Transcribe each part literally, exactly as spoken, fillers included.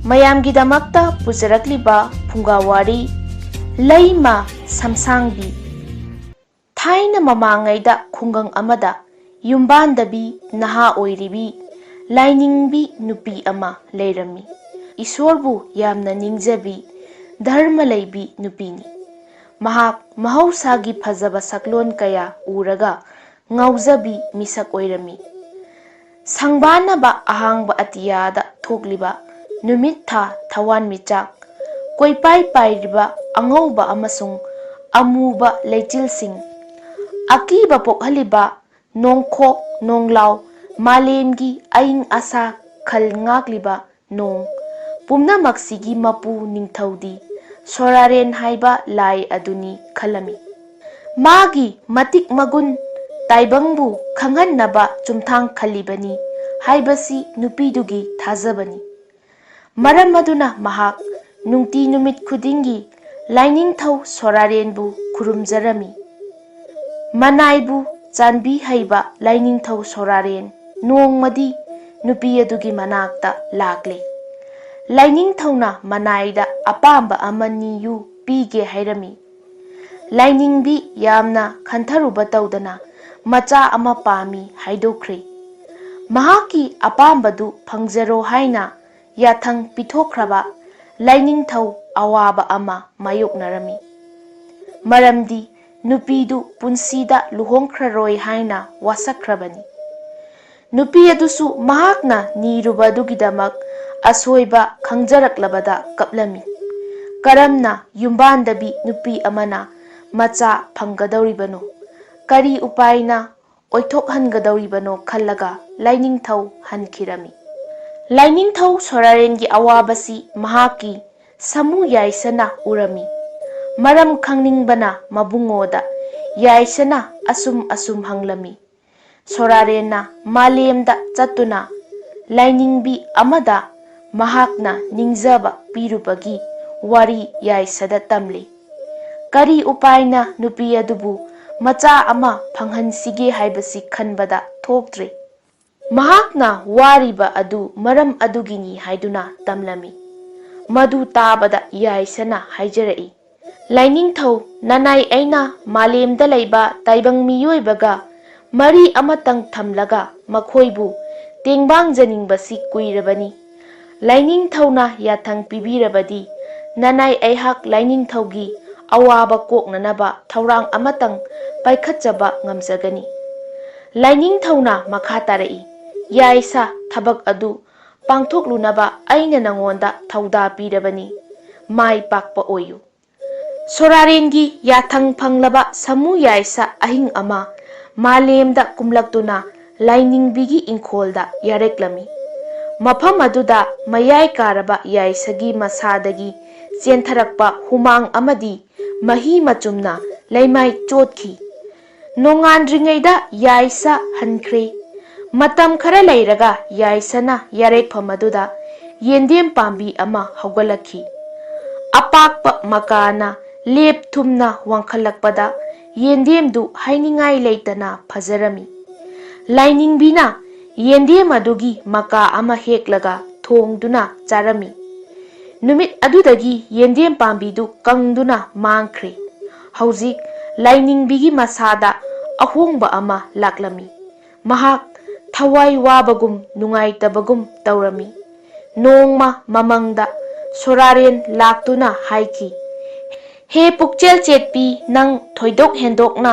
ꯃꯌꯥꯝꯒꯤꯗꯃꯛꯇ ꯄꯨꯖꯔꯛꯂꯤꯕ ꯐꯨꯡꯒꯥ ꯋꯥꯔꯤ, ꯂꯩꯃ ꯁꯝꯁꯥꯡꯕꯤ꯫ ꯊꯥꯏꯅ ꯃꯃꯥꯡꯉꯩꯗ ꯈꯨꯡꯒꯪ ꯑꯃꯗ ꯌꯨꯝꯕꯥꯟꯗꯕꯤ ꯅꯍꯥ ꯑꯣꯏꯔꯤꯕꯤ ꯂꯥꯏꯅꯤꯡꯕꯤ ꯅꯨꯄꯤ ꯑꯃ ꯂꯩꯔꯝꯃꯤ꯫ ꯏꯁꯣꯔꯕꯨ ꯌꯥꯝꯅ ꯅꯤꯡꯖꯕꯤ, ꯙꯔꯃ ꯂꯩꯕꯤ ꯅꯨꯄꯤꯅꯤ꯫ ꯃꯍꯥꯛ ꯃꯍꯧꯁꯥꯒꯤ ꯐꯖꯕ ꯁꯛꯂꯣꯟ ꯀꯌꯥ ꯎꯔꯒ ꯉꯥꯎꯖꯕꯤ ꯃꯤꯁꯛ ꯑꯣꯏꯔꯝꯃꯤ꯫ ꯁꯪꯕꯥꯟꯅꯕ ꯑꯍꯥꯡꯕ ꯑꯇꯤꯌꯥꯗ ꯊꯣꯛꯂꯤꯕ ꯅꯨꯃꯤꯠ ꯊꯥ ꯊꯋꯥꯟꯃꯤꯆꯥꯛ, ꯀꯣꯏꯄꯥꯏ ꯄꯥꯏꯔꯤꯕ ꯑꯉꯧꯕ ꯑꯃꯁꯨꯡ ꯑꯃꯨꯕ ꯂꯩꯆꯤꯜꯁꯤꯡ, ꯑꯀꯤꯕ ꯄꯣꯛꯍꯜꯂꯤꯕ ꯅꯣꯡꯈꯣꯛ ꯅꯣꯡꯂꯥꯎ, ꯃꯥꯂꯦꯝꯒꯤ ꯑꯏꯪ ꯑꯁꯥ ꯈꯜ ꯉꯥꯛꯂꯤꯕ ꯅꯣꯡ, ꯄꯨꯝꯅꯃꯛꯁꯤꯒꯤ ꯃꯄꯨ ꯅꯤꯡꯊꯧꯗꯤ ꯁꯣꯔꯥꯔꯦꯟ ꯍꯥꯏꯕ ꯂꯥꯏ ꯑꯗꯨꯅꯤ ꯈꯜꯂꯝꯃꯤ꯫ ꯃꯥꯒꯤ ꯃꯇꯤꯛ ꯃꯒꯨꯟ ꯇꯥꯏꯕꯪꯕꯨ ꯈꯪꯍꯟꯅꯕ ꯆꯨꯝꯊꯥꯡ ꯈꯜꯂꯤꯕꯅꯤ ꯍꯥꯏꯕꯁꯤ ꯅꯨꯄꯤꯗꯨꯒꯤ ꯊꯥꯖꯕꯅꯤ꯫ ꯃꯔꯝ ꯑꯗꯨꯅ ꯃꯍꯥꯛ ꯅꯨꯡꯇꯤ ꯅꯨꯃꯤꯠ ꯈꯨꯗꯤꯡꯒꯤ ꯂꯥꯏꯅꯤꯡꯊꯧ ꯁꯣꯔꯥꯔꯦꯟꯕꯨ ꯈꯨꯔꯨꯝꯖꯔꯝꯃꯤ꯫ ꯃꯅꯥꯏꯕꯨ ꯆꯥꯟꯕꯤ ꯍꯩꯕ ꯂꯥꯏꯅꯤꯡꯊꯧ ꯁꯣꯔꯥꯔꯦꯟ ꯅꯣꯡꯃꯗꯤ ꯅꯨꯄꯤ ꯑꯗꯨꯒꯤ ꯃꯅꯥꯛꯇ ꯂꯥꯛꯂꯦ꯫ ꯂꯥꯏꯅꯤꯡꯊꯧꯅ ꯃꯅꯥꯏꯗ ꯑꯄꯥꯝꯕ ꯑꯃ ꯅꯤꯌꯨ ꯄꯤꯒꯦ ꯍꯥꯏꯔꯝꯃꯤ꯫ ꯂꯥꯏꯅꯤꯡꯕꯤ ꯌꯥꯝꯅ ꯈꯟꯊꯔꯨꯕ ꯇꯧꯗꯅ ꯃꯆꯥ ꯑꯃ ꯄꯥꯝꯃꯤ ꯍꯥꯏꯗꯣꯛꯈ꯭ꯔꯦ꯫ ꯃꯍꯥꯛꯀꯤ ꯑꯄꯥꯝꯕꯗꯨ ꯐꯪꯖꯔꯣ ꯍꯥꯏꯅ ꯌꯥꯊꯪ ꯄꯤꯊꯣꯛꯈ꯭ꯔꯕ ꯂꯥꯏꯅꯤꯡꯊꯧ ꯑꯋꯥꯕ ꯑꯃ ꯃꯥꯌꯣꯛꯅꯔꯝꯃꯤ꯫ ꯃꯔꯝꯗꯤ ꯅꯨꯄꯤꯗꯨ ꯄꯨꯟꯁꯤꯗ ꯂꯨꯍꯣꯡꯈ꯭ꯔꯔꯣꯏ ꯍꯥꯏꯅ ꯋꯥꯁꯛꯈ꯭ꯔꯕꯅꯤ꯫ ꯅꯨꯄꯤ ꯑꯗꯨꯁꯨ ꯃꯍꯥꯛꯅ ꯅꯤꯔꯨꯕ ꯑꯗꯨꯒꯤꯗꯃꯛ ꯑꯁꯣꯏꯕ ꯈꯪꯖꯔꯛꯂꯕꯗ ꯀꯞꯂꯝꯃꯤ꯫ ꯀꯔꯝꯅ ꯌꯨꯝꯕꯥꯟꯗꯕꯤ ꯅꯨꯄꯤ ꯑꯃꯅ ꯃꯆꯥ ꯐꯪꯒꯗꯧꯔꯤꯕꯅꯣ? ꯀꯔꯤ ꯎꯄꯥꯏꯅ ꯑꯣꯏꯊꯣꯛꯍꯟꯒꯗꯧꯔꯤꯕꯅꯣ ꯈꯜꯂꯒ ꯂꯥꯏꯅꯤꯡꯊꯧ ꯍꯟꯈꯤꯔꯝꯃꯤ꯫ ꯂꯥꯏꯅꯤꯡꯊꯧ ꯁꯣꯔꯥꯔꯦꯟꯒꯤ ꯑꯋꯥꯕꯁꯤ ꯃꯍꯥꯛꯀꯤ ꯁꯃꯨ ꯌꯥꯏꯁꯅ ꯎꯔꯝꯃꯤ꯫ ꯃꯔꯝ ꯈꯪꯅꯤꯡꯕꯅ ꯃꯕꯨꯡꯉꯣꯗ ꯌꯥꯏꯁꯅ ꯑꯁꯨꯝ ꯑꯁꯨꯝ ꯍꯪꯂꯝꯃꯤ꯫ ꯁꯣꯔꯥꯔꯦꯟꯅ ꯃꯥꯂꯦꯝꯗ ꯆꯠꯇꯨꯅ ꯂꯥꯏꯅꯤꯡꯕꯤ ꯑꯃꯗ ꯃꯍꯥꯛꯅ ꯅꯤꯡꯖꯕ ꯄꯤꯔꯨꯕꯒꯤ ꯋꯥꯔꯤ ꯌꯥꯏꯁꯗ ꯇꯝꯂꯤ꯫ ꯀꯔꯤ ꯎꯄꯥꯏꯅ ꯅꯨꯄꯤ ꯑꯗꯨꯕꯨ ꯃꯆꯥ ꯑꯃ ꯐꯪꯍꯟꯁꯤꯒꯦ ꯍꯥꯏꯕꯁꯤ ꯈꯟꯕꯗ ꯊꯣꯛꯇ꯭ꯔꯦ꯫ ꯃꯍꯥꯛꯅ ꯋꯥꯔꯤꯕ ꯑꯗꯨ ꯃꯔꯝ ꯑꯗꯨꯒꯤꯅꯤ ꯍꯥꯏꯗꯨꯅ ꯇꯝꯂꯝꯃꯤ꯫ ꯃꯗꯨ ꯇꯥꯕꯗ ꯌꯥꯏꯁꯅ ꯍꯥꯏꯖꯔꯛꯏ, "ꯂꯥꯏꯅꯤꯡꯊꯧ, ꯅꯅꯥꯏ ꯑꯩꯅ ꯃꯥꯂꯦꯝꯗ ꯂꯩꯕ ꯇꯥꯏꯕꯪ ꯃꯤꯑꯣꯏꯕꯒ ꯃꯔꯤ ꯑꯃꯇꯪ ꯊꯝꯂꯒ ꯃꯈꯣꯏꯕꯨ ꯇꯦꯡꯕꯥꯡꯖꯅꯤꯡꯕꯁꯤ ꯀꯨꯏꯔꯕꯅꯤ꯫ ꯂꯥꯏꯅꯤꯡꯊꯧꯅ ꯌꯥꯊꯪ ꯄꯤꯕꯤꯔꯕꯗꯤ ꯅꯅꯥꯏ ꯑꯩꯍꯥꯛ ꯂꯥꯏꯅꯤꯡꯊꯧꯒꯤ ꯑꯋꯥꯕ ꯀꯣꯛꯅꯅꯕ ꯊꯧꯔꯥꯡ ꯑꯃꯇꯪ ꯄꯥꯏꯈꯠꯆꯕ ꯉꯝꯖꯒꯅꯤ꯫" ꯂꯥꯏꯅꯤꯡꯊꯧꯅ ꯃꯈꯥ ꯇꯥꯔꯛꯏ, "ꯌꯥꯏꯁ, ꯊꯕꯛ ꯑꯗꯨ ꯄꯥꯡꯊꯣꯛꯂꯨꯅꯕ ꯑꯩꯅ ꯅꯉꯣꯟꯗ ꯊꯧꯗꯥ ꯄꯤꯔꯕꯅꯤ꯫ ꯃꯥꯏ ꯄꯥꯛꯄ ꯑꯣꯏꯌꯨ꯫" ꯁꯣꯔꯥꯔꯦꯟꯒꯤ ꯌꯥꯊꯪ ꯐꯪꯂꯕ ꯁꯥꯃꯨ ꯌꯥꯏꯁ ꯑꯍꯤꯡ ꯑꯃ ꯃꯥꯂꯦꯝꯗ ꯀꯨꯝꯂꯛꯇꯨꯅ ꯂꯥꯏꯅꯤꯡꯕꯤꯒꯤ ꯏꯪꯈꯣꯜꯗ ꯌꯥꯔꯦꯛꯂꯝꯃꯤ꯫ ꯃꯐꯝ ꯑꯗꯨꯗ ꯃꯌꯥꯏ ꯀꯥꯔꯕ ꯌꯥꯏꯁꯒꯤ ꯃꯁꯥꯗꯒꯤ ꯆꯦꯟꯊꯔꯛꯄ ꯍꯨꯃꯥꯡ ꯑꯃꯗꯤ ꯃꯍꯤ ꯃꯆꯨꯝꯅ ꯂꯩꯃꯥꯏ ꯆꯣꯠꯈꯤ꯫ ꯅꯣꯡꯉꯥꯟꯗ꯭ꯔꯤꯉꯩꯗ ꯌꯥꯏꯁ ꯍꯟꯈ꯭ꯔꯦ꯫ ꯃꯇꯝ ꯈꯔ ꯂꯩꯔꯒ ꯌꯥꯏꯁꯅ ꯌꯥꯔꯦꯛꯐꯝ ꯑꯗꯨꯗ ꯌꯦꯟꯗꯦꯝ ꯄꯥꯝꯕꯤ ꯑꯃ ꯍꯧꯒꯠꯂꯛꯈꯤ꯫ ꯑꯄꯥꯛꯄ ꯃꯀꯥꯅ ꯂꯦꯞ ꯊꯨꯝꯅ ꯋꯥꯡꯈꯠꯂꯛꯄꯗ ꯌꯦꯟꯗꯦꯝꯗꯨ ꯍꯥꯏꯅꯤꯡꯉꯥꯏ ꯂꯩꯇꯅ ꯐꯖꯔꯝꯃꯤ꯫ ꯂꯥꯏꯅꯤꯡꯕꯤꯅ ꯌꯦꯟꯗꯦꯝ ꯑꯗꯨꯒꯤ ꯃꯀꯥ ꯑꯃ ꯍꯦꯛꯂꯒ ꯊꯣꯡꯗꯨꯅ ꯆꯥꯔꯝꯃꯤ꯫ ꯅꯨꯃꯤꯠ ꯑꯗꯨꯗꯒꯤ ꯌꯦꯟꯗꯦꯝ ꯄꯥꯝꯕꯤꯗꯨ ꯀꯪꯗꯨꯅ ꯃꯥꯡꯈ꯭ꯔꯦ꯫ ꯍꯧꯖꯤꯛ ꯂꯥꯏꯅꯤꯡꯕꯤꯒꯤ ꯃꯁꯥꯗ ꯑꯍꯣꯡꯕ ꯑꯃ ꯂꯥꯛꯂꯝꯃꯤ꯫ ꯃꯍꯥꯛ ꯊꯋꯥꯏ ꯋꯥꯕꯒꯨꯝ ꯅꯨꯡꯉꯥꯏꯇꯕꯒꯨꯝ ꯇꯧꯔꯝꯃꯤ꯫ ꯅꯣꯡꯃ ꯃꯃꯪꯗ ꯁꯣꯔꯥꯔꯦꯟ ꯂꯥꯛꯇꯨꯅ ꯍꯥꯏꯈꯤ, "ꯍꯦ ꯄꯨꯛꯆꯦꯜ ꯆꯦꯠꯄꯤ, ꯅꯪ ꯊꯣꯏꯗꯣꯛ ꯍꯦꯟꯗꯣꯛꯅ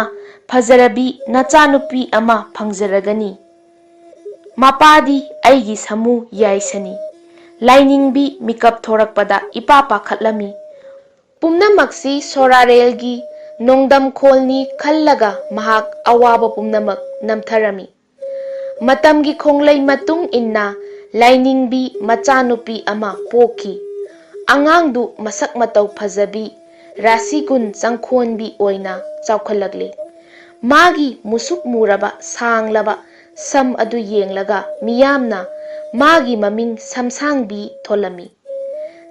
ꯐꯖꯔꯕꯤ ꯅꯆꯥꯅꯨꯄꯤ ꯑꯃ ꯐꯪꯖꯔꯒꯅꯤ꯫ ꯃꯄꯥꯗꯤ ꯑꯩꯒꯤ ꯁꯥꯃꯨ ꯌꯥꯏꯁꯅꯤ꯫" ꯂꯥꯏꯅꯤꯡꯕꯤ ꯃꯤꯀꯞ ꯊꯣꯔꯛꯄꯗ ꯏꯄꯥ ꯄꯥꯈꯠꯂꯝꯃꯤ꯫ ꯄꯨꯝꯅꯃꯛꯁꯤ ꯁꯣꯔꯥꯔꯦꯜꯒꯤ ꯅꯣꯡꯗꯝꯈꯣꯜꯅꯤ ꯈꯜꯂꯒ ꯃꯍꯥꯛ ꯑꯋꯥꯕ ꯄꯨꯝꯅꯃꯛ ꯅꯝꯊꯔꯝꯃꯤ꯫ ꯃꯇꯝꯒꯤ ꯈꯣꯡꯂꯩ ꯃꯇꯨꯡ ꯏꯟꯅ ꯂꯥꯏꯅꯤꯡꯕꯤ ꯃꯆꯥꯅꯨꯄꯤ ꯑꯃ ꯄꯣꯛꯈꯤ꯫ ꯑꯉꯥꯡꯗꯨ ꯃꯁꯛ ꯃꯇꯧ ꯐꯖꯕꯤ, ꯔꯥꯁꯤ ꯒꯨꯟ ꯆꯪꯈꯣꯟꯕꯤ ꯑꯣꯏꯅ ꯆꯥꯎꯈꯠꯂꯛꯂꯤ꯫ ꯃꯥꯒꯤ ꯃꯨꯁꯨꯛ ꯃꯨꯔꯕ ꯁꯥꯡꯂꯕ ꯁꯝ ꯑꯗꯨ ꯌꯦꯡꯂꯒ ꯃꯤꯌꯥꯝꯅ ꯃꯥꯒꯤ ꯃꯃꯤꯡ ꯁꯝꯁꯥꯡꯕꯤ ꯊꯣꯜꯂꯝꯃꯤ꯫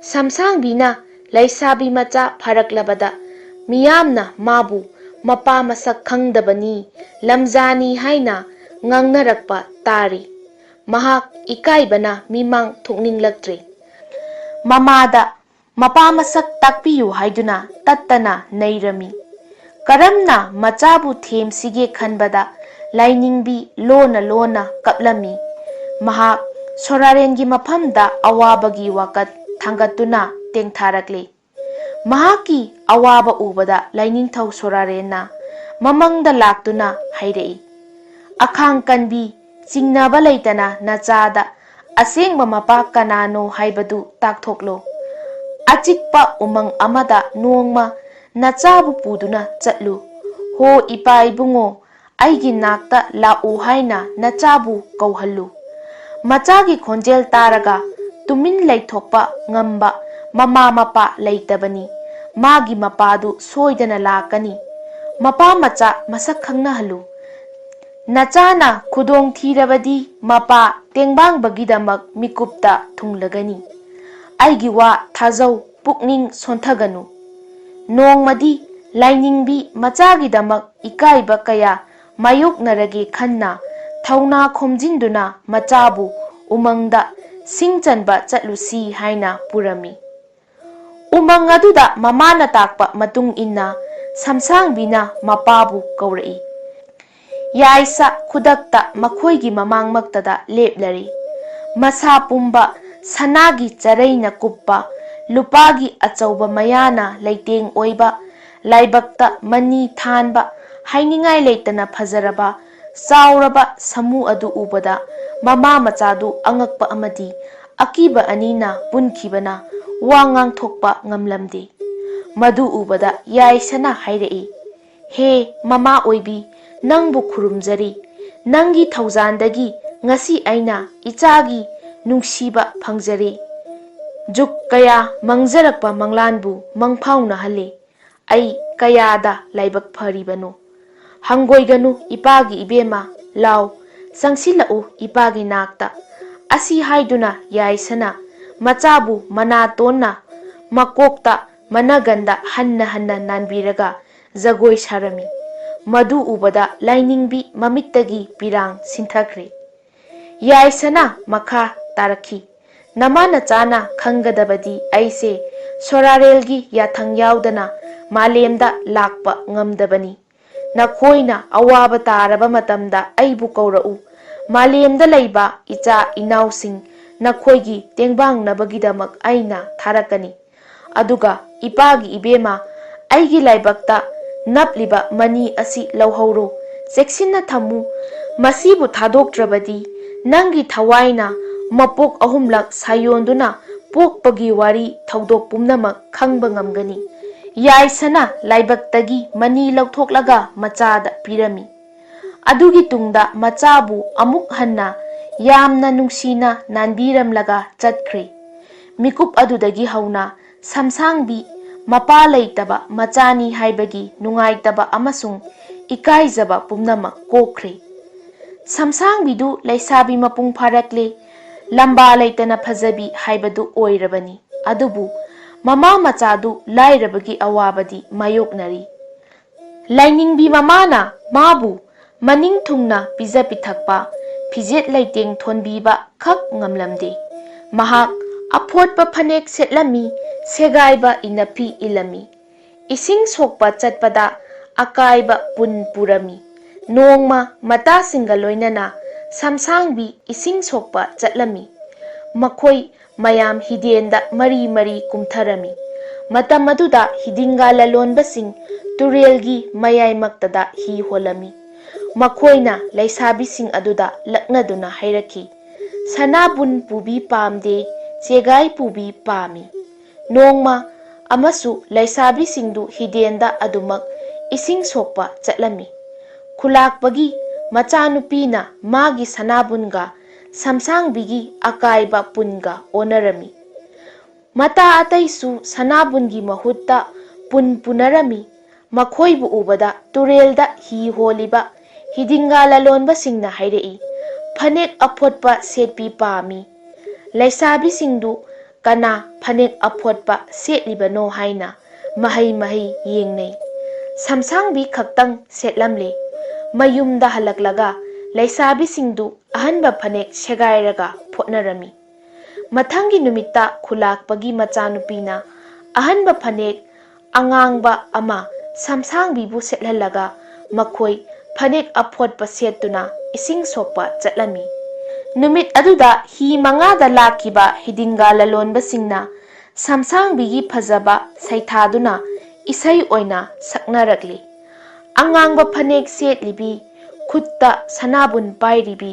ꯁꯝꯁꯥꯡꯕꯤꯅ ꯂꯩꯁꯥꯕꯤ ꯃꯆꯥ ꯐꯥꯔꯛꯂꯕꯗ ꯃꯤꯌꯥꯝꯅ ꯃꯥꯕꯨ ꯃꯄꯥ ꯃꯁꯛ ꯈꯪꯗꯕꯅꯤ, ꯂꯝꯖꯥꯅꯤ ꯍꯥꯏꯅ ꯉꯥꯡꯅꯔꯛꯄ ꯇꯥꯔꯤ꯫ ꯃꯍꯥꯛ ꯏꯀꯥꯏꯕꯅ ꯃꯤꯃꯥꯡ ꯊꯣꯛꯅꯤꯡꯂꯛꯇ꯭ꯔꯦ꯫ ꯃꯃꯥꯗ ꯃꯄꯥ ꯃꯁꯛ ꯇꯥꯛꯄꯤꯌꯨ ꯍꯥꯏꯗꯨꯅ ꯇꯠꯇꯅ ꯅꯩꯔꯝꯃꯤ꯫ ꯀꯔꯝꯅ ꯃꯆꯥꯕꯨ ꯊꯦꯝꯁꯤꯒꯦ ꯈꯟꯕꯗ ꯂꯥꯏꯅꯤꯡꯕꯤ ꯂꯣꯟꯅ ꯂꯣꯟꯅ ꯀꯞꯂꯝꯃꯤ꯫ ꯃꯍꯥꯛ ꯁꯣꯔꯥꯔꯦꯟꯒꯤ ꯃꯐꯝꯗ ꯑꯋꯥꯕꯒꯤ ꯋꯥꯀꯠ ꯊꯥꯡꯒꯠꯇꯨꯅ ꯇꯦꯡꯊꯥꯔꯛꯂꯦ꯫ ꯃꯍꯥꯛꯀꯤ ꯑꯋꯥꯕ ꯎꯕꯗ ꯂꯥꯏꯅꯤꯡꯊꯧ ꯁꯣꯔꯥꯔꯦꯟꯅ ꯃꯃꯪꯗ ꯂꯥꯛꯇꯨꯅ ꯍꯥꯏꯔꯛꯏ, "ꯑꯈꯥꯡ ꯀꯟꯕꯤ, ꯆꯤꯡꯅꯕ ꯂꯩꯇꯅ ꯅꯆꯥꯗ ꯑꯁꯦꯡꯕ ꯃꯄꯥ ꯀꯅꯥꯅꯣ ꯍꯥꯏꯕꯗꯨ ꯇꯥꯛꯊꯣꯛꯂꯣ꯫ ꯑꯆꯤꯛꯄ ꯎꯃꯪ ꯑꯃꯗ ꯅꯣꯡꯃ ꯅꯆꯥꯕꯨ ꯄꯨꯗꯨꯅ ꯆꯠꯂꯨ꯫ ꯍꯣ ꯏꯄꯥ ꯏꯕꯨꯡꯉꯣ, ꯑꯩꯒꯤ ꯅꯥꯛꯇ ꯂꯥꯛꯎ ꯍꯥꯏꯅ ꯅꯆꯥꯕꯨ ꯀꯧꯍꯜꯂꯨ꯫" ꯃꯆꯥꯒꯤ ꯈꯣꯟꯖꯦꯜ ꯇꯥꯔꯒ ꯇꯨꯃꯤꯟ ꯂꯩꯊꯣꯛꯄ ꯉꯝꯕ ꯃꯃꯥ ꯃꯄꯥ ꯂꯩꯇꯕꯅꯤ꯫ ꯃꯥꯒꯤ ꯃꯄꯥꯗꯨ ꯁꯣꯏꯗꯅ ꯂꯥꯛꯀꯅꯤ꯫ ꯃꯄꯥ ꯃꯆꯥ ꯃꯁꯛ ꯈꯪꯅꯍꯜꯂꯨ꯫ ꯅꯆꯥꯅ ꯈꯨꯗꯣꯡ ꯊꯤꯔꯕꯗꯤ ꯃꯄꯥ ꯇꯦꯡꯕꯥꯡꯕꯒꯤꯗꯃꯛ ꯃꯤꯀꯨꯞꯇ ꯊꯨꯡꯂꯒꯅꯤ꯫ ꯑꯩꯒꯤ ꯋꯥ ꯊꯥꯖꯧ, ꯄꯨꯛꯅꯤꯡ ꯁꯣꯟꯊꯒꯅꯨ꯫ ꯅꯣꯡꯃꯗꯤ ꯂꯥꯏꯅꯤꯡꯕꯤ ꯃꯆꯥꯒꯤꯗꯃꯛ ꯏꯀꯥꯏꯕ ꯀꯌꯥ ꯃꯥꯌꯣꯛꯅꯔꯒꯦ ꯈꯟꯅ ꯊꯧꯅꯥ ꯈꯣꯝꯖꯤꯟꯗꯨꯅ ꯃꯆꯥꯕꯨ ꯎꯃꯪꯗ ꯁꯤꯡ ꯆꯟꯕ ꯆꯠꯂꯨꯁꯤ ꯍꯥꯏꯅ ꯄꯨꯔꯝꯃꯤ꯫ ꯎꯃꯪ ꯑꯗꯨꯗ ꯃꯃꯥꯅ ꯇꯥꯛꯄ ꯃꯇꯨꯡ ꯏꯟꯅ ꯁꯝꯁꯥꯡꯕꯤꯅ ꯃꯄꯥꯕꯨ ꯀꯧꯔꯛꯏ꯫ ꯌꯥꯏꯁ ꯈꯨꯗꯛꯇ ꯃꯈꯣꯏꯒꯤ ꯃꯃꯥꯡꯃꯛꯇꯗ ꯂꯦꯞꯂꯔꯤ꯫ ꯃꯁꯥ ꯄꯨꯝꯕ ꯁꯅꯥꯒꯤ ꯆꯔꯩꯅ ꯀꯨꯞꯄ, ꯂꯨꯄꯥꯒꯤ ꯑꯆꯧꯕ ꯃꯌꯥꯅ ꯂꯩꯇꯦꯡ ꯑꯣꯏꯕ, ꯂꯥꯏꯕꯛꯇ ꯃꯅꯤ ꯊꯥꯟꯕ, ꯍꯥꯏꯅꯤꯡꯉꯥꯏ ꯂꯩꯇꯅ ꯐꯖꯔꯕ, ꯆꯥꯎꯔꯕ ꯁꯥꯃꯨ ꯑꯗꯨ ꯎꯕꯗ ꯃꯃꯥ ꯃꯆꯥꯗꯨ ꯑꯉꯛꯄ ꯑꯃꯗꯤ ꯑꯀꯤꯕ ꯑꯅꯤꯅ ꯄꯨꯟꯈꯤꯕꯅ ꯋꯥ ꯉꯥꯡꯊꯣꯛꯄ ꯉꯝꯂꯝꯗꯦ꯫ ꯃꯗꯨ ꯎꯕꯗ ꯌꯥꯏꯁꯅ ꯍꯥꯏꯔꯛꯏ, "ꯍꯦ ꯃꯃꯥ ꯑꯣꯏꯕꯤ, ꯅꯪꯕꯨ ꯈꯨꯔꯨꯝꯖꯔꯤ꯫ ꯅꯪꯒꯤ ꯊꯧꯖꯥꯟꯗꯒꯤ ꯉꯁꯤ ꯑꯩꯅ ꯏꯆꯥꯒꯤ ꯅꯨꯡꯁꯤꯕ ꯐꯪꯖꯔꯦ꯫ ꯖꯨꯛ ꯀꯌꯥ ꯃꯥꯡꯖꯔꯛꯄ ꯃꯪꯂꯥꯟꯕꯨ ꯃꯪꯐꯥꯎꯅꯍꯜꯂꯦ꯫ ꯑꯩ ꯀꯌꯥꯗ ꯂꯥꯏꯕꯛ ꯐꯔꯤꯕꯅꯣ꯫ ꯍꯪꯒꯣꯏꯒꯅꯨ ꯏꯄꯥꯒꯤ ꯏꯕꯦꯝꯃ, ꯂꯥꯎ, ꯆꯪꯁꯤꯜꯂꯛꯎ ꯏꯄꯥꯒꯤ ꯅꯥꯛꯇ꯫" ꯑꯁꯤ ꯍꯥꯏꯗꯨꯅ ꯌꯥꯏꯁꯅ ꯃꯆꯥꯕꯨ ꯃꯅꯥꯇꯣꯟꯅ ꯃꯀꯣꯛꯇ ꯃꯅꯒꯟꯗ ꯍꯟꯅ ꯍꯟꯅ ꯅꯥꯟꯕꯤꯔꯒ ꯖꯒꯣꯏ ꯁꯥꯔꯝꯃꯤ꯫ ꯃꯗꯨ ꯎꯕꯗ ꯂꯥꯏꯅꯤꯡꯕꯤ ꯃꯃꯤꯠꯇꯒꯤ ꯄꯤꯔꯥꯡ ꯁꯤꯟꯊꯈ꯭ꯔꯦ꯫ ꯌꯥꯏꯁꯅꯥ ꯃꯈꯥ ꯇꯥꯔꯛꯈꯤ, "ꯅꯃꯥ ꯅꯆꯥꯅ ꯈꯪꯒꯗꯕꯗꯤ ꯑꯩꯁꯦ ꯁꯣꯔꯥꯔꯦꯜꯒꯤ ꯌꯥꯊꯪ ꯌꯥꯎꯗꯅ ꯃꯥꯂꯦꯝꯗ ꯂꯥꯛꯄ ꯉꯝꯗꯕꯅꯤ꯫ ꯅꯈꯣꯏꯅ ꯑꯋꯥꯕ ꯇꯥꯔꯕ ꯃꯇꯝꯗ ꯑꯩꯕꯨ ꯀꯧꯔꯛꯎ꯫ ꯃꯥꯂꯦꯝꯗ ꯂꯩꯕ ꯏꯆꯥ ꯏꯅꯥꯎꯁꯤꯡ ꯅꯈꯣꯏꯒꯤ ꯇꯦꯡꯕꯥꯡꯅꯕꯒꯤꯗꯃꯛ ꯑꯩꯅ ꯊꯥꯔꯛꯀꯅꯤ꯫ ꯑꯗꯨꯒ ꯏꯄꯥꯒꯤ ꯏꯕꯦꯝꯃ, ꯑꯩꯒꯤ ꯂꯥꯏꯕꯛꯇ ꯅꯞꯂꯤꯕ ꯃꯅꯤ ꯑꯁꯤ ꯂꯧꯍꯧꯔꯣ, ꯆꯦꯛꯁꯤꯟꯅ ꯊꯝꯃꯨ꯫ ꯃꯁꯤꯕꯨ ꯊꯥꯗꯣꯛꯇ꯭ꯔꯕꯗꯤ ꯅꯪꯒꯤ ꯊꯋꯥꯏꯅ ꯃꯄꯣꯛ ꯑꯍꯨꯝꯂꯛ ꯁꯥꯌꯣꯟꯗꯨꯅ ꯄꯣꯛꯄꯒꯤ ꯋꯥꯔꯤ ꯊꯧꯗꯣꯛ ꯄꯨꯝꯅꯃꯛ ꯈꯪꯕ ꯉꯝꯒꯅꯤ꯫" ꯌꯥꯏꯁꯅꯥ ꯂꯥꯏꯕꯛꯇꯒꯤ ꯃꯅꯤ ꯂꯧꯊꯣꯛꯂꯒ ꯃꯆꯥꯗ ꯄꯤꯔꯝꯃꯤ꯫ ꯑꯗꯨꯒꯤ ꯇꯨꯡꯗ ꯃꯆꯥꯕꯨ ꯑꯃꯨꯛ ꯍꯟꯅ ꯌꯥꯝꯅ ꯅꯨꯡꯁꯤꯅ ꯅꯥꯟꯕꯤꯔꯝꯂꯒ ꯆꯠꯈ꯭ꯔꯦ꯫ ꯃꯤꯀꯨꯞ ꯑꯗꯨꯗꯒꯤ ꯍꯧꯅ ꯁꯝꯁꯥꯡꯕꯤ ꯃꯄꯥ ꯂꯩꯇꯕ ꯃꯆꯥꯅꯤ ꯍꯥꯏꯕꯒꯤ ꯅꯨꯡꯉꯥꯏꯇꯕ ꯑꯃꯁꯨꯡ ꯏꯀꯥꯏꯖꯕ ꯄꯨꯝꯅꯃꯛ ꯀꯣꯛꯈ꯭ꯔꯦ꯫ ꯁꯝꯁꯥꯡꯕꯤꯗꯨ ꯂꯩꯁꯥꯕꯤ ꯃꯄꯨꯡ ꯐꯥꯔꯛꯂꯦ, ꯂꯝꯕꯥ ꯂꯩꯇꯅ ꯐꯖꯕꯤ ꯍꯥꯏꯕꯗꯨ ꯑꯣꯏꯔꯕꯅꯤ꯫ ꯑꯗꯨꯕꯨ ꯃꯃꯥ ꯃꯆꯥꯗꯨ ꯂꯥꯏꯔꯕꯒꯤ ꯑꯋꯥꯕꯗꯤ ꯃꯥꯌꯣꯛꯅꯔꯤ꯫ ꯂꯥꯏꯅꯤꯡꯕꯤ ꯃꯃꯥꯅ ꯃꯥꯕꯨ ꯃꯅꯤꯡ ꯊꯨꯡꯅ ꯄꯤꯖ ꯄꯤꯊꯛꯄ, ꯐꯤꯖꯦꯠ ꯂꯩꯇꯦꯡ ꯊꯣꯟꯕꯤꯕ ꯈꯛ ꯉꯝꯂꯝꯗꯦ꯫ ꯃꯍꯥꯛ ꯑꯐꯣꯠꯄ ꯐꯅꯦꯛ ꯁꯦꯠꯂꯝꯃꯤ, ꯁꯦꯒꯥꯏꯕ ꯏꯅꯐꯤ ꯏꯜꯂꯝꯃꯤ꯫ ꯏꯁꯤꯡ ꯁꯣꯛꯄ ꯆꯠꯄꯗ ꯑꯀꯥꯏꯕ ꯄꯨꯟ ꯄꯨꯔꯝꯃꯤ꯫ ꯅꯣꯡꯃ ꯃꯇꯥꯁꯤꯡꯒ ꯂꯣꯏꯅꯅ ꯁꯝꯁꯥꯡꯕꯤ ꯏꯁꯤꯡ ꯁꯣꯛꯄ ꯆꯠꯂꯝꯃꯤ꯫ ꯃꯈꯣꯏ ꯃꯌꯥꯝ ꯍꯤꯗꯦꯟꯗ ꯃꯔꯤ ꯃꯔꯤ ꯀꯨꯝꯊꯔꯝꯃꯤ꯫ ꯃꯇꯝ ꯑꯗꯨꯗ ꯍꯤꯗꯤꯡꯒꯥ ꯂꯂꯣꯟꯕꯁꯤꯡ ꯇꯨꯔꯦꯜꯒꯤ ꯃꯌꯥꯏꯃꯛꯇꯗ ꯍꯤ ꯍꯣꯜꯂꯝꯃꯤ꯫ ꯃꯈꯣꯏꯅ ꯂꯩꯁꯥꯕꯤꯁꯤꯡ ꯑꯗꯨꯗ ꯂꯛꯅꯗꯨꯅ ꯍꯥꯏꯔꯛꯈꯤ, "ꯁꯅꯥꯕꯨꯟ ꯄꯨꯕꯤ ꯄꯥꯝꯗꯦ, ꯆꯦꯒꯥꯏ ꯄꯨꯕꯤ ꯄꯥꯝꯃꯤ꯫" ꯅꯣꯡꯃ ꯑꯃꯁꯨ ꯂꯩꯁꯥꯕꯤꯁꯤꯡꯗꯨ ꯍꯤꯗꯦꯟꯗ ꯑꯗꯨꯃꯛ ꯏꯁꯤꯡ ꯁꯣꯛꯄ ꯆꯠꯂꯝꯃꯤ꯫ ꯈꯨꯂꯥꯛꯄꯒꯤ ꯃꯆꯥꯅꯨꯄꯤꯅ ꯃꯥꯒꯤ ꯁꯅꯥꯕꯨꯟꯒ ꯁꯝꯁꯥꯡꯕꯤꯒꯤ ꯑꯀꯥꯏꯕ ꯄꯨꯟꯒ ꯑꯣꯟꯅꯔꯝꯃꯤ꯫ ꯃꯇꯥ ꯑꯇꯩꯁꯨ ꯁꯅꯥꯕꯨꯟꯒꯤ ꯃꯍꯨꯠꯇ ꯄꯨꯟ ꯄꯨꯅꯔꯝꯃꯤ꯫ ꯃꯈꯣꯏꯕꯨ ꯎꯕꯗ ꯇꯨꯔꯦꯜꯗ ꯍꯤ ꯍꯣꯜꯂꯤꯕ ꯍꯤꯗꯤꯡꯒꯥ ꯂꯂꯣꯟꯕꯁꯤꯡꯅ ꯍꯥꯏꯔꯛꯏ, "ꯐꯅꯦꯛ ꯑꯐꯣꯠꯄ ꯁꯦꯠꯄꯤ ꯄꯥꯝꯃꯤ꯫" ꯂꯩꯁꯥꯕꯤꯁꯤꯡꯗꯨ ꯀꯅꯥ ꯐꯅꯦꯛ ꯑꯐꯣꯠꯄ ꯁꯦꯠꯂꯤꯕꯅꯣ ꯍꯥꯏꯅ ꯃꯍꯩ ꯃꯍꯩ ꯌꯦꯡꯅꯩ꯫ ꯁꯝꯁꯥꯡꯕꯤ ꯈꯛꯇꯪ ꯁꯦꯠꯂꯝꯂꯦ꯫ ꯃꯌꯨꯝꯗ ꯍꯜꯂꯛꯂꯒ ꯂꯩꯁꯥꯕꯤꯁꯤꯡꯗꯨ ꯑꯍꯟꯕ ꯐꯅꯦꯛ ꯁꯦꯒꯥꯏꯔꯒ ꯐꯣꯠꯅꯔꯝꯃꯤ꯫ ꯃꯊꯪꯒꯤ ꯅꯨꯃꯤꯠꯇ ꯈꯨꯂꯥꯛꯄꯒꯤ ꯃꯆꯥꯅꯨꯄꯤꯅ ꯑꯍꯟꯕ ꯐꯅꯦꯛ ꯑꯉꯥꯡꯕ ꯑꯃ ꯁꯝꯁꯥꯡꯕꯤꯕꯨ ꯁꯦꯠꯍꯜꯂꯒ ꯃꯈꯣꯏ ꯐꯅꯦꯛ ꯑꯐꯣꯠꯄ ꯁꯦꯠꯇꯨꯅ ꯏꯁꯤꯡ ꯁꯣꯛꯄ ꯆꯠꯂꯝꯃꯤ꯫ ꯅꯨꯃꯤꯠ ꯑꯗꯨꯗ ꯍꯤ ꯃꯉꯥꯗ ꯂꯥꯛꯈꯤꯕ ꯍꯤꯗꯤꯡꯒꯥ ꯂꯂꯣꯟꯕꯁꯤꯡꯅ ꯁꯝꯁꯥꯡꯕꯤꯒꯤ ꯐꯖꯕ ꯁꯩꯊꯥꯗꯨꯅ ꯏꯁꯩ ꯑꯣꯏꯅ ꯁꯛꯅꯔꯛꯂꯤ꯫ ꯑꯉꯥꯡꯕ ꯐꯅꯦꯛ ꯁꯦꯠꯂꯤꯕꯤ, ꯈꯨꯠꯇ ꯁꯅꯥꯕꯨꯟ ꯄꯥꯏꯔꯤꯕꯤ,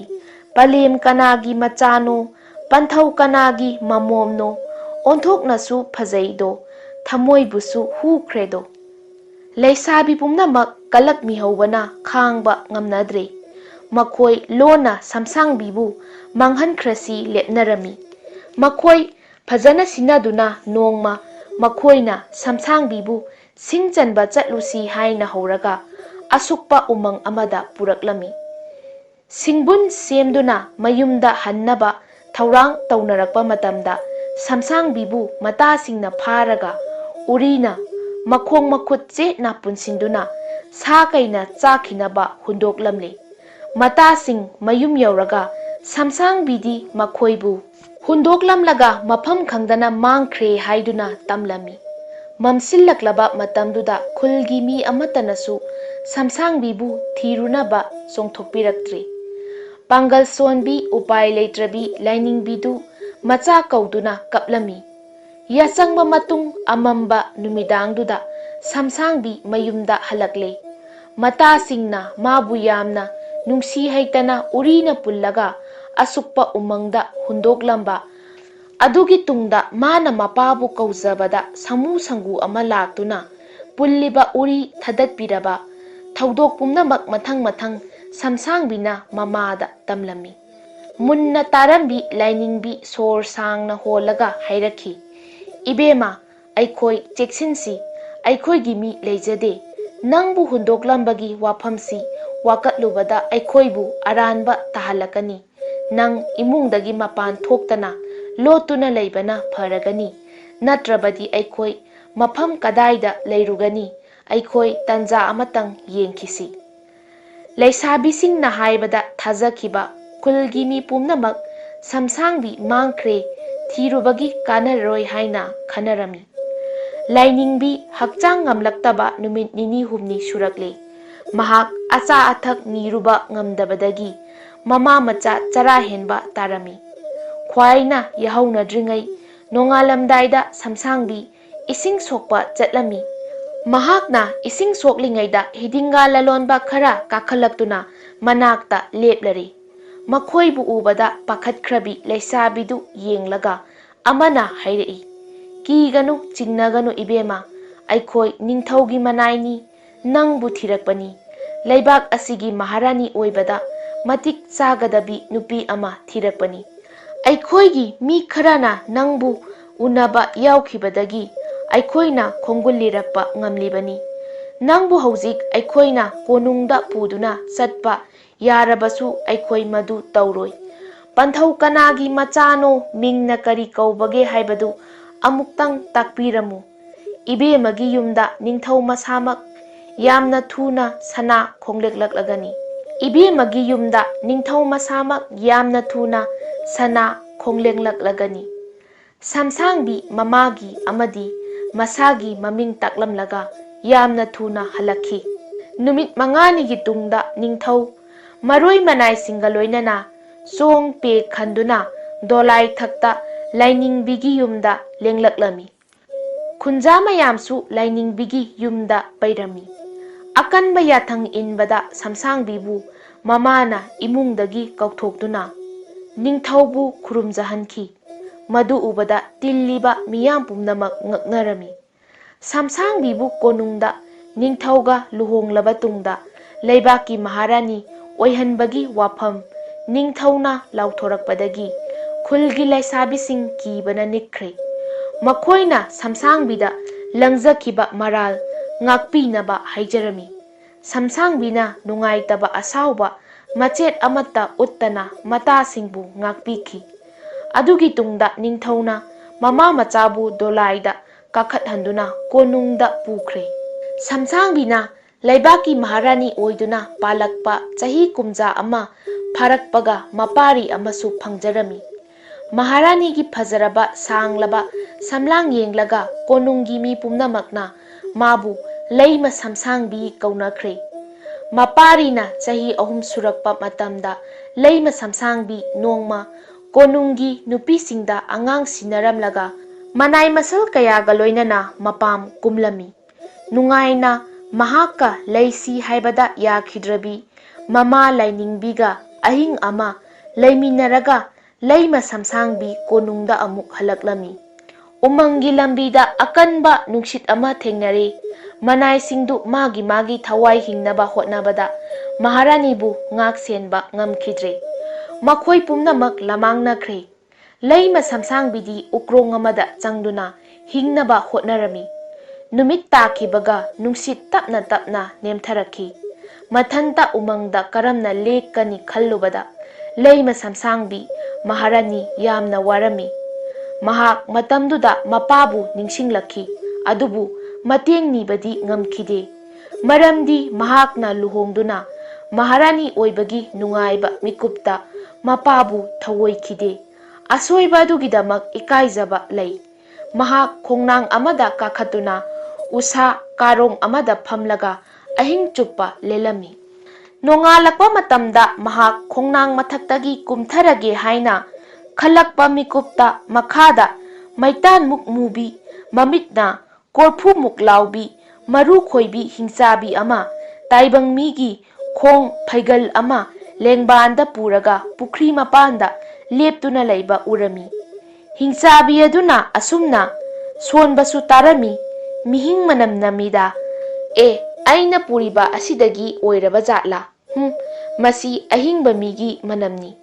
ꯄꯂꯦꯝ ꯀꯅꯥꯒꯤ ꯃꯆꯥꯅꯣ, ꯄꯟꯊꯧ ꯀꯅꯥꯒꯤ ꯃꯃꯣꯝꯅꯣ, ꯑꯣꯟꯊꯣꯛꯅꯁꯨ ꯐꯖꯩꯗꯣ, ꯊꯃꯣꯏꯕꯨꯁꯨ ꯍꯨꯈ꯭ꯔꯦꯗꯣ꯫ ꯂꯩꯁꯥꯕꯤ ꯄꯨꯝꯅꯃꯛ ꯀꯂꯛ ꯃꯤꯍꯧꯕꯅ ꯈꯥꯡꯕ ꯉꯝꯅꯗ꯭ꯔꯦ꯫ ꯃꯈꯣꯏ ꯂꯣꯟꯅ ꯁꯝꯁꯥꯡꯕꯤꯕꯨ ꯃꯥꯡꯍꯟꯈ꯭ꯔꯁꯤ ꯂꯦꯞꯅꯔꯝꯃꯤ꯫ ꯃꯈꯣꯏ ꯐꯖꯅ ꯁꯤꯟꯅꯗꯨꯅ ꯅꯣꯡꯃ ꯃꯈꯣꯏꯅ ꯁꯝꯁꯥꯡꯕꯤꯕꯨ ꯁꯤꯡ ꯆꯟꯕ ꯆꯠꯂꯨꯁꯤ ꯍꯥꯏꯅ ꯍꯧꯔꯒ ꯑꯁꯨꯛꯄ ꯎꯃꯪ ꯑꯃꯗ ꯄꯨꯔꯛꯂꯝꯃꯤ꯫ ꯁꯤꯡꯕꯨꯟ ꯁꯦꯝꯗꯨꯅ ꯃꯌꯨꯝꯗ ꯍꯟꯅꯕ ꯊꯧꯔꯥꯡ ꯇꯧꯅꯔꯛꯄ ꯃꯇꯝꯗ ꯁꯝꯁꯥꯡꯕꯤꯕꯨ ꯃꯇꯥꯁꯤꯡꯅ ꯐꯥꯔꯒ ꯎꯔꯤꯅ ꯃꯈꯣꯡ ꯃꯈꯨꯠ ꯆꯦꯠꯅ ꯄꯨꯟꯁꯤꯟꯗꯨꯅ ꯁꯥ ꯀꯩꯅ ꯆꯥꯈꯤꯅꯕ ꯍꯨꯟꯗꯣꯛꯂꯝꯂꯤ꯫ ꯃꯇꯥꯁꯤꯡ ꯃꯌꯨꯝ ꯌꯧꯔꯒ ꯁꯝꯁꯥꯡꯕꯤꯗꯤ ꯃꯈꯣꯏꯕꯨ ꯍꯨꯟꯗꯣꯛꯂꯝꯂꯒ ꯃꯐꯝ ꯈꯪꯗꯅ ꯃꯥꯡꯈ꯭ꯔꯦ ꯍꯥꯏꯗꯨꯅ ꯇꯝꯂꯝꯃꯤ꯫ ꯃꯝꯁꯤꯜꯂꯛꯂꯕ ꯃꯇꯝꯗꯨꯗ ꯈꯨꯜꯒꯤ ꯃꯤ ꯑꯃꯠꯇꯅꯁꯨ ꯁꯝꯁꯥꯡꯕꯤꯕꯨ ꯊꯤꯔꯨꯅꯕ ꯆꯣꯡꯊꯣꯛꯄꯤꯔꯛꯇ꯭ꯔꯤ꯫ ꯄꯥꯡꯒꯜ ꯁꯣꯟꯕꯤ, ꯎꯄꯥꯏ ꯂꯩꯇ꯭ꯔꯕꯤ ꯂꯥꯏꯅꯤꯡꯕꯤꯗꯨ ꯃꯆꯥ ꯀꯧꯗꯨꯅ ꯀꯞꯂꯝꯃꯤ꯫ ꯌꯥꯆꯪꯕ ꯃꯇꯨꯡ ꯑꯃꯝꯕ ꯅꯨꯃꯤꯗꯥꯡꯗꯨꯗ ꯁꯝꯁꯥꯡꯕꯤ ꯃꯌꯨꯝꯗ ꯍꯜꯂꯛꯂꯦ꯫ ꯃꯇꯥꯁꯤꯡꯅ ꯃꯥꯕꯨ ꯌꯥꯝꯅ ꯅꯨꯡꯁꯤ ꯍꯩꯇꯅ ꯎꯔꯤꯅ ꯄꯨꯜꯂꯒ ꯑꯁꯨꯛꯄ ꯎꯃꯪꯗ ꯍꯨꯟꯗꯣꯛꯂꯝꯕ ꯑꯗꯨꯒꯤ ꯇꯨꯡꯗ ꯃꯥꯅ ꯃꯄꯥꯕꯨ ꯀꯧꯖꯕꯗ ꯁꯃꯨ ꯁꯪꯒꯨ ꯑꯃ ꯂꯥꯛꯇꯨꯅ ꯄꯨꯜꯂꯤꯕ ꯎꯔꯤ ꯊꯥꯗꯠꯄꯤꯔꯕ ꯊꯧꯗꯣꯛ ꯄꯨꯝꯅꯃꯛ ꯃꯊꯪ ꯃꯊꯪ ꯁꯝꯁꯥꯡꯕꯤꯅ ꯃꯃꯥꯗ ꯇꯝꯂꯝꯃꯤ꯫ ꯃꯨꯟꯅ ꯇꯥꯔꯝꯕꯤ ꯂꯥꯏꯅꯤꯡꯕꯤ ꯁꯣꯔ ꯁꯥꯡꯅ ꯍꯣꯜꯂꯒ ꯍꯥꯏꯔꯛꯈꯤ, "ꯏꯕꯦꯝꯃ, ꯑꯩꯈꯣꯏ ꯆꯦꯛꯁꯤꯟꯁꯤ, ꯑꯩꯈꯣꯏꯒꯤ ꯃꯤ ꯂꯩꯖꯗꯦ꯫ ꯅꯪꯕꯨ ꯍꯨꯟꯗꯣꯛꯂꯝꯕꯒꯤ ꯋꯥꯐꯝꯁꯤ ꯋꯥꯀꯠꯂꯨꯕꯗ ꯑꯩꯈꯣꯏꯕꯨ ꯑꯔꯥꯟꯕ ꯇꯥꯍꯜꯂꯛꯀꯅꯤ꯫ ꯅꯪ ꯏꯃꯨꯡꯗꯒꯤ ꯃꯄꯥꯟ ꯊꯣꯛꯇꯅ ꯂꯣꯠꯇꯨꯅ ꯂꯩꯕꯅ ꯐꯔꯒꯅꯤ꯫ ꯅꯠꯇ꯭ꯔꯕꯗꯤ ꯑꯩꯈꯣꯏ ꯃꯐꯝ ꯀꯗꯥꯏꯗ ꯂꯩꯔꯨꯒꯅꯤ? ꯑꯩꯈꯣꯏ ꯇꯟꯖꯥ ꯑꯃꯇꯪ ꯌꯦꯡꯈꯤꯁꯤ꯫ ꯂꯩꯁꯥꯕꯤꯁꯤꯡꯅ ꯍꯥꯏꯕꯗ ꯊꯥꯖꯈꯤꯕ ꯈꯨꯜꯒꯤ ꯃꯤ ꯄꯨꯝꯅꯃꯛ ꯁꯝꯁꯥꯡꯕꯤ ꯃꯥꯡꯈ꯭ꯔꯦ, ꯊꯤꯔꯨꯕꯒꯤ ꯀꯥꯟꯅꯔꯣꯏ ꯍꯥꯏꯅ ꯈꯟꯅꯔꯝꯃꯤ꯫ ꯂꯥꯏꯅꯤꯡꯕꯤ ꯍꯛꯆꯥꯡ ꯉꯝꯂꯛꯇꯕ ꯅꯨꯃꯤꯠ ꯅꯤꯅꯤ ꯍꯨꯝꯅꯤ ꯁꯨꯔꯛꯂꯦ꯫ ꯃꯍꯥꯛ ꯑꯆꯥ ꯑꯊꯛ ꯅꯤꯔꯨꯕ ꯉꯝꯗꯕꯗꯒꯤ ꯃꯃꯥ ꯃꯆꯥ ꯆꯔꯥ ꯍꯦꯟꯕ ꯇꯥꯔꯝꯃꯤ꯫ ꯈ꯭ꯋꯥꯏꯅ ꯌꯥꯍꯧꯅꯗ꯭ꯔꯤꯉꯩ ꯅꯣꯡꯉꯥꯜꯂꯝꯗꯥꯏꯗ ꯁꯝꯁꯥꯡꯕꯤ ꯏꯁꯤꯡ ꯁꯣꯛꯄ ꯆꯠꯂꯝꯃꯤ꯫ ꯃꯍꯥꯛꯅ ꯏꯁꯤꯡ ꯁꯣꯛꯂꯤꯉꯩꯗ ꯍꯤꯗꯤꯡꯒꯥ ꯂꯂꯣꯟꯕ ꯈꯔ ꯀꯥꯈꯠꯂꯛꯇꯨꯅ ꯃꯅꯥꯛꯇ ꯂꯦꯞꯂꯔꯦ꯫ ꯃꯈꯣꯏꯕꯨ ꯎꯕꯗ ꯄꯥꯈꯠꯈ꯭ꯔꯕꯤ ꯂꯩꯁꯥꯕꯤꯗꯨ ꯌꯦꯡꯂꯒ ꯑꯃꯅ ꯍꯥꯏꯔꯛꯏ, "ꯀꯤꯒꯅꯨ, ꯆꯤꯡꯅꯒꯅꯨ ꯏꯕꯦꯝꯃ, ꯑꯩꯈꯣꯏ ꯅꯤꯡꯊꯧꯒꯤ ꯃꯅꯥꯏꯅꯤ, ꯅꯪꯕꯨ ꯊꯤꯔꯛꯄꯅꯤ꯫ ꯂꯩꯕꯥꯛ ꯑꯁꯤꯒꯤ ꯃꯍꯥꯔꯥꯅꯤ ꯑꯣꯏꯕꯗ ꯃꯇꯤꯛ ꯆꯥꯒꯗꯕꯤ ꯅꯨꯄꯤ ꯑꯃ ꯊꯤꯔꯛꯄꯅꯤ꯫ ꯑꯩꯈꯣꯏꯒꯤ ꯃꯤ ꯈꯔꯅ ꯅꯪꯕꯨ ꯎꯅꯕ ꯌꯥꯎꯈꯤꯕꯗꯒꯤ ꯑꯩꯈꯣꯏꯅ ꯈꯣꯡꯒꯨꯜ ꯂꯤꯔꯛꯄ ꯉꯝꯂꯤꯕꯅꯤ꯫ ꯅꯪꯕꯨ ꯍꯧꯖꯤꯛ ꯑꯩꯈꯣꯏꯅ ꯀꯣꯅꯨꯡꯗ ꯄꯨꯗꯨꯅ ꯆꯠꯄ ꯌꯥꯔꯕꯁꯨ ꯑꯩꯈꯣꯏ ꯃꯗꯨ ꯇꯧꯔꯣꯏ꯫ ꯄꯟꯊꯧ ꯀꯅꯥꯒꯤ ꯃꯆꯥꯅꯣ, ꯃꯤꯡꯅ ꯀꯔꯤ ꯀꯧꯕꯒꯦ ꯍꯥꯏꯕꯗꯨ ꯑꯃꯨꯛꯇꯪ ꯇꯥꯛꯄꯤꯔꯝꯃꯨ꯫ ꯏꯕꯦꯝꯃꯒꯤ ꯌꯨꯝꯗ ꯅꯤꯡꯊꯧ ꯃꯁꯥꯃꯛ ꯌꯥꯝꯅ ꯊꯨꯅ ꯁꯅꯥ ꯈꯣꯡꯂꯦꯛꯂꯛꯂꯒꯅꯤ꯫ ꯏꯕꯦꯝꯃꯒꯤ ꯌꯨꯝꯗ ꯅꯤꯡꯊꯧ ꯃꯁꯥꯃꯛ ꯌꯥꯝꯅ ꯊꯨꯅ ꯁꯅꯥ ꯈꯣꯡꯂꯦꯡꯂꯛꯂꯒꯅꯤ꯫" ꯁꯝꯁꯥꯡꯕꯤ ꯃꯃꯥꯒꯤ ꯑꯃꯗꯤ ꯃꯁꯥꯒꯤ ꯃꯃꯤꯡ ꯇꯥꯛꯂꯝꯂꯒ ꯌꯥꯝꯅ ꯊꯨꯅ ꯍꯜꯂꯛꯈꯤ꯫ ꯅꯨꯃꯤꯠ ꯃꯉꯥꯅꯤꯒꯤ ꯇꯨꯡꯗ ꯅꯤꯡꯊꯧ ꯃꯔꯣꯏ ꯃꯅꯥꯏꯁꯤꯡꯒ ꯂꯣꯏꯅꯅ ꯆꯣꯡ ꯄꯦ ꯈꯟꯗꯨꯅ ꯗꯣꯂꯥꯏ ꯊꯛꯇ ꯂꯥꯏꯅꯤꯡꯕꯤꯒꯤ ꯌꯨꯝꯗ ꯂꯦꯡꯂꯛꯂꯝꯃꯤ꯫ ꯈꯨꯟꯖꯥ ꯃꯌꯥꯝꯁꯨ ꯂꯥꯏꯅꯤꯡꯕꯤꯒꯤ ꯌꯨꯝꯗ ꯄꯩꯔꯝꯃꯤ꯫ ꯑꯀꯟꯕ ꯌꯥꯊꯪ ꯏꯟꯕꯗ ꯁꯝꯁꯥꯡꯕꯤꯕꯨ ꯃꯃꯥꯅ ꯏꯃꯨꯡꯗꯒꯤ ꯀꯧꯊꯣꯛꯇꯨꯅ ꯅꯤꯡꯊꯧꯕꯨ ꯈꯨꯔꯨꯝꯖꯍꯟꯈꯤ꯫ ꯃꯗꯨ ꯎꯕꯗ ꯇꯤꯜꯂꯤꯕ ꯃꯤꯌꯥꯝ ꯄꯨꯝꯅꯃꯛ ꯉꯛꯅꯔꯝꯃꯤ꯫ ꯁꯝꯁꯥꯡꯕꯤꯕꯨ ꯀꯣꯅꯨꯡꯗ ꯅꯤꯡꯊꯧꯒ ꯂꯨꯍꯣꯡꯂꯕ ꯇꯨꯡꯗ ꯂꯩꯕꯥꯛꯀꯤ ꯃꯍꯥꯔꯥꯅꯤ ꯑꯣꯏꯍꯟꯕꯒꯤ ꯋꯥꯐꯝ ꯅꯤꯡꯊꯧꯅ ꯂꯥꯎꯊꯣꯔꯛꯄꯗꯒꯤ ꯈꯨꯜꯒꯤ ꯂꯩꯁꯥꯕꯤꯁꯤꯡ ꯀꯤꯕꯅ ꯅꯤꯛꯈ꯭ꯔꯦ꯫ ꯃꯈꯣꯏꯅ ꯁꯝꯁꯥꯡꯕꯤꯗ ꯂꯪꯖꯈꯤꯕ ꯃꯔꯥꯜ ꯉꯥꯛꯄꯤꯅꯕ ꯍꯥꯏꯖꯔꯝꯃꯤ꯫ ꯁꯝꯁꯥꯡꯕꯤꯅ ꯅꯨꯡꯉꯥꯏꯇꯕ ꯑꯁꯥꯎꯕ ꯃꯆꯦꯠ ꯑꯃꯠꯇ ꯎꯠꯇꯅ ꯃꯇꯥꯁꯤꯡꯕꯨ ꯉꯥꯛꯄꯤꯈꯤ꯫ ꯑꯗꯨꯒꯤ ꯇꯨꯡꯗ ꯅꯤꯡꯊꯧꯅ ꯃꯃꯥ ꯃꯆꯥꯕꯨ ꯗꯣꯂꯥꯏꯗ ꯀꯥꯈꯠꯍꯟꯗꯨꯅ ꯀꯣꯅꯨꯡꯗ ꯄꯨꯈ꯭ꯔꯦ꯫ ꯁꯝꯁꯥꯡꯕꯤꯅ ꯂꯩꯕꯥꯛꯀꯤ ꯃꯍꯥꯔꯥꯅꯤ ꯑꯣꯏꯗꯨꯅ ꯄꯥꯜꯂꯛꯄ ꯆꯍꯤ ꯀꯨꯝꯖꯥ ꯑꯃ ꯐꯥꯔꯛꯄꯒ ꯃꯄꯥꯔꯤ ꯑꯃꯁꯨ ꯐꯪꯖꯔꯝꯃꯤ꯫ ꯃꯍꯥꯔꯥꯅꯤꯒꯤ ꯐꯖꯔꯕ ꯁꯥꯡꯂꯕ ꯁꯝꯂꯥꯡ ꯌꯦꯡꯂꯒ ꯀꯣꯅꯨꯡꯒꯤ ꯃꯤ ꯄꯨꯝꯅꯃꯛꯅ ꯃꯥꯕꯨ ꯂꯩꯃ ꯁꯝꯁꯥꯡꯕꯤ ꯀꯧꯅꯈ꯭ꯔꯦ꯫ ꯃꯄꯥꯔꯤꯅ ꯆꯍꯤ ꯑꯍꯨꯝ ꯁꯨꯔꯛꯄ ꯃꯇꯝꯗ ꯂꯩꯃ ꯁꯝꯁꯥꯡꯕꯤ ꯅꯣꯡꯃ ꯀꯣꯅꯨꯡꯒꯤ ꯅꯨꯄꯤꯁꯤꯡꯗ ꯑꯉꯥꯡ ꯁꯤꯟꯅꯔꯝꯂꯒ ꯃꯅꯥꯏ ꯃꯁꯜ ꯀꯌꯥꯒ ꯂꯣꯏꯅꯅ ꯃꯄꯥꯝ ꯀꯨꯝꯂꯝꯃꯤ꯫ ꯅꯨꯡꯉꯥꯏꯅ ꯃꯍꯥꯛꯀ ꯂꯩꯁꯤ ꯍꯥꯏꯕꯗ ꯌꯥꯈꯤꯗ꯭ꯔꯕꯤ ꯃꯃꯥ ꯂꯥꯏꯅꯤꯡꯕꯤꯒ ꯑꯍꯤꯡ ꯑꯃ ꯂꯩꯃꯤꯟꯅꯔꯒ ꯂꯩꯃ ꯁꯝꯁꯥꯡꯕꯤ ꯀꯣꯅꯨꯡꯗ ꯑꯃꯨꯛ ꯍꯜꯂꯛꯂꯝꯃꯤ꯫ ꯎꯃꯪꯒꯤ ꯂꯝꯕꯤꯗ ꯑꯀꯟꯕ ꯅꯨꯡꯁꯤꯠ ꯑꯃ ꯊꯦꯡꯅꯔꯦ꯫ ꯃꯅꯥꯏꯁꯤꯡꯗꯨ ꯃꯥꯒꯤ ꯃꯥꯒꯤ ꯊꯋꯥꯏ ꯍꯤꯡꯅꯕ ꯍꯣꯠꯅꯕꯗ ꯃꯍꯥꯔꯥꯅꯤꯕꯨ ꯉꯥꯛ ꯁꯦꯟꯕ ꯉꯝꯈꯤꯗ꯭ꯔꯦ꯫ ꯃꯈꯣꯏ ꯄꯨꯝꯅꯃꯛ ꯂꯃꯥꯡꯅꯈ꯭ꯔꯦ꯫ ꯂꯩꯃ ꯁꯝꯁꯥꯡꯕꯤꯗꯤ ꯎꯀ꯭ꯔꯣꯡ ꯑꯃꯗ ꯆꯪꯗꯨꯅ ꯍꯤꯡꯅꯕ ꯍꯣꯠꯅꯔꯝꯃꯤ꯫ ꯅꯨꯃꯤꯠ ꯇꯥꯈꯤꯕꯒ ꯅꯨꯡꯁꯤꯠ ꯇꯞꯅ ꯇꯞꯅ ꯅꯦꯝꯊꯔꯛꯈꯤ꯫ ꯃꯊꯟꯇ ꯎꯃꯪꯗ ꯀꯔꯝꯅ ꯂꯦꯛꯀꯅꯤ ꯈꯜꯂꯨꯕꯗ ꯂꯩꯃ ꯁꯝꯁꯥꯡꯕꯤ ꯃꯍꯥꯔꯥꯅꯤ ꯌꯥꯝꯅ ꯋꯥꯔꯝꯃꯤ꯫ ꯃꯍꯥꯛ ꯃꯇꯝꯗꯨꯗ ꯃꯄꯥꯕꯨ ꯅꯤꯡꯁꯤꯡꯂꯛꯈꯤ, ꯑꯗꯨꯕꯨ ꯃꯇꯦꯡ ꯅꯤꯕꯗꯤ ꯉꯝꯈꯤꯗꯦ꯫ ꯃꯔꯝꯗꯤ ꯃꯍꯥꯛꯅ ꯂꯨꯍꯣꯡꯗꯨꯅ ꯃꯍꯥꯔꯥꯅꯤ ꯑꯣꯏꯕꯒꯤ ꯅꯨꯡꯉꯥꯏꯕ ꯃꯤꯀꯨꯞꯇ ꯃꯄꯥꯕꯨ ꯊꯧꯑꯣꯏꯈꯤꯗꯦ꯫ ꯑꯁꯣꯏꯕ ꯑꯗꯨꯒꯤꯗꯃꯛ ꯏꯀꯥꯏꯖꯕ ꯂꯩ꯫ ꯃꯍꯥꯛ ꯈꯣꯡꯅꯥꯡ ꯑꯃꯗ ꯀꯥꯈꯠꯇꯨꯅ ꯎꯁꯥ ꯀꯥꯔꯣꯡ ꯑꯃꯗ ꯐꯝꯂꯒ ꯑꯍꯤꯡ ꯆꯨꯞꯄ ꯂꯦꯜꯂꯝꯃꯤ꯫ ꯅꯣꯡꯉꯥꯜꯂꯛꯄ ꯃꯇꯝꯗ ꯃꯍꯥꯛ ꯈꯣꯡꯅꯥꯡ ꯃꯊꯛꯇꯒꯤ ꯀꯨꯝꯊꯔꯒꯦ ꯍꯥꯏꯅ ꯈꯜꯂꯛꯄ ꯃꯤꯀꯨꯞꯇ ꯃꯈꯥꯗ ꯃꯩꯇꯥꯟꯃꯨꯛ ꯃꯨꯕꯤ, ꯃꯃꯤꯠꯅ ꯀꯣꯔꯐꯨꯃꯨꯛ ꯂꯥꯎꯕꯤ, ꯃꯔꯨ ꯈꯣꯏꯕꯤ ꯍꯤꯡꯆꯥꯕꯤ ꯑꯃ, ꯇꯥꯏꯕꯪ ꯃꯤꯒꯤ ꯈꯣꯡ ꯐꯩꯒꯜ ꯑꯃ ꯂꯦꯡꯕꯥꯟꯗ ꯄꯨꯔꯒ ꯄꯨꯈ꯭ꯔꯤ ꯃꯄꯥꯟꯗ ꯂꯦꯞꯇꯨꯅ ꯂꯩꯕ ꯎꯔꯝꯃꯤ꯫ ꯍꯤꯡꯆꯥꯕꯤ ꯑꯗꯨꯅ ꯑꯁꯨꯝꯅ ꯁꯣꯟꯕꯁꯨ ꯇꯥꯔꯝꯃꯤ, "ꯃꯤꯍꯤꯡ ꯃꯅꯝ ꯅꯝꯃꯤꯗ꯫ ꯑꯦ, ꯑꯩꯅ ꯄꯨꯔꯤꯕ ꯑꯁꯤꯗꯒꯤ ꯑꯣꯏꯔꯕ ꯖꯥꯠꯂꯥ? ꯍꯨꯝ, ꯃꯁꯤ ꯑꯍꯤꯡꯕ ꯃꯤꯒꯤ ꯃꯅꯝꯅꯤ꯫"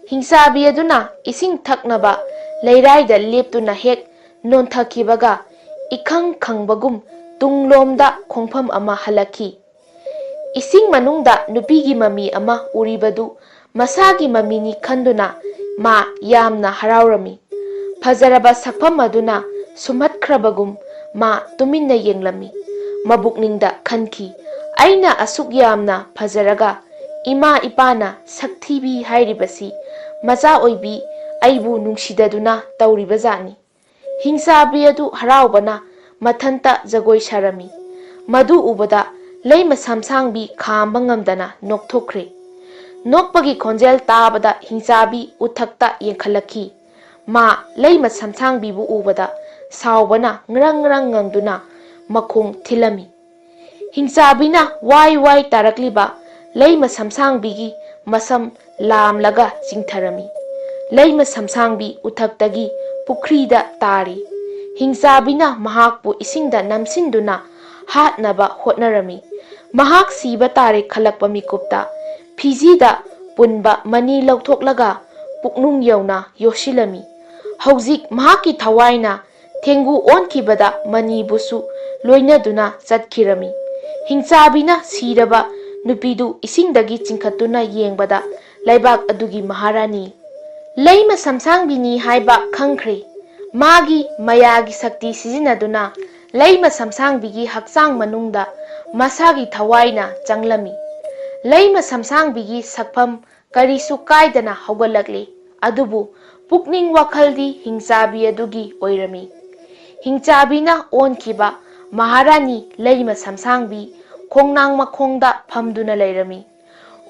ꯍꯤꯡꯆꯥꯕꯤ ꯑꯗꯨꯅ ꯏꯁꯤꯡ ꯊꯛꯅꯕ ꯂꯩꯔꯥꯏꯗ ꯂꯦꯞꯇꯨꯅ ꯍꯦꯛ ꯅꯣꯟꯊꯈꯤꯕꯒ ꯏꯈꯪ ꯈꯪꯕꯒꯨꯝ ꯇꯨꯡꯂꯣꯝꯗ ꯈꯣꯡꯐꯝ ꯑꯃ ꯍꯜꯂꯛꯈꯤ꯫ ꯏꯁꯤꯡ ꯃꯅꯨꯡꯗ ꯅꯨꯄꯤꯒꯤ ꯃꯃꯤ ꯑꯃ ꯎꯔꯤꯕꯗꯨ ꯃꯁꯥꯒꯤ ꯃꯃꯤꯅꯤ ꯈꯟꯗꯨꯅ ꯃꯥ ꯌꯥꯝꯅ ꯍꯔꯥꯎꯔꯝꯃꯤ꯫ ꯐꯖꯔꯕ ꯁꯛꯐꯝ ꯑꯗꯨꯅ ꯁꯨꯝꯍꯠꯈ꯭ꯔꯕꯒꯨꯝ ꯃꯥ ꯇꯨꯃꯤꯟꯅ ꯌꯦꯡꯂꯝꯃꯤ꯫ ꯃꯕꯨꯛꯅꯤꯡꯗ ꯈꯟꯈꯤ, "ꯑꯩꯅ ꯑꯁꯨꯛ ꯌꯥꯝꯅ ꯐꯖꯔꯒ ꯏꯃꯥ ꯏꯄꯥꯅ ꯁꯛꯊꯤꯕꯤ ꯍꯥꯏꯔꯤꯕꯁꯤ ꯃꯆꯥ ꯑꯣꯏꯕꯤ ꯑꯩꯕꯨ ꯅꯨꯡꯁꯤꯗꯗꯨꯅ ꯇꯧꯔꯤꯕ ꯖꯥꯠꯅꯤ"꯫ ꯍꯤꯡꯆꯥꯕꯤ ꯑꯗꯨ ꯍꯔꯥꯎꯕꯅ ꯃꯊꯟꯇ ꯖꯒꯣꯏ ꯁꯥꯔꯝꯃꯤ꯫ ꯃꯗꯨ ꯎꯕꯗ ꯂꯩꯃ ꯁꯝꯁꯥꯡꯕꯤ ꯈꯥꯝꯕ ꯉꯝꯗꯅ ꯅꯣꯛꯊꯣꯛꯈ꯭ꯔꯦ꯫ ꯅꯣꯛꯄꯒꯤ ꯈꯣꯟꯖꯦꯜ ꯇꯥꯕꯗ ꯍꯤꯡꯆꯥꯕꯤ ꯎꯊꯛꯇ ꯌꯦꯡꯈꯠꯂꯛꯈꯤ꯫ ꯃꯥ ꯂꯩꯃ ꯁꯝꯁꯥꯡꯕꯤꯕꯨ ꯎꯕꯗ ꯁꯥꯎꯕꯅ ꯉ꯭ꯔꯪ ꯉ꯭ꯔꯪ ꯉꯪꯗꯨꯅ ꯃꯈꯣꯡ ꯊꯤꯜꯂꯝꯃꯤ꯫ ꯍꯤꯡꯆꯥꯕꯤꯅ ꯋꯥꯏ ꯋꯥꯏ ꯇꯥꯔꯛꯂꯤꯕ ꯂꯩꯃ ꯁꯝꯁꯥꯡꯕꯤꯒꯤ ꯃꯁꯝ ꯂꯥꯝꯂꯒ ꯆꯤꯡꯊꯔꯝꯃꯤ꯫ ꯂꯩꯃ ꯁꯝꯁꯥꯡꯕꯤ ꯎꯊꯛꯇꯒꯤ ꯄꯨꯈ꯭ꯔꯤꯗ ꯇꯥꯔꯤ꯫ ꯍꯤꯡꯆꯥꯕꯤꯅ ꯃꯍꯥꯛꯄꯨ ꯏꯁꯤꯡꯗ ꯅꯝꯁꯤꯟꯗꯨꯅ ꯍꯥꯠꯅꯕ ꯍꯣꯠꯅꯔꯝꯃꯤ꯫ ꯃꯍꯥꯛ ꯁꯤꯕ ꯇꯥꯔꯦ ꯈꯜꯂꯛꯄ ꯃꯤꯀꯨꯞꯇ ꯐꯤꯖꯤꯗ ꯄꯨꯟꯕ ꯃꯅꯤ ꯂꯧꯊꯣꯛꯂꯒ ꯄꯨꯛꯅꯨꯡ ꯌꯧꯅ ꯌꯣꯠꯁꯤꯜꯂꯝꯃꯤ꯫ ꯍꯧꯖꯤꯛ ꯃꯍꯥꯛꯀꯤ ꯊꯋꯥꯏꯅ ꯊꯦꯡꯒꯨ ꯑꯣꯟꯈꯤꯕꯗ ꯃꯅꯤꯕꯨꯁꯨ ꯂꯣꯏꯅꯗꯨꯅ ꯆꯠꯈꯤꯔꯝꯃꯤ꯫ ꯍꯤꯡꯆꯥꯕꯤꯅ ꯁꯤꯔꯕ ꯅꯨꯄꯤꯗꯨ ꯏꯁꯤꯡꯗꯒꯤ ꯆꯤꯡꯈꯠꯇꯨꯅ ꯌꯦꯡꯕꯗ ꯂꯩꯕꯥꯛ ꯑꯗꯨꯒꯤ ꯃꯍꯥꯔꯥꯅꯤ ꯂꯩꯃ ꯁꯝꯁꯥꯡꯕꯤꯅꯤ ꯍꯥꯏꯕ ꯈꯪꯈ꯭ꯔꯦ꯫ ꯃꯥꯒꯤ ꯃꯌꯥꯒꯤ ꯁꯛꯇꯤ ꯁꯤꯖꯤꯟꯅꯗꯨꯅ ꯂꯩꯃ ꯁꯝꯁꯥꯡꯕꯤꯒꯤ ꯍꯛꯆꯥꯡ ꯃꯅꯨꯡꯗ ꯃꯁꯥꯒꯤ ꯊꯋꯥꯏꯅ ꯆꯪꯂꯝꯃꯤ꯫ ꯂꯩꯃ ꯁꯝꯁꯥꯡꯕꯤꯒꯤ ꯁꯛꯐꯝ ꯀꯔꯤꯁꯨ ꯀꯥꯏꯗꯅ ꯍꯧꯒꯠꯂꯛꯂꯤ꯫ ꯑꯗꯨꯕꯨ ꯄꯨꯛꯅꯤꯡ ꯋꯥꯈꯜꯗꯤ ꯍꯤꯡꯆꯥꯕꯤ ꯑꯗꯨꯒꯤ ꯑꯣꯏꯔꯝꯃꯤ꯫ ꯍꯤꯡꯆꯥꯕꯤꯅ ꯑꯣꯟꯈꯤꯕ ꯃꯍꯥꯔꯥꯅꯤ ꯂꯩꯃ ꯁꯝꯁꯥꯡꯕꯤ ꯈꯣꯡꯅꯥꯡ ꯃꯈꯣꯡꯗ ꯐꯝꯗꯨꯅ ꯂꯩꯔꯝꯃꯤ꯫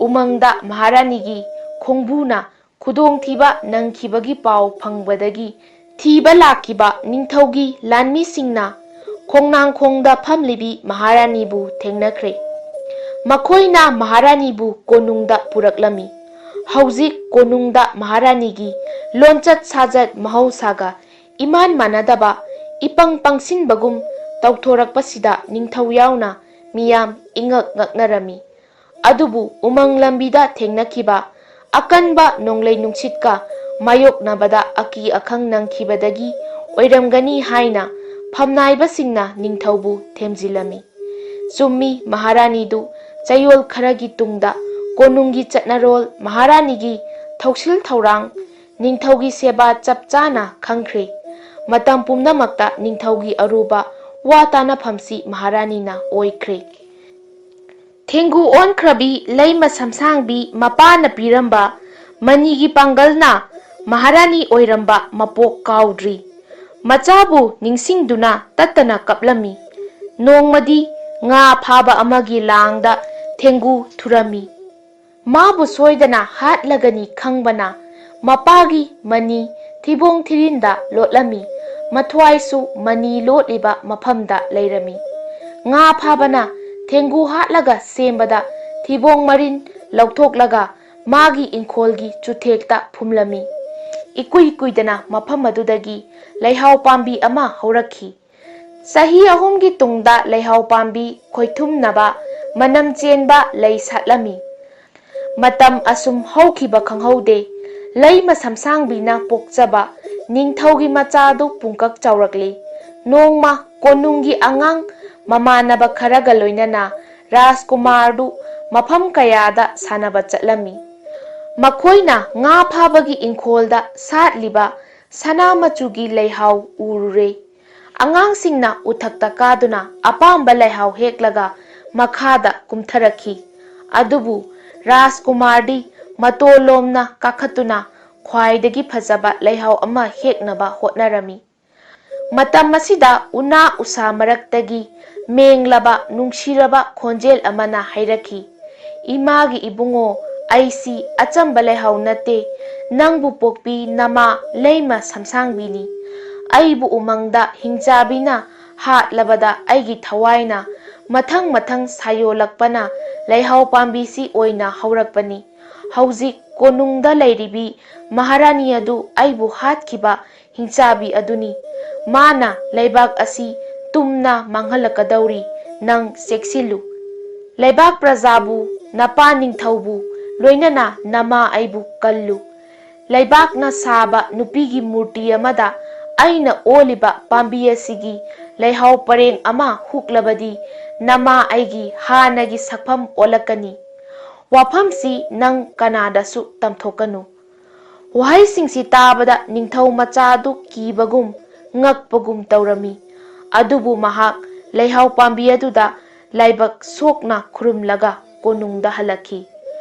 ꯎꯃꯪꯗ ꯃꯍꯥꯔꯥꯅꯤꯒꯤ ꯈꯣꯡꯕꯨꯅ ꯈꯨꯗꯣꯡꯊꯤꯕ ꯅꯪꯈꯤꯕꯒꯤ ꯄꯥꯎ ꯐꯪꯕꯗꯒꯤ ꯊꯤꯕ ꯂꯥꯛꯈꯤꯕ ꯅꯤꯡꯊꯧꯒꯤ ꯂꯥꯟꯃꯤꯁꯤꯡꯅ ꯈꯣꯡꯅꯥꯡꯈꯣꯡꯗ ꯐꯝꯂꯤꯕꯤ ꯃꯍꯥꯔꯥꯅꯤꯕꯨ ꯊꯦꯡꯅꯈ꯭ꯔꯦ꯫ ꯃꯈꯣꯏꯅ ꯃꯍꯥꯔꯥꯅꯤꯕꯨ ꯀꯣꯅꯨꯡꯗ ꯄꯨꯔꯛꯂꯝꯃꯤ꯫ ꯍꯧꯖꯤꯛ ꯀꯣꯅꯨꯡꯗ ꯃꯍꯥꯔꯥꯅꯤꯒꯤ ꯂꯣꯟꯆꯠ ꯁꯥꯖꯠ ꯃꯍꯧꯁꯥꯒ ꯏꯃꯥꯟ ꯃꯥꯟꯅꯗꯕ, ꯏꯄꯪ ꯄꯪꯁꯤꯟꯕꯒꯨꯝ ꯇꯧꯊꯣꯔꯛꯄꯁꯤꯗ ꯅꯤꯡꯊꯧ ꯌꯥꯎꯅ ꯃꯤꯌꯥꯝ ꯏꯉꯛ ꯉꯛꯅꯔꯝꯃꯤ꯫ ꯑꯗꯨꯕꯨ ꯎꯃꯪ ꯂꯝꯕꯤꯗ ꯊꯦꯡꯅꯈꯤꯕ ꯑꯀꯟꯕ ꯅꯣꯡꯂꯩ ꯅꯨꯡꯁꯤꯠꯀ ꯃꯥꯌꯣꯛꯅꯕꯗ ꯑꯀꯤ ꯑꯈꯪ ꯅꯪꯈꯤꯕꯗꯒꯤ ꯑꯣꯏꯔꯝꯒꯅꯤ ꯍꯥꯏꯅ ꯐꯝꯅꯥꯏꯕꯁꯤꯡꯅ ꯅꯤꯡꯊꯧꯕꯨ ꯊꯦꯝꯖꯤꯜꯂꯝꯃꯤ꯫ ꯆꯨꯝꯃꯤ, ꯃꯍꯥꯔꯥꯅꯤꯗꯨ ꯆꯌꯣꯜ ꯈꯔꯒꯤ ꯇꯨꯡꯗ ꯀꯣꯅꯨꯡꯒꯤ ꯆꯠꯅꯔꯣꯜ, ꯃꯍꯥꯔꯥꯅꯤꯒꯤ ꯊꯧꯁꯤꯜ ꯊꯧꯔꯥꯡ, ꯅꯤꯡꯊꯧꯒꯤ ꯁꯦꯕꯥ ꯆꯞ ꯆꯥꯅ ꯈꯪꯈ꯭ꯔꯦ꯫ ꯃꯇꯝ ꯄꯨꯝꯅꯃꯛꯇ ꯅꯤꯡꯊꯧꯒꯤ ꯑꯔꯨꯕ ꯋꯥ ꯇꯥꯅꯐꯝꯁꯤ ꯃꯍꯥꯔꯥꯅꯤꯅ ꯑꯣꯏꯈ꯭ꯔꯦ꯫ ꯊꯦꯡꯒꯨ ꯑꯣꯟꯈ꯭ꯔꯕꯤ ꯂꯩꯃ ꯁꯝꯁꯥꯡꯕꯤ ꯃꯄꯥꯅ ꯄꯤꯔꯝꯕ ꯃꯅꯤꯒꯤ ꯄꯥꯡꯒꯜꯅ ꯃꯍꯥꯔꯥꯅꯤ ꯑꯣꯏꯔꯝꯕ ꯃꯄꯣꯛ ꯀꯥꯎꯗ꯭ꯔꯤ꯫ ꯃꯆꯥꯕꯨ ꯅꯤꯡꯁꯤꯡꯗꯨꯅ ꯇꯠꯇꯅ ꯀꯞꯂꯝꯃꯤ꯫ ꯅꯣꯡꯃꯗꯤ ꯉꯥ ꯐꯥꯕ ꯑꯃꯒꯤ ꯂꯥꯡꯗ ꯊꯦꯡꯒꯨ ꯊꯨꯔꯝꯃꯤ꯫ ꯃꯥꯕꯨ ꯁꯣꯏꯗꯅ ꯍꯥꯠꯂꯒꯅꯤ ꯈꯪꯕꯅ ꯃꯄꯥꯒꯤ ꯃꯅꯤ ꯊꯤꯕꯣꯡ ꯊꯤꯔꯤꯟꯗ ꯂꯣꯠꯂꯝꯃꯤ꯫ ꯃꯊ꯭ꯋꯥꯏꯁꯨ ꯃꯅꯤ ꯂꯣꯠꯂꯤꯕ ꯃꯐꯝꯗ ꯂꯩꯔꯝꯃꯤ꯫ ꯉꯥ ꯐꯥꯕꯅ ꯊꯦꯡꯒꯨ ꯍꯥꯠꯂꯒ ꯁꯦꯝꯕꯗ ꯊꯤꯕꯣꯡ ꯃꯔꯤꯟ ꯂꯧꯊꯣꯛꯂꯒ ꯃꯥꯒꯤ ꯏꯪꯈꯣꯜꯒꯤ ꯆꯨꯊꯦꯛꯇ ꯐꯨꯝꯂꯝꯃꯤ꯫ ꯏꯀꯨꯏ ꯀꯨꯏꯗꯅ ꯃꯐꯝ ꯑꯗꯨꯗꯒꯤ ꯂꯩꯍꯥꯎ ꯄꯥꯝꯕꯤ ꯑꯃ ꯍꯧꯔꯛꯈꯤ꯫ ꯆꯍꯤ ꯑꯍꯨꯝꯒꯤ ꯇꯨꯡꯗ ꯂꯩꯍꯥꯎ ꯄꯥꯝꯕꯤ ꯈꯣꯏꯊꯨꯝꯅꯕ ꯃꯅꯝ ꯆꯦꯟꯕ ꯂꯩ ꯁꯥꯠꯂꯝꯃꯤ꯫ ꯃꯇꯝ ꯑꯁꯨꯝ ꯍꯧꯈꯤꯕ ꯈꯪꯍꯧꯗꯦ꯫ ꯂꯩꯃ ꯁꯝꯁꯥꯡꯕꯤꯅ ꯄꯣꯛꯆꯕ ꯅꯤꯡꯊꯧꯒꯤ ꯃꯆꯥꯗꯨ ꯄꯨꯡꯀꯛ ꯆꯥꯎꯔꯛꯂꯤ꯫ ꯅꯣꯡꯃ ꯀꯣꯅꯨꯡꯒꯤ ꯑꯉꯥꯡ ꯃꯃꯥꯟꯅꯕ ꯈꯔꯒ ꯂꯣꯏꯅꯅ ꯔꯥꯖꯀꯨꯃꯥꯔꯗꯨ ꯃꯐꯝ ꯀꯌꯥꯗ ꯁꯥꯟꯅꯕ ꯆꯠꯂꯝꯃꯤ꯫ ꯃꯈꯣꯏꯅ ꯉꯥ ꯐꯥꯕꯒꯤ ꯏꯪꯈꯣꯜꯗ ꯁꯥꯠꯂꯤꯕ ꯁꯅꯥ ꯃꯆꯨꯒꯤ ꯂꯩꯍꯥꯎ ꯎꯔꯨꯔꯦ꯫ ꯑꯉꯥꯡꯁꯤꯡꯅ ꯎꯊꯛꯇ ꯀꯥꯗꯨꯅ ꯑꯄꯥꯝꯕ ꯂꯩꯍꯥꯎ ꯍꯦꯛꯂꯒ ꯃꯈꯥꯗ ꯀꯨꯝꯊꯔꯛꯈꯤ꯫ ꯑꯗꯨꯕꯨ ꯔꯥꯖꯀꯨꯃꯥꯔꯗꯤ ꯃꯇꯣꯂꯣꯝꯅ ꯀꯥꯈꯠꯇꯨꯅ ꯈ꯭ꯋꯥꯏꯗꯒꯤ ꯐꯖꯕ ꯂꯩꯍꯥꯎ ꯑꯃ ꯍꯦꯛꯅꯕ ꯍꯣꯠꯅꯔꯝꯃꯤ꯫ ꯃꯇꯝ ꯑꯁꯤꯗ ꯎꯅꯥ ꯎꯁꯥ ꯃꯔꯛꯇꯒꯤ ꯃꯦꯡꯂꯕ ꯅꯨꯡꯁꯤꯔꯕ ꯈꯣꯟꯖꯦꯜ ꯑꯃꯅ ꯍꯥꯏꯔꯛꯈꯤ, "ꯏꯃꯥꯒꯤ ꯏꯕꯨꯡꯉꯣ, ꯑꯩꯁꯤ ꯑꯆꯝꯕ ꯂꯩꯍꯥꯎ ꯅꯠꯇꯦ꯫ ꯅꯪꯕꯨ ꯄꯣꯛꯄꯤ ꯅꯃꯥ ꯂꯩꯃ ꯁꯝꯁꯥꯡꯕꯤꯅꯤ꯫ ꯑꯩꯕꯨ ꯎꯃꯪꯗ ꯍꯤꯡꯆꯥꯕꯤꯅ ꯍꯥꯠꯂꯕꯗ ꯑꯩꯒꯤ ꯊꯋꯥꯏꯅ ꯃꯊꯪ ꯃꯊꯪ ꯁꯥꯌꯣꯜꯂꯛꯄꯅ ꯂꯩꯍꯥꯎ ꯄꯥꯝꯕꯤꯁꯤ ꯑꯣꯏꯅ ꯍꯧꯔꯛꯄꯅꯤ꯫ ꯍꯧꯖꯤꯛ ꯀꯣꯅꯨꯡꯗ ꯂꯩꯔꯤꯕꯤ ꯃꯍꯥꯔꯥꯅꯤ ꯑꯗꯨ ꯑꯩꯕꯨ ꯍꯥꯠꯈꯤꯕ ꯍꯤꯡꯆꯥꯕꯤ ꯑꯗꯨꯅꯤ꯫ ꯃꯥꯅ ꯂꯩꯕꯥꯛ ꯑꯁꯤ ꯇꯨꯝꯅ ꯃꯥꯡꯍꯜꯂꯛꯀꯗꯧꯔꯤ꯫ ꯅꯪ ꯆꯦꯛꯁꯤꯜꯂꯨ꯫ ꯂꯩꯕꯥꯛ ꯄ꯭ꯔꯖꯥꯕꯨ, ꯅꯄꯥ ꯅꯤꯡꯊꯧꯕꯨ, ꯂꯣꯏꯅꯅ ꯅꯃꯥ ꯑꯩꯕꯨ ꯀꯜꯂꯨ꯫ ꯂꯩꯕꯥꯛꯅ ꯁꯥꯕ ꯅꯨꯄꯤꯒꯤ ꯃꯨꯔꯇꯤ ꯑꯃꯗ ꯑꯩꯅ ꯑꯣꯜꯂꯤꯕ ꯄꯥꯝꯕꯤ ꯑꯁꯤꯒꯤ ꯂꯩꯍꯥꯎ ꯄꯔꯦꯡ ꯑꯃ ꯍꯨꯛꯂꯕꯗꯤ ꯅꯃꯥ ꯑꯩꯒꯤ ꯍꯥꯟꯅꯒꯤ ꯁꯛꯐꯝ ꯑꯣꯜꯂꯛꯀꯅꯤ꯫ ꯋꯥꯐꯝꯁꯤ ꯅꯪ ꯀꯅꯥꯗꯁꯨ ꯇꯝꯊꯣꯛꯀꯅꯨ꯫" ꯋꯥꯍꯩꯁꯤꯡꯁꯤ ꯇꯥꯕꯗ ꯅꯤꯡꯊꯧ ꯃꯆꯥ ꯑꯗꯨ ꯀꯤꯕꯒꯨꯝ ꯉꯛꯄꯒꯨꯝ ꯇꯧꯔꯝꯃꯤ꯫ ꯑꯗꯨꯕꯨ ꯃꯍꯥꯛ ꯂꯩꯍꯥꯎ ꯄꯥꯝꯕꯤ ꯑꯗꯨꯗ ꯂꯥꯏꯕꯛ ꯁꯣꯛꯅ ꯈꯨꯔꯨꯝꯂꯒ ꯀꯣꯅꯨꯡꯗ ꯍꯜꯂꯛꯈꯤ꯫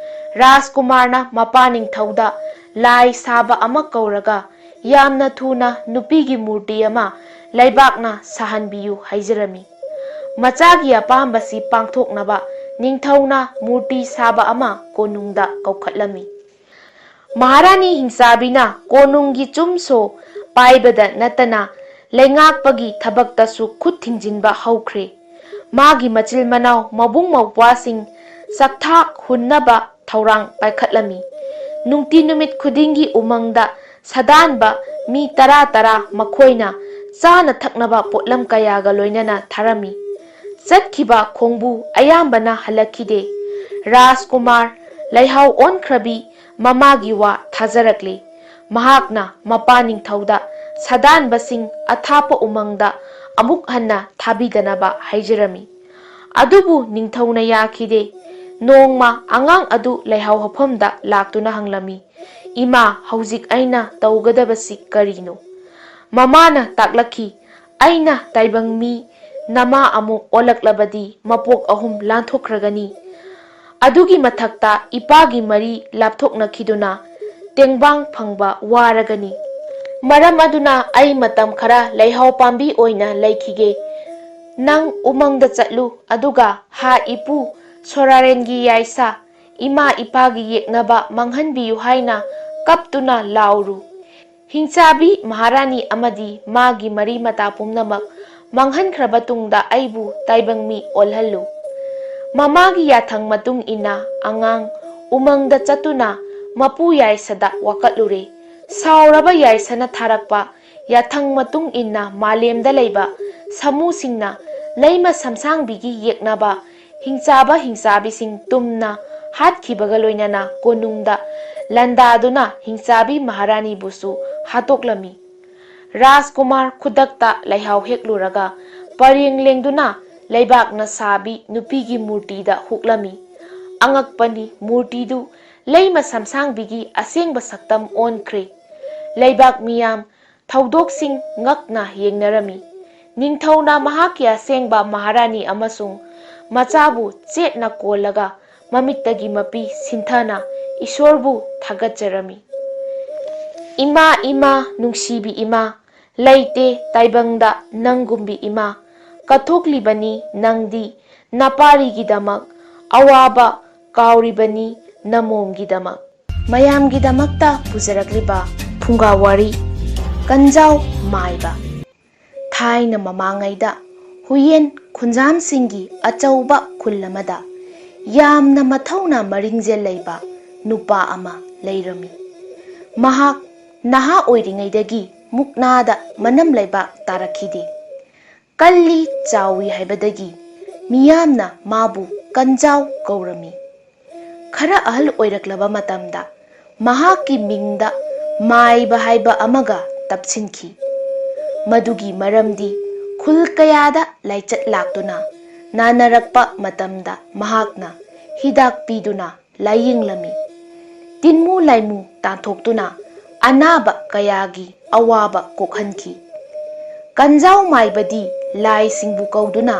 ꯔꯥꯖꯀꯨꯃꯥꯔꯅ ꯃꯄꯥ ꯅꯤꯡꯊꯧꯗ ꯂꯥꯏ ꯁꯥꯕ ꯑꯃ ꯀꯧꯔꯒ ꯌꯥꯝꯅ ꯊꯨꯅ ꯅꯨꯄꯤꯒꯤ ꯃꯨꯔꯇꯤ ꯑꯃ ꯂꯩꯕꯥꯛꯅ ꯁꯥꯍꯟꯕꯤꯌꯨ ꯍꯥꯏꯖꯔꯝꯃꯤ꯫ ꯃꯆꯥꯒꯤ ꯑꯄꯥꯝꯕꯁꯤ ꯄꯥꯡꯊꯣꯛꯅꯕ ꯅꯤꯡꯊꯧꯅ ꯃꯨꯔꯇꯤ ꯁꯥꯕ ꯑꯃ ꯀꯣꯅꯨꯡꯗ ꯀꯧꯈꯠꯂꯝꯃꯤ꯫ ꯃꯍꯥꯔꯥꯅꯤ ꯍꯤꯡꯆꯥꯕꯤꯅ ꯀꯣꯅꯨꯡꯒꯤ ꯆꯨꯝꯁꯣ ꯄꯥꯏꯕꯗ ꯅꯠꯇꯅ ꯂꯩꯉꯥꯛꯄꯒꯤ ꯊꯕꯛꯇꯁꯨ ꯈꯨꯠ ꯊꯤꯡꯖꯤꯟꯕ ꯍꯧꯈ꯭ꯔꯦ꯫ ꯃꯥꯒꯤ ꯃꯆꯤꯜ ꯃꯅꯥꯎ ꯃꯕꯨꯡ ꯃꯧꯄ꯭ꯋꯥꯁꯤꯡ ꯆꯥꯛꯊꯥꯛ ꯍꯨꯟꯅꯕ ꯊꯧꯔꯥꯡ ꯄꯥꯏꯈꯠꯂꯝꯃꯤ꯫ ꯅꯨꯡꯇꯤ ꯅꯨꯃꯤꯠ ꯈꯨꯗꯤꯡꯒꯤ ꯎꯃꯪꯗ ꯁꯥꯗꯥꯟꯕ ꯃꯤ ꯇꯔꯥ ꯇꯔꯥ ꯃꯈꯣꯏꯅ ꯆꯥꯅ ꯊꯛꯅꯕ ꯄꯣꯠꯂꯝ ꯀꯌꯥꯒ ꯂꯣꯏꯅꯅ ꯊꯥꯔꯝꯃꯤ꯫ ꯆꯠꯈꯤꯕ ꯈꯣꯡꯕꯨ ꯑꯌꯥꯝꯕꯅ ꯍꯜꯂꯛꯈꯤꯗꯦ꯫ ꯔꯥꯖꯀꯨꯃꯥꯔ ꯂꯩꯍꯥꯎ ꯑꯣꯟꯈ꯭ꯔꯕꯤ ꯃꯃꯥꯒꯤ ꯋꯥ ꯊꯥꯖꯔꯛꯂꯤ꯫ ꯃꯍꯥꯛꯅ ꯃꯄꯥ ꯅꯤꯡꯊꯧꯗ ꯁꯥꯗꯥꯟꯕꯁꯤꯡ ꯑꯊꯥꯞꯄ ꯎꯃꯪꯗ ꯑꯃꯨꯛ ꯍꯟꯅ ꯊꯥꯕꯤꯗꯅꯕ ꯍꯥꯏꯖꯔꯝꯃꯤ꯫ ꯑꯗꯨꯕꯨ ꯅꯤꯡꯊꯧꯅ ꯌꯥꯈꯤꯗꯦ꯫ ꯅꯣꯡꯃ ꯑꯉꯥꯡ ꯑꯗꯨ ꯂꯩꯍꯥꯎ ꯍꯧꯐꯝꯗ ꯂꯥꯛꯇꯨꯅ ꯍꯪꯂꯝꯃꯤ, "ꯏꯃꯥ, ꯍꯧꯖꯤꯛ ꯑꯩꯅ ꯇꯧꯒꯗꯕꯁꯤ ꯀꯔꯤꯅꯣ?" ꯃꯃꯥꯅ ꯇꯥꯛꯂꯛꯈꯤ, "ꯑꯩꯅ ꯇꯥꯏꯕꯪ ꯃꯤ ꯅꯃꯥ ꯑꯃꯨꯛ ꯑꯣꯜꯂꯛꯂꯕꯗꯤ ꯃꯄꯣꯛ ꯑꯍꯨꯝ ꯂꯥꯟꯊꯣꯛꯈ꯭ꯔꯒꯅꯤ꯫ ꯑꯗꯨꯒꯤ ꯃꯊꯛꯇ ꯏꯄꯥꯒꯤ ꯃꯔꯤ ꯂꯥꯞꯊꯣꯛꯅꯈꯤꯗꯨꯅ ꯇꯦꯡꯕꯥꯡ ꯐꯪꯕ ꯋꯥꯔꯒꯅꯤ꯫ ꯃꯔꯝ ꯑꯗꯨꯅ ꯑꯩ ꯃꯇꯝ ꯈꯔ ꯂꯩꯍꯥꯎ ꯄꯥꯝꯕꯤ ꯑꯣꯏꯅ ꯂꯩꯈꯤꯒꯦ꯫ ꯅꯪ ꯎꯃꯪꯗ ꯆꯠꯂꯨ, ꯑꯗꯨꯒ ꯍꯥ ꯏꯄꯨ ꯁꯣꯔꯥꯔꯦꯟꯒꯤ ꯌꯥꯏꯁꯥ, ꯏꯃꯥ ꯏꯄꯥꯒꯤ ꯌꯦꯛꯅꯕ ꯃꯥꯡꯍꯟꯕꯤꯌꯨ ꯍꯥꯏꯅ ꯀꯞꯇꯨꯅ ꯂꯥꯎꯔꯨ꯫ ꯍꯤꯡꯆꯥꯕꯤ ꯃꯍꯥꯔꯥꯅꯤ ꯑꯃꯗꯤ ꯃꯥꯒꯤ ꯃꯔꯤ ꯃꯇꯥ ꯄꯨꯝꯅꯃꯛ ꯃꯥꯡꯍꯟꯈ꯭ꯔꯕ ꯇꯨꯡꯗ ꯑꯩꯕꯨ ꯇꯥꯏꯕꯪ ꯃꯤ ꯑꯣꯜꯍꯜꯂꯨ꯫" ꯃꯃꯥꯒꯤ ꯌꯥꯊꯪ ꯃꯇꯨꯡ ꯏꯟꯅ ꯑꯉꯥꯡ ꯎꯃꯪꯗ ꯆꯠꯇꯨꯅ ꯃꯄꯨ ꯌꯥꯏꯁꯥꯗ ꯋꯥꯀꯠꯂꯨꯔꯦ꯫ ꯁꯥꯎꯔꯕ ꯌꯥꯏꯁꯥꯅ ꯊꯥꯔꯛꯄ ꯌꯥꯊꯪ ꯃꯇꯨꯡ ꯏꯟꯅ ꯃꯥꯂꯦꯝꯗ ꯂꯩꯕ ꯁꯥꯃꯨꯁꯤꯡꯅ ꯂꯩꯃ ꯁꯝꯁꯥꯡꯕꯤꯒꯤ ꯌꯦꯛꯅꯕ ꯍꯤꯡꯆꯥꯕ ꯍꯤꯡꯆꯥꯕꯤꯁꯤꯡ ꯇꯨꯝꯅ ꯍꯥꯠꯈꯤꯕꯒ ꯂꯣꯏꯅꯅ ꯀꯣꯅꯨꯡꯗ ꯂꯥꯟꯗꯥꯗꯨꯅ ꯍꯤꯡꯆꯥꯕꯤ ꯃꯍꯥꯔꯥꯅꯤꯕꯨꯁꯨ ꯍꯥꯠꯇꯣꯛꯂꯝꯃꯤ꯫ ꯔꯥꯖꯀꯨꯃꯥꯔ ꯈꯨꯗꯛꯇ ꯂꯩꯍꯥꯎ ꯍꯦꯛꯂꯨꯔꯒ ꯄꯔꯦꯡ ꯂꯦꯡꯗꯨꯅ ꯂꯩꯕꯥꯛꯅ ꯁꯥꯕꯤ ꯅꯨꯄꯤꯒꯤ ꯃꯨꯔꯇꯤꯗ ꯍꯨꯛꯂꯝꯃꯤ꯫ ꯑꯉꯛꯄꯅꯤ, ꯃꯨꯔꯇꯤꯗꯨ ꯂꯩꯃ ꯁꯝꯁꯥꯡꯕꯤꯒꯤ ꯑꯁꯦꯡꯕ ꯁꯛꯇꯝ ꯑꯣꯟꯈ꯭ꯔꯦ꯫ ꯂꯩꯕꯥꯛ ꯃꯤꯌꯥꯝ ꯊꯧꯗꯣꯛꯁꯤꯡ ꯉꯛꯅ ꯌꯦꯡꯅꯔꯝꯃꯤ꯫ ꯅꯤꯡꯊꯧꯅ ꯃꯍꯥꯛꯀꯤ ꯑꯁꯦꯡꯕ ꯃꯍꯥꯔꯥꯅꯤ ꯑꯃꯁꯨꯡ ꯃꯆꯥꯕꯨ ꯆꯦꯠꯅ ꯀꯣꯜꯂꯒ ꯃꯃꯤꯠꯇꯒꯤ ꯃꯄꯤ ꯁꯤꯟꯊꯅ ꯏꯁꯣꯔꯕꯨ ꯊꯥꯒꯠꯆꯔꯝꯃꯤ꯫ "ꯏꯃꯥ, ꯏꯃꯥ, ꯅꯨꯡꯁꯤꯕꯤ ꯏꯃꯥ, ꯂꯩꯇꯦ ꯇꯥꯏꯕꯪꯗ ꯅꯪꯒꯨꯝꯕꯤ ꯏꯃꯥ, ꯀꯠꯊꯣꯛꯂꯤꯕꯅꯤ ꯅꯪꯗꯤ ꯅꯄꯥꯔꯤꯒꯤꯗꯃꯛ, ꯑꯋꯥꯕ ꯀꯥꯎꯔꯤꯕꯅꯤ ꯅꯃꯣꯝꯒꯤꯗꯃꯛ"꯫ ꯃꯌꯥꯝꯒꯤꯗꯃꯛꯇ ꯄꯨꯖꯔꯛꯂꯤꯕ ꯐꯨꯡꯒꯥ ꯋꯥꯔꯤ, ꯀꯟꯖꯥꯎ ꯃꯥꯏꯕ꯫ ꯊꯥꯏꯅ ꯃꯃꯥꯡꯉꯩꯗ ꯍꯨꯏꯌꯦꯟ ꯈꯨꯟꯖꯥꯝꯁꯤꯡꯒꯤ ꯑꯆꯧꯕ ꯈꯨꯜ ꯑꯃꯗ ꯌꯥꯝꯅ ꯃꯊꯧꯅꯥ ꯃꯔꯤꯡꯖꯦꯜ ꯂꯩꯕ ꯅꯨꯄꯥ ꯑꯃ ꯂꯩꯔꯝꯃꯤ꯫ ꯃꯍꯥꯛ ꯅꯍꯥ ꯑꯣꯏꯔꯤꯉꯩꯗꯒꯤ ꯃꯨꯛꯅꯥꯗ ꯃꯅꯝ ꯂꯩꯕꯥꯛ ꯇꯥꯔꯛꯈꯤꯗꯦ꯫ ꯀꯜꯂꯤ ꯆꯥꯎꯏ ꯍꯥꯏꯕꯗꯒꯤ ꯃꯤꯌꯥꯝꯅ ꯃꯥꯕꯨ ꯀꯟꯖꯥꯎ ꯀꯧꯔꯝꯃꯤ꯫ ꯈꯔ ꯑꯍꯜ ꯑꯣꯏꯔꯛꯂꯕ ꯃꯇꯝꯗ ꯃꯍꯥꯛꯀꯤ ꯃꯤꯡꯗ ꯃꯥꯏꯕ ꯍꯥꯏꯕ ꯑꯃꯒ ꯇꯞꯁꯤꯟꯈꯤ꯫ ꯃꯗꯨꯒꯤ ꯃꯔꯝꯗꯤ ꯈꯨꯜ ꯀꯌꯥꯗ ꯂꯥꯏꯆꯠ ꯂꯥꯛꯇꯨꯅ ꯅꯥꯅꯔꯛꯄ ꯃꯇꯝꯗ ꯃꯍꯥꯛꯅ ꯍꯤꯗꯥꯛ ꯄꯤꯗꯨꯅ ꯂꯥꯏꯌꯦꯡꯂꯝꯃꯤ꯫ ꯇꯤꯟꯃꯨ ꯂꯥꯏꯃꯨ ꯇꯥꯟꯊꯣꯛꯇꯨꯅ ꯑꯅꯥꯕ ꯀꯌꯥꯒꯤ ꯑꯋꯥꯕ ꯀꯣꯛꯍꯟꯈꯤ꯫ ꯀꯟꯖꯥꯎ ꯃꯥꯏꯕꯗꯤ ꯂꯥꯏꯁꯤꯡꯕꯨ ꯀꯧꯗꯨꯅ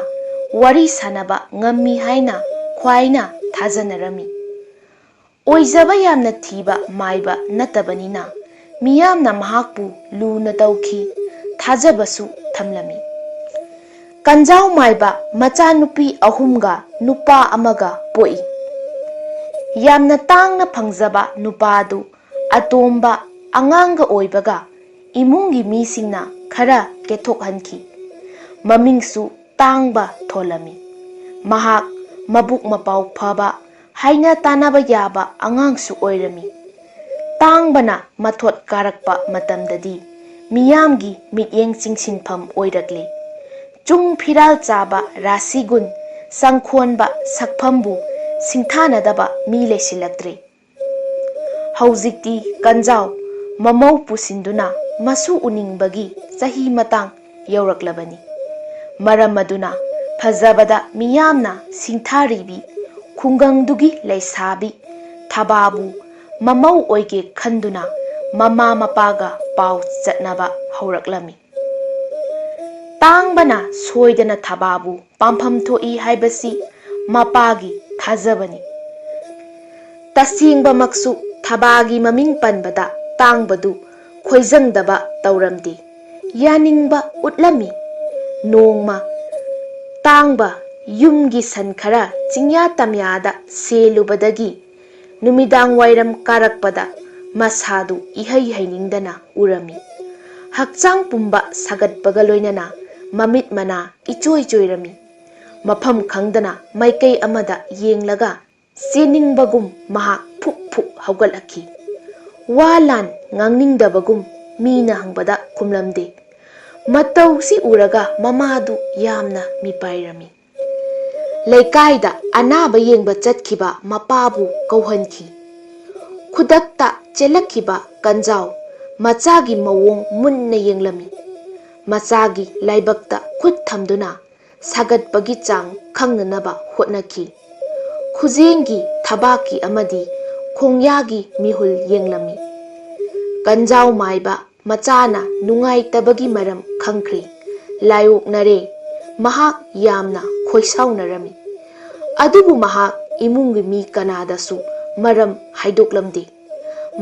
ꯋꯥꯔꯤ ꯁꯥꯟꯅꯕ ꯉꯝꯃꯤ ꯍꯥꯏꯅ ꯈ꯭ꯋꯥꯏꯅ ꯊꯥꯖꯅꯔꯝꯃꯤ꯫ ꯑꯣꯏꯖꯕ ꯌꯥꯝꯅ ꯊꯤꯕ ꯃꯥꯏꯕ ꯅꯠꯇꯕꯅꯤꯅ ꯃꯤꯌꯥꯝꯅ ꯃꯍꯥꯛꯄꯨ ꯂꯨꯅ ꯇꯧꯈꯤ, ꯊꯥꯖꯕꯁꯨ ꯊꯝꯂꯝꯃꯤ꯫ ꯀꯟꯖꯥꯎ ꯃꯥꯏꯕ ꯃꯆꯥꯅꯨꯄꯤ ꯑꯍꯨꯝꯒ ꯅꯨꯄꯥ ꯑꯃꯒ ꯄꯣꯛꯏ꯫ ꯌꯥꯝꯅ ꯇꯥꯡꯅ ꯐꯪꯖꯕ ꯅꯨꯄꯥꯗꯨ ꯑꯇꯣꯝꯕ ꯑꯉꯥꯡꯒ ꯑꯣꯏꯕꯒ ꯏꯃꯨꯡꯒꯤ ꯃꯤꯁꯤꯡꯅ ꯈꯔ ꯀꯦꯊꯣꯛꯍꯟꯈꯤ꯫ ꯃꯃꯤꯡꯁꯨ ꯇꯥꯡꯕ ꯊꯣꯜꯂꯝꯃꯤ꯫ ꯃꯍꯥꯛ ꯃꯕꯨꯛ ꯃꯄꯥꯎ ꯐꯕ, ꯍꯥꯏꯅ ꯇꯥꯟꯅꯕ ꯌꯥꯕ ꯑꯉꯥꯡꯁꯨ ꯑꯣꯏꯔꯝꯃꯤ꯫ ꯇꯥꯡꯕꯅ ꯃꯊꯣꯠ ꯀꯥꯔꯛꯄ ꯃꯇꯝꯗꯗꯤ ꯃꯤꯌꯥꯝꯒꯤ ꯃꯤꯠꯌꯦꯡ ꯆꯤꯡꯁꯤꯟꯐꯝ ꯑꯣꯏꯔꯛꯂꯤ꯫ ꯆꯨꯡ ꯐꯤꯔꯥꯜ ꯆꯥꯕ ꯔꯥꯁꯤꯒꯨꯟ ꯆꯪꯈꯣꯟꯕ ꯁꯛꯐꯝꯕꯨ ꯁꯤꯡꯊꯥꯅꯗꯕ ꯃꯤ ꯂꯩꯁꯤꯜꯂꯛꯇ꯭ꯔꯦ꯫ ꯍꯧꯖꯤꯛꯇꯤ ꯀꯟꯖꯥꯎ ꯃꯃꯧ ꯄꯨꯁꯤꯟꯗꯨꯅ ꯃꯁꯨ ꯎꯅꯤꯡꯕꯒꯤ ꯆꯍꯤ ꯃꯇꯥꯡ ꯌꯧꯔꯛꯂꯕꯅꯤ꯫ ꯃꯔꯝ ꯑꯗꯨꯅ ꯐꯖꯕꯗ ꯃꯤꯌꯥꯝꯅ ꯁꯤꯡꯊꯥꯔꯤꯕꯤ ꯈꯨꯡꯒꯪꯗꯨꯒꯤ ꯂꯩꯁꯥꯕꯤ ꯊꯕꯥꯕꯨ ꯃꯃꯧ ꯑꯣꯏꯒꯦ ꯈꯟꯗꯨꯅ ꯃꯃꯥ ꯃꯄꯥꯒ ꯄꯥꯎ ꯆꯠꯅꯕ ꯍꯧꯔꯛꯂꯝꯃꯤ꯫ ꯇꯥꯡꯕꯅ ꯁꯣꯏꯗꯅ ꯊꯕꯥꯕꯨ ꯄꯥꯝꯐꯝ ꯊꯣꯛꯏ ꯍꯥꯏꯕꯁꯤ ꯃꯄꯥꯒꯤ ꯊꯥꯖꯕꯅꯤ꯫ ꯇꯁꯦꯡꯕꯃꯛꯁꯨ ꯊꯕꯥꯒꯤ ꯃꯃꯤꯡ ꯄꯟꯕꯗ ꯇꯥꯡꯕꯗꯨ ꯈꯣꯏꯖꯪꯗꯕ ꯇꯧꯔꯝꯗꯦ꯫ ꯌꯥꯅꯤꯡꯕ ꯎꯠꯂꯝꯃꯤ꯫ ꯅꯣꯡꯃ ꯇꯥꯡꯕ ꯌꯨꯝꯒꯤ ꯁꯟ ꯈꯔ ꯆꯤꯡꯌꯥ ꯇꯝꯌꯥꯗ ꯁꯦꯜꯂꯨꯕꯗꯒꯤ ꯅꯨꯃꯤꯗꯥꯡ ꯋꯥꯏꯔꯝ ꯀꯥꯔꯛꯄꯗ ꯃꯁꯥꯗꯨ ꯏꯍꯩ ꯍꯩꯅꯤꯡꯗꯅ ꯎꯔꯝꯃꯤ꯫ ꯍꯛꯆꯥꯡ ꯄꯨꯝꯕ ꯁꯥꯒꯠꯄꯒ ꯂꯣꯏꯅꯅ ꯃꯃꯤꯠ ꯃꯅꯥ ꯏꯆꯣꯏ ꯆꯣꯏꯔꯝꯃꯤ꯫ ꯃꯐꯝ ꯈꯪꯗꯅ ꯃꯥꯏꯀꯩ ꯑꯃꯗ ꯌꯦꯡꯂꯒ ꯆꯦꯟꯅꯤꯡꯕꯒꯨꯝ ꯃꯍꯥꯛ ꯐꯨꯛ ꯐꯨꯛ ꯍꯧꯒꯠꯂꯛꯈꯤ꯫ ꯋꯥ ꯂꯥꯟ ꯉꯥꯡꯅꯤꯡꯗꯕꯒꯨꯝ ꯃꯤꯅ ꯍꯪꯕꯗ ꯈꯨꯝꯂꯝꯗꯦ꯫ ꯃꯇꯧꯁꯤ ꯎꯔꯒ ꯃꯃꯥꯗꯨ ꯌꯥꯝꯅ ꯃꯤꯄꯥꯏꯔꯝꯃꯤ꯫ ꯂꯩꯀꯥꯏꯗ ꯑꯅꯥꯕ ꯌꯦꯡꯕ ꯆꯠꯈꯤꯕ ꯃꯄꯥꯕꯨ ꯀꯧꯍꯟꯈꯤ꯫ ꯈꯨꯗꯛꯇ ꯆꯦꯜꯂꯛꯈꯤꯕ ꯀꯟꯖꯥꯎ ꯃꯆꯥꯒꯤ ꯃꯑꯣꯡ ꯃꯨꯟꯅ ꯌꯦꯡꯂꯝꯃꯤ꯫ ꯃꯆꯥꯒꯤ ꯂꯥꯏꯕꯛꯇ ꯈꯨꯠ ꯊꯝꯗꯨꯅ ꯁꯥꯒꯠꯄꯒꯤ ꯆꯥꯡ ꯈꯪꯅꯅꯕ ꯍꯣꯠꯅꯈꯤ꯫ ꯈꯨꯖꯦꯡꯒꯤ, ꯊꯕꯥꯛꯀꯤ ꯑꯃꯗꯤ ꯈꯣꯡꯌꯥꯒꯤ ꯃꯤꯍꯨꯜ ꯌꯦꯡꯂꯝꯃꯤ꯫ ꯀꯟꯖꯥꯎ ꯃꯥꯏꯕ ꯃꯆꯥꯅ ꯅꯨꯡꯉꯥꯏꯇꯕꯒꯤ ꯃꯔꯝ ꯈꯪꯈ꯭ꯔꯦ꯫ ꯂꯥꯏꯑꯣꯛꯅꯔꯦ꯫ ꯃꯍꯥꯛ ꯌꯥꯝꯅ ꯈꯣꯏꯁꯥꯎꯅꯔꯝꯃꯤ꯫ ꯑꯗꯨꯕꯨ ꯃꯍꯥꯛ ꯏꯃꯨꯡꯒꯤ ꯃꯤ ꯀꯅꯥꯗꯁꯨ ꯃꯔꯝ ꯍꯥꯏꯗꯣꯛꯂꯝꯗꯦ꯫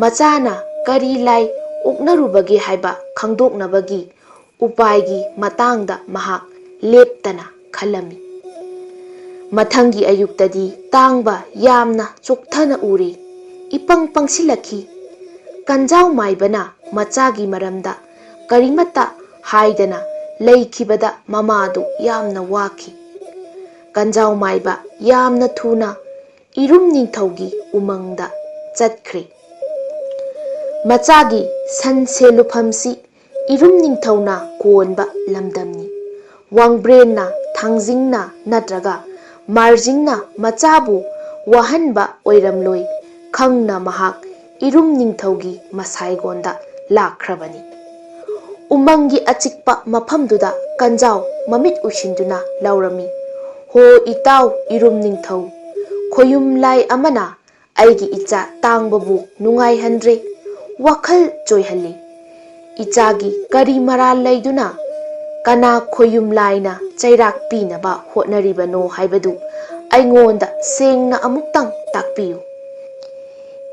ꯃꯆꯥꯅ ꯀꯔꯤ ꯂꯥꯏ ꯑꯣꯛꯅꯔꯨꯕꯒꯦ ꯍꯥꯏꯕ ꯈꯪꯗꯣꯛꯅꯕꯒꯤ ꯎꯄꯥꯏꯒꯤ ꯃꯇꯥꯡꯗ ꯃꯍꯥꯛ ꯂꯦꯞꯇꯅ ꯈꯜꯂꯝꯃꯤ꯫ ꯃꯊꯪꯒꯤ ꯑꯌꯨꯛꯇꯗꯤ ꯇꯥꯡꯕ ꯌꯥꯝꯅ ꯆꯣꯛꯊꯅ ꯎꯔꯦ꯫ ꯏꯄꯪ ꯄꯪꯁꯤꯜꯂꯛꯈꯤ꯫ ꯀꯟꯖꯥꯎ ꯃꯥꯏꯕꯅ ꯃꯆꯥꯒꯤ ꯃꯔꯝꯗ ꯀꯔꯤꯃꯠꯇ ꯍꯥꯏꯗꯅ ꯂꯩꯈꯤꯕꯗ ꯃꯃꯥꯗꯨ ꯌꯥꯝꯅ ꯋꯥꯈꯤ꯫ ꯀꯟꯖꯥꯎ ꯃꯥꯏꯕ ꯌꯥꯝꯅ ꯊꯨꯅ ꯏꯔꯨꯝ ꯅꯤꯡꯊꯧꯒꯤ ꯎꯃꯪꯗ ꯆꯠꯈ꯭ꯔꯦ꯫ ꯃꯆꯥꯒꯤ ꯁꯟ ꯁꯦꯜꯂꯨꯐꯝꯁꯤ ꯏꯔꯨꯝ ꯅꯤꯡꯊꯧꯅ ꯀꯣꯟꯕ ꯂꯝꯗꯝꯅꯤ꯫ ꯋꯥꯡꯕ꯭ꯔꯦꯟꯅ, ꯊꯥꯡꯖꯤꯡꯅ ꯅꯠꯇ꯭ꯔꯒ ꯃꯥꯔꯖꯤꯡꯅ ꯃꯆꯥꯕꯨ ꯋꯥꯍꯟꯕ ꯑꯣꯏꯔꯝꯂꯣꯏ ꯈꯪꯅ ꯃꯍꯥꯛ ꯏꯔꯨꯝ ꯅꯤꯡꯊꯧꯒꯤ ꯃꯁꯥꯏꯒꯣꯟꯗ ꯂꯥꯛꯈ꯭ꯔꯕꯅꯤ꯫ ꯎꯃꯪꯒꯤ ꯑꯆꯤꯛꯄ ꯃꯐꯝꯗꯨꯗ ꯀꯟꯖꯥꯎ ꯃꯃꯤꯠ ꯎꯏꯁꯤꯟꯗꯨꯅ ꯂꯥꯎꯔꯝꯃꯤ, "ꯍꯣ ꯏꯇꯥꯎ ꯏꯔꯨꯝ ꯅꯤꯡꯊꯧ, ꯈꯣꯌꯨꯝ ꯂꯥꯏ ꯑꯃꯅ ꯑꯩꯒꯤ ꯏꯆꯥ ꯇꯥꯡꯕꯕꯨ ꯅꯨꯡꯉꯥꯏꯍꯟꯗ꯭ꯔꯦ, ꯋꯥꯈꯜ ꯆꯣꯏꯍꯜꯂꯤ꯫ ꯏꯆꯥꯒꯤ ꯀꯔꯤ ꯃꯔꯥꯜ ꯂꯩꯗꯨꯅ ꯀꯅꯥ ꯈꯣꯌꯨꯝ ꯂꯥꯏꯅ ꯆꯩꯔꯥꯛ ꯄꯤꯅꯕ ꯍꯣꯠꯅꯔꯤꯕꯅꯣ ꯍꯥꯏꯕꯗꯨ ꯑꯩꯉꯣꯟꯗ ꯁꯦꯡꯅ ꯑꯃꯨꯛꯇꯪ ꯇꯥꯛꯄꯤꯌꯨ꯫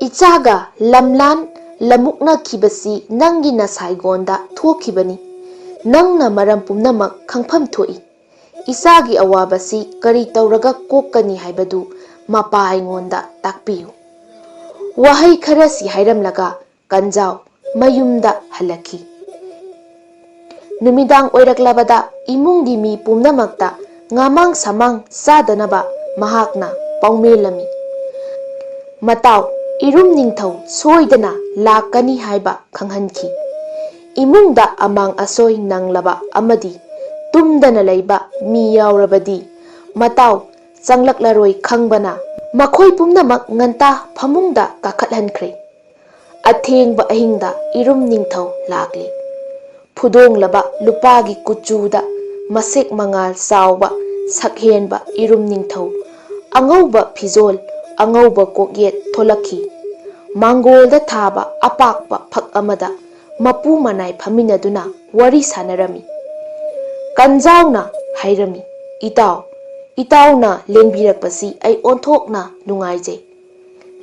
ꯏꯆꯥꯒ ꯂꯝꯂꯥꯟ ꯂꯝꯃꯨꯛꯅꯈꯤꯕꯁꯤ ꯅꯪꯒꯤ ꯅꯁꯥꯏꯒꯣꯟꯗ ꯊꯣꯛꯈꯤꯕꯅꯤ꯫ ꯅꯪꯅ ꯃꯔꯝ ꯄꯨꯝꯅꯃꯛ ꯈꯪꯐꯝ ꯊꯣꯛꯏ꯫ ꯏꯆꯥꯒꯤ ꯑꯋꯥꯕꯁꯤ ꯀꯔꯤ ꯇꯧꯔꯒ ꯀꯣꯛꯀꯅꯤ ꯍꯥꯏꯕꯗꯨ ꯃꯄꯥ ꯑꯩꯉꯣꯟꯗ ꯇꯥꯛꯄꯤꯌꯨ꯫ ꯋꯥꯍꯩ ꯈꯔꯁꯤ ꯍꯥꯏꯔꯝꯂꯒ ꯀꯟꯖꯥꯎ ꯃꯌꯨꯝꯗ ꯍꯜꯂꯛꯈꯤ꯫ ꯅꯨꯃꯤꯗꯥꯡ ꯑꯣꯏꯔꯛꯂꯕꯗ ꯏꯃꯨꯡꯒꯤ ꯃꯤ ꯄꯨꯝꯅꯃꯛꯇ ꯉꯥꯃꯥꯡ ꯁꯃꯥꯡ ꯆꯥꯗꯅꯕ ꯃꯍꯥꯛꯅ ꯄꯥꯎꯃꯦꯜꯂꯝꯃꯤ꯫ ꯃꯇꯥꯎ, ꯏꯔꯨꯝ ꯅꯤꯡꯊꯧ ꯁꯣꯏꯗꯅ ꯂꯥꯛꯀꯅꯤ ꯍꯥꯏꯕ ꯈꯪꯍꯟꯈꯤ꯫ ꯏꯃꯨꯡꯗ ꯑꯃꯥꯡ ꯑꯁꯣꯏ ꯅꯪꯂꯕ ꯑꯃꯗꯤ ꯇꯨꯝꯗꯅ ꯂꯩꯕ ꯃꯤ ꯌꯥꯎꯔꯕꯗꯤ ꯃꯇꯥꯎ ꯆꯪꯂꯛꯂꯔꯣꯏ ꯈꯪꯕꯅ ꯃꯈꯣꯏ ꯄꯨꯝꯅꯃꯛ ꯉꯟꯇꯥ ꯐꯃꯨꯡꯗ ꯀꯥꯈꯠꯍꯟꯈ꯭ꯔꯦ꯫ ꯑꯊꯦꯡꯕ ꯑꯍꯤꯡꯗ ꯏꯔꯨꯝ ꯅꯤꯡꯊꯧ ꯂꯥꯛꯂꯦ꯫ ꯐꯨꯗꯣꯡꯂꯕ ꯂꯨꯄꯥꯒꯤ ꯀꯨꯆꯨꯗ ꯃꯁꯦꯛ ꯃꯉꯥꯜ ꯆꯥꯎꯕ ꯁꯛꯍꯦꯟꯕ ꯏꯔꯨꯝ ꯅꯤꯡꯊꯧ ꯑꯉꯧꯕ ꯐꯤꯖꯣꯜ, ꯑꯉꯧꯕ ꯀꯣꯛꯌꯦꯠ ꯊꯣꯛꯂꯛꯈꯤ꯫ ꯃꯥꯡꯒꯣꯜꯗ ꯊꯥꯕ ꯑꯄꯥꯛꯄ ꯐꯛ ꯑꯃꯗ ꯃꯄꯨ ꯃꯅꯥꯏ ꯐꯝꯃꯤꯟꯅꯗꯨꯅ ꯋꯥꯔꯤ ꯁꯥꯟꯅꯔꯝꯃꯤ꯫ ꯀꯟꯖꯥꯎꯅ ꯍꯥꯏꯔꯝꯃꯤ, "ꯏꯇꯥꯎ, ꯏꯇꯥꯎꯅ ꯂꯦꯡꯕꯤꯔꯛꯄꯁꯤ ꯑꯩ ꯑꯣꯟꯊꯣꯛꯅ ꯅꯨꯡꯉꯥꯏꯖꯩ꯫"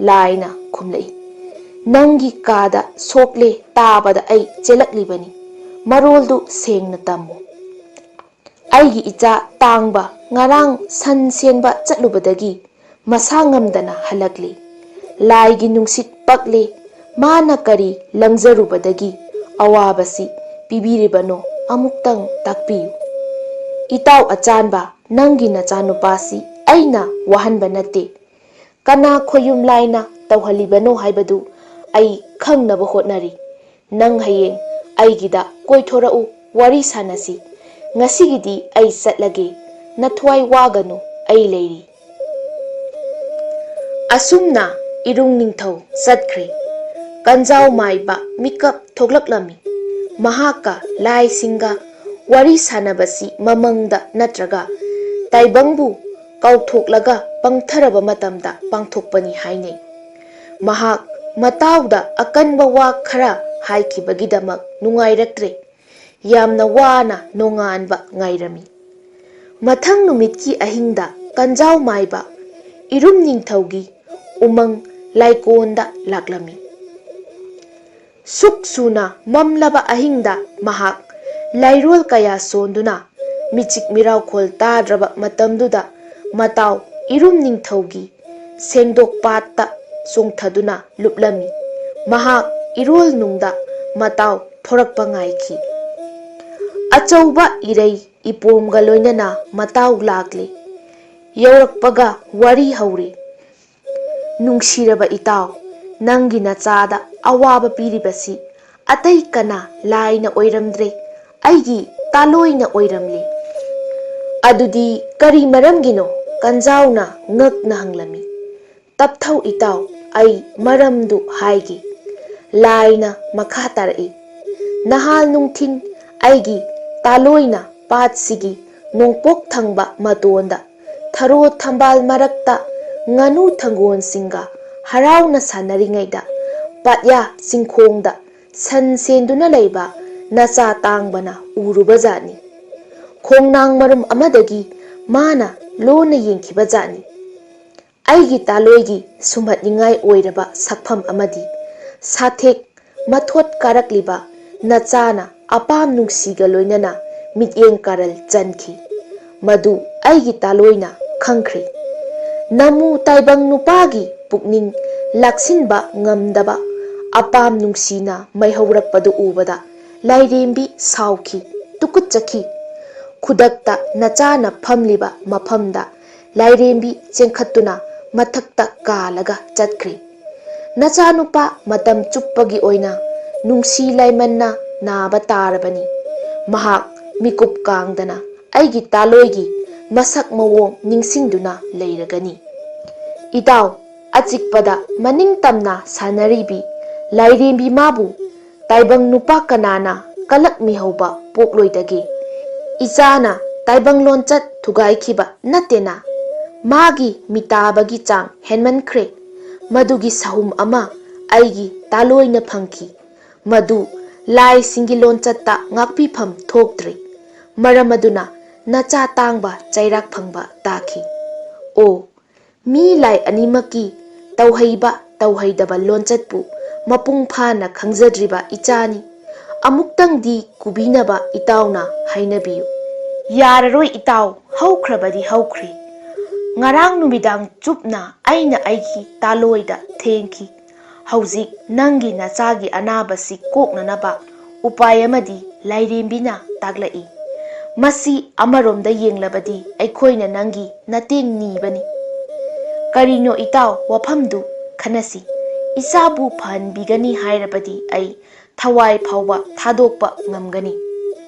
ꯂꯥꯏꯅ ꯈꯨꯝꯂꯛꯏ, "ꯅꯪꯒꯤ ꯀꯥꯗ ꯁꯣꯛꯂꯦ ꯇꯥꯕꯗ ꯑꯩ ꯆꯦꯜꯂꯛꯂꯤꯕꯅꯤ꯫ ꯃꯔꯣꯜꯗꯨ ꯁꯦꯡꯅ ꯇꯝꯃꯨ꯫ ꯑꯩꯒꯤ ꯏꯆꯥ ꯇꯥꯡꯕ ꯉꯔꯥꯡ ꯁꯟ ꯁꯦꯟꯕ ꯆꯠꯂꯨꯕꯗꯒꯤ ꯃꯁꯥ ꯉꯝꯗꯅ ꯍꯜꯂꯛꯂꯤ꯫ ꯂꯥꯏꯒꯤ ꯅꯨꯡꯁꯤꯠ ꯄꯛꯂꯤ꯫ ꯃꯥꯅ ꯀꯔꯤ ꯂꯪꯖꯔꯨꯕꯗꯒꯤ ꯑꯋꯥꯕꯁꯤ ꯄꯤꯕꯤꯔꯤꯕꯅꯣ ꯑꯃꯨꯛꯇꯪ ꯇꯥꯛꯄꯤꯌꯨ꯫ ꯏꯇꯥꯎ ꯑꯆꯥꯟꯕ, ꯅꯪꯒꯤ ꯅꯆꯥꯅꯨꯄꯥꯁꯤ ꯑꯩꯅ ꯋꯥꯍꯟꯕ ꯅꯠꯇꯦ꯫ ꯀꯅꯥ ꯈꯣꯌꯨꯝ ꯂꯥꯏꯅ ꯇꯧꯍꯜꯂꯤꯕꯅꯣ ꯍꯥꯏꯕꯗꯨ ꯑꯩ ꯈꯪꯅꯕ ꯍꯣꯠꯅꯔꯤ꯫ ꯅꯪ ꯍꯌꯦꯡ ꯑꯩꯒꯤꯗ ꯀꯣꯏꯊꯣꯔꯛꯎ, ꯋꯥꯔꯤ ꯁꯥꯟꯅꯁꯤ꯫ ꯉꯁꯤꯒꯤꯗꯤ ꯑꯩ ꯆꯠꯂꯒꯦ꯫ ꯅꯊ꯭ꯋꯥꯏ ꯋꯥꯒꯅꯨ, ꯑꯩ ꯂꯩꯔꯤ꯫" ꯑꯁꯨꯝꯅ ꯏꯔꯨꯡ ꯅꯤꯡꯊꯧ ꯆꯠꯈ꯭ꯔꯦ꯫ ꯀꯟꯖꯥꯎ ꯃꯥꯏꯕ ꯃꯤꯀꯞ ꯊꯣꯛꯂꯛꯂꯝꯃꯤ꯫ ꯃꯍꯥꯛꯀ ꯂꯥꯏꯁꯤꯡꯒ ꯋꯥꯔꯤ ꯁꯥꯟꯅꯕꯁꯤ ꯃꯃꯪꯗ ꯅꯠꯇ꯭ꯔꯒ ꯇꯥꯏꯕꯪꯕꯨ ꯀꯥꯎꯊꯣꯛꯂꯒ ꯄꯪꯊꯔꯕ ꯃꯇꯝꯗ ꯄꯥꯡꯊꯣꯛꯄꯅꯤ ꯍꯥꯏꯅꯩ꯫ ꯃꯍꯥꯛ ꯃꯇꯥꯎꯗ ꯑꯀꯟꯕ ꯋꯥ ꯈꯔ ꯍꯥꯏꯈꯤꯕꯒꯤꯗꯃꯛ ꯅꯨꯡꯉꯥꯏꯔꯛꯇ꯭ꯔꯦ꯫ ꯌꯥꯝꯅ ꯋꯥꯅ ꯅꯣꯡꯉꯥꯟꯕ ꯉꯥꯏꯔꯝꯃꯤ꯫ ꯃꯊꯪ ꯅꯨꯃꯤꯠꯀꯤ ꯑꯍꯤꯡꯗ ꯀꯟꯖꯥꯎ ꯃꯥꯏꯕ ꯏꯔꯨꯝ ꯅꯤꯡꯊꯧꯒꯤ ꯎꯃꯪ ꯂꯥꯏꯀꯣꯟꯗ ꯂꯥꯛꯂꯝꯃꯤ꯫ ꯁꯨꯛ ꯁꯨꯅ ꯃꯝꯂꯕ ꯑꯍꯤꯡꯗ ꯃꯍꯥꯛ ꯂꯥꯏꯔꯣꯜ ꯀꯌꯥ ꯁꯣꯟꯗꯨꯅ ꯃꯤꯆꯤꯛ ꯃꯤꯔꯥꯎꯈꯣꯜ ꯇꯥꯗ꯭ꯔꯕ ꯃꯇꯝꯗꯨꯗ ꯃꯇꯥꯎ ꯏꯔꯨꯝ ꯅꯤꯡꯊꯧꯒꯤ ꯁꯦꯡꯗꯣꯛ ꯄꯥꯠꯇ ꯆꯣꯡꯊꯗꯨꯅ ꯂꯨꯞꯂꯝꯃꯤ꯫ ꯃꯍꯥꯛ ꯏꯔꯣꯜ ꯅꯨꯡꯗ ꯃꯇꯥꯎ ꯊꯣꯔꯛꯄ ꯉꯥꯏꯈꯤ꯫ ꯑꯆꯧꯕ ꯏꯔꯩ ꯏꯄꯣꯝꯒ ꯂꯣꯏꯅꯅ ꯃꯇꯥꯎ ꯂꯥꯛꯂꯦ꯫ ꯌꯧꯔꯛꯄꯒ ꯋꯥꯔꯤ ꯍꯧꯔꯦ꯫ "ꯅꯨꯡꯁꯤꯔꯕ ꯏꯇꯥꯎ, ꯅꯪꯒꯤ ꯅꯆꯥꯗ ꯑꯋꯥꯕ ꯄꯤꯔꯤꯕꯁꯤ ꯑꯇꯩ ꯀꯅꯥ ꯂꯥꯏꯅ ꯑꯣꯏꯔꯝꯗ꯭ꯔꯦ, ꯑꯩꯒꯤ ꯇꯥꯂꯣꯏꯅ ꯑꯣꯏꯔꯝꯂꯦ꯫" "ꯑꯗꯨꯗꯤ ꯀꯔꯤ ꯃꯔꯝꯒꯤꯅꯣ?" ꯀꯟꯖꯥꯎꯅ ꯉꯛꯅ ꯍꯪꯂꯝꯃꯤ꯫ "ꯇꯞꯊꯧ ꯏꯇꯥꯎ, ꯑꯩ ꯃꯔꯝꯗꯨ ꯍꯥꯏꯒꯦ꯫" ꯂꯥꯏꯅ ꯃꯈꯥ ꯇꯥꯔꯛꯏ, "ꯅꯍꯥꯜ ꯅꯨꯡꯊꯤꯟ ꯑꯩꯒꯤ ꯇꯥꯂꯣꯏꯅ ꯄꯥꯠꯁꯤꯒꯤ ꯅꯣꯡꯄꯣꯛ ꯊꯪꯕ ꯃꯇꯣꯟꯗ ꯊꯔꯣ ꯊꯝꯕꯥꯜ ꯃꯔꯛꯇ ꯉꯥꯅꯨ ꯊꯪꯒꯣꯟꯁꯤꯡꯒ ꯍꯔꯥꯎꯅ ꯁꯥꯟꯅꯔꯤꯉꯩꯗ ꯄꯥꯠꯌꯥ ꯆꯤꯡꯈꯣꯡꯗ ꯁꯟ ꯁꯦꯟꯗꯨꯅ ꯂꯩꯕ ꯅꯆꯥ ꯇꯥꯡꯕꯅ ꯎꯔꯨꯕꯖꯥꯠꯅꯤ꯫ ꯈꯣꯡꯅꯥꯡ ꯃꯔꯨꯝ ꯑꯃꯗꯒꯤ ꯃꯥꯅ ꯂꯣꯟꯅ ꯌꯦꯡꯈꯤꯕꯖꯥꯠꯅꯤ꯫" ꯑꯩꯒꯤ ꯇꯥꯂꯣꯏꯒꯤ ꯁꯨꯝꯍꯠꯅꯤꯡꯉꯥꯏ ꯑꯣꯏꯔꯕ ꯁꯛꯐꯝ ꯑꯃꯗꯤ ꯁꯥꯊꯦꯛ ꯃꯊꯣꯠ ꯀꯥꯔꯛꯂꯤꯕ ꯅꯆꯥꯅ ꯑꯄꯥꯝ ꯅꯨꯡꯁꯤꯒ ꯂꯣꯏꯅꯅ ꯃꯤꯠꯌꯦꯡ ꯀꯥꯔꯜ ꯆꯟꯈꯤ꯫ ꯃꯗꯨ ꯑꯩꯒꯤ ꯇꯥꯂꯣꯏꯅ ꯈꯪꯈ꯭ꯔꯦ꯫ ꯅꯃꯨ ꯇꯥꯏꯕꯪ ꯅꯨꯄꯥꯒꯤ ꯄꯨꯛꯅꯤꯡ ꯂꯥꯛꯁꯤꯟꯕ ꯉꯝꯗꯕ ꯑꯄꯥꯝ ꯅꯨꯡꯁꯤꯅ ꯃꯩꯍꯧꯔꯛꯄꯗꯨ ꯎꯕꯗ ꯂꯥꯏꯔꯦꯝꯕꯤ ꯁꯥꯎꯈꯤ, ꯇꯨꯀꯠꯆꯈꯤ꯫ ꯈꯨꯗꯛꯇ ꯅꯆꯥꯅ ꯐꯝꯂꯤꯕ ꯃꯐꯝꯗ ꯂꯥꯏꯔꯦꯝꯕꯤ ꯆꯦꯟꯈꯠꯇꯨꯅ ꯃꯊꯛꯇ ꯀꯥꯜꯂꯒ ꯆꯠꯈ꯭ꯔꯦ꯫ ꯅꯆꯥꯅꯨꯄꯥ ꯃꯇꯝ ꯆꯨꯞꯄꯒꯤ ꯑꯣꯏꯅ ꯅꯨꯡꯁꯤ ꯂꯥꯏꯃꯟꯅ ꯅꯥꯕ ꯇꯥꯔꯕꯅꯤ꯫ ꯃꯍꯥꯛ ꯃꯤꯀꯨꯞ ꯀꯥꯡꯗꯅ ꯑꯩꯒꯤ ꯇꯥꯂꯣꯏꯒꯤ ꯃꯁꯛ ꯃꯑꯣꯡ ꯅꯤꯡꯁꯤꯡꯗꯨꯅ ꯂꯩꯔꯒꯅꯤ꯫ ꯏꯇꯥꯎ, ꯑꯆꯤꯛꯄꯗ ꯃꯅꯤꯡ ꯇꯝꯅ ꯁꯥꯟꯅꯔꯤꯕꯤ ꯂꯥꯏꯔꯦꯝꯕꯤ ꯃꯥꯕꯨ ꯇꯥꯏꯕꯪ ꯅꯨꯄꯥ ꯀꯅꯥꯅ ꯀꯂꯛꯃꯤꯍꯧꯕ ꯄꯣꯛꯂꯣꯏꯗꯒꯦ? ꯏꯆꯥꯅ ꯇꯥꯏꯕꯪ ꯂꯣꯟꯆꯠ ꯊꯨꯒꯥꯏꯈꯤꯕ ꯅꯠꯇꯦꯅ? ꯃꯥꯒꯤ ꯃꯤꯇꯥꯕꯒꯤ ꯆꯥꯡ ꯍꯦꯟꯃꯟꯈ꯭ꯔꯦ꯫ ꯃꯗꯨꯒꯤ ꯁꯍꯨꯝ ꯑꯃ ꯑꯩꯒꯤ ꯇꯥꯂꯣꯏꯅ ꯐꯪꯈꯤ꯫ ꯃꯗꯨ ꯂꯥꯏꯁꯤꯡꯒꯤ ꯂꯣꯟꯆꯠꯇ ꯉꯥꯛꯄꯤꯐꯝ ꯊꯣꯛꯇ꯭ꯔꯦ꯫ ꯃꯔꯝ ꯑꯗꯨꯅ ꯅꯆꯥ ꯇꯥꯡꯕ ꯆꯩꯔꯥꯛ ꯐꯪꯕ ꯇꯥꯈꯤ꯫ ꯑꯣ, ꯃꯤ ꯂꯥꯏ ꯑꯅꯤꯃꯛꯀꯤ ꯇꯧꯍꯩꯕ ꯇꯧꯍꯩꯗꯕ ꯂꯣꯟꯆꯠꯄꯨ ꯃꯄꯨꯡ ꯐꯥꯅ ꯈꯪꯖꯗ꯭ꯔꯤꯕ ꯏꯆꯥꯅꯤ꯫ ꯑꯃꯨꯛꯇꯪꯗꯤ ꯀꯨꯕꯤꯅꯕ ꯏꯇꯥꯎꯅ ꯍꯥꯏꯅꯕꯤꯌꯨ꯫ ꯌꯥꯔꯔꯣꯏ ꯏꯇꯥꯎ, ꯍꯧꯈ꯭ꯔꯕꯗꯤ ꯍꯧꯈ꯭ꯔꯦ꯫ ꯉꯔꯥꯡ ꯅꯨꯃꯤꯗꯥꯡ ꯆꯨꯞꯅ ꯑꯩꯅ ꯑꯩꯒꯤ ꯇꯥꯂꯣꯏꯗ ꯊꯦꯡꯈꯤ꯫ ꯍꯧꯖꯤꯛ ꯅꯪꯒꯤ ꯅꯆꯥꯒꯤ ꯑꯅꯥꯕꯁꯤ ꯀꯣꯛꯅꯅꯕ ꯎꯄꯥꯏ ꯑꯃꯗꯤ ꯂꯥꯏꯔꯦꯝꯕꯤꯅ ꯇꯥꯛꯂꯛꯏ꯫ ꯃꯁꯤ ꯑꯃꯔꯣꯝꯗ ꯌꯦꯡꯂꯕꯗꯤ ꯑꯩꯈꯣꯏꯅ ꯅꯪꯒꯤ ꯅꯇꯦꯡ ꯅꯤꯕꯅꯤ꯫ ꯀꯔꯤꯅꯣ ꯏꯇꯥꯎ, ꯋꯥꯐꯝꯗꯨ ꯈꯟꯅꯁꯤ꯫ ꯏꯆꯥꯕꯨ ꯐꯍꯟꯕꯤꯒꯅꯤ ꯍꯥꯏꯔꯕꯗꯤ ꯑꯩ ꯊꯋꯥꯏ ꯐꯥꯎꯕ ꯊꯥꯗꯣꯛꯄ ꯉꯝꯒꯅꯤ꯫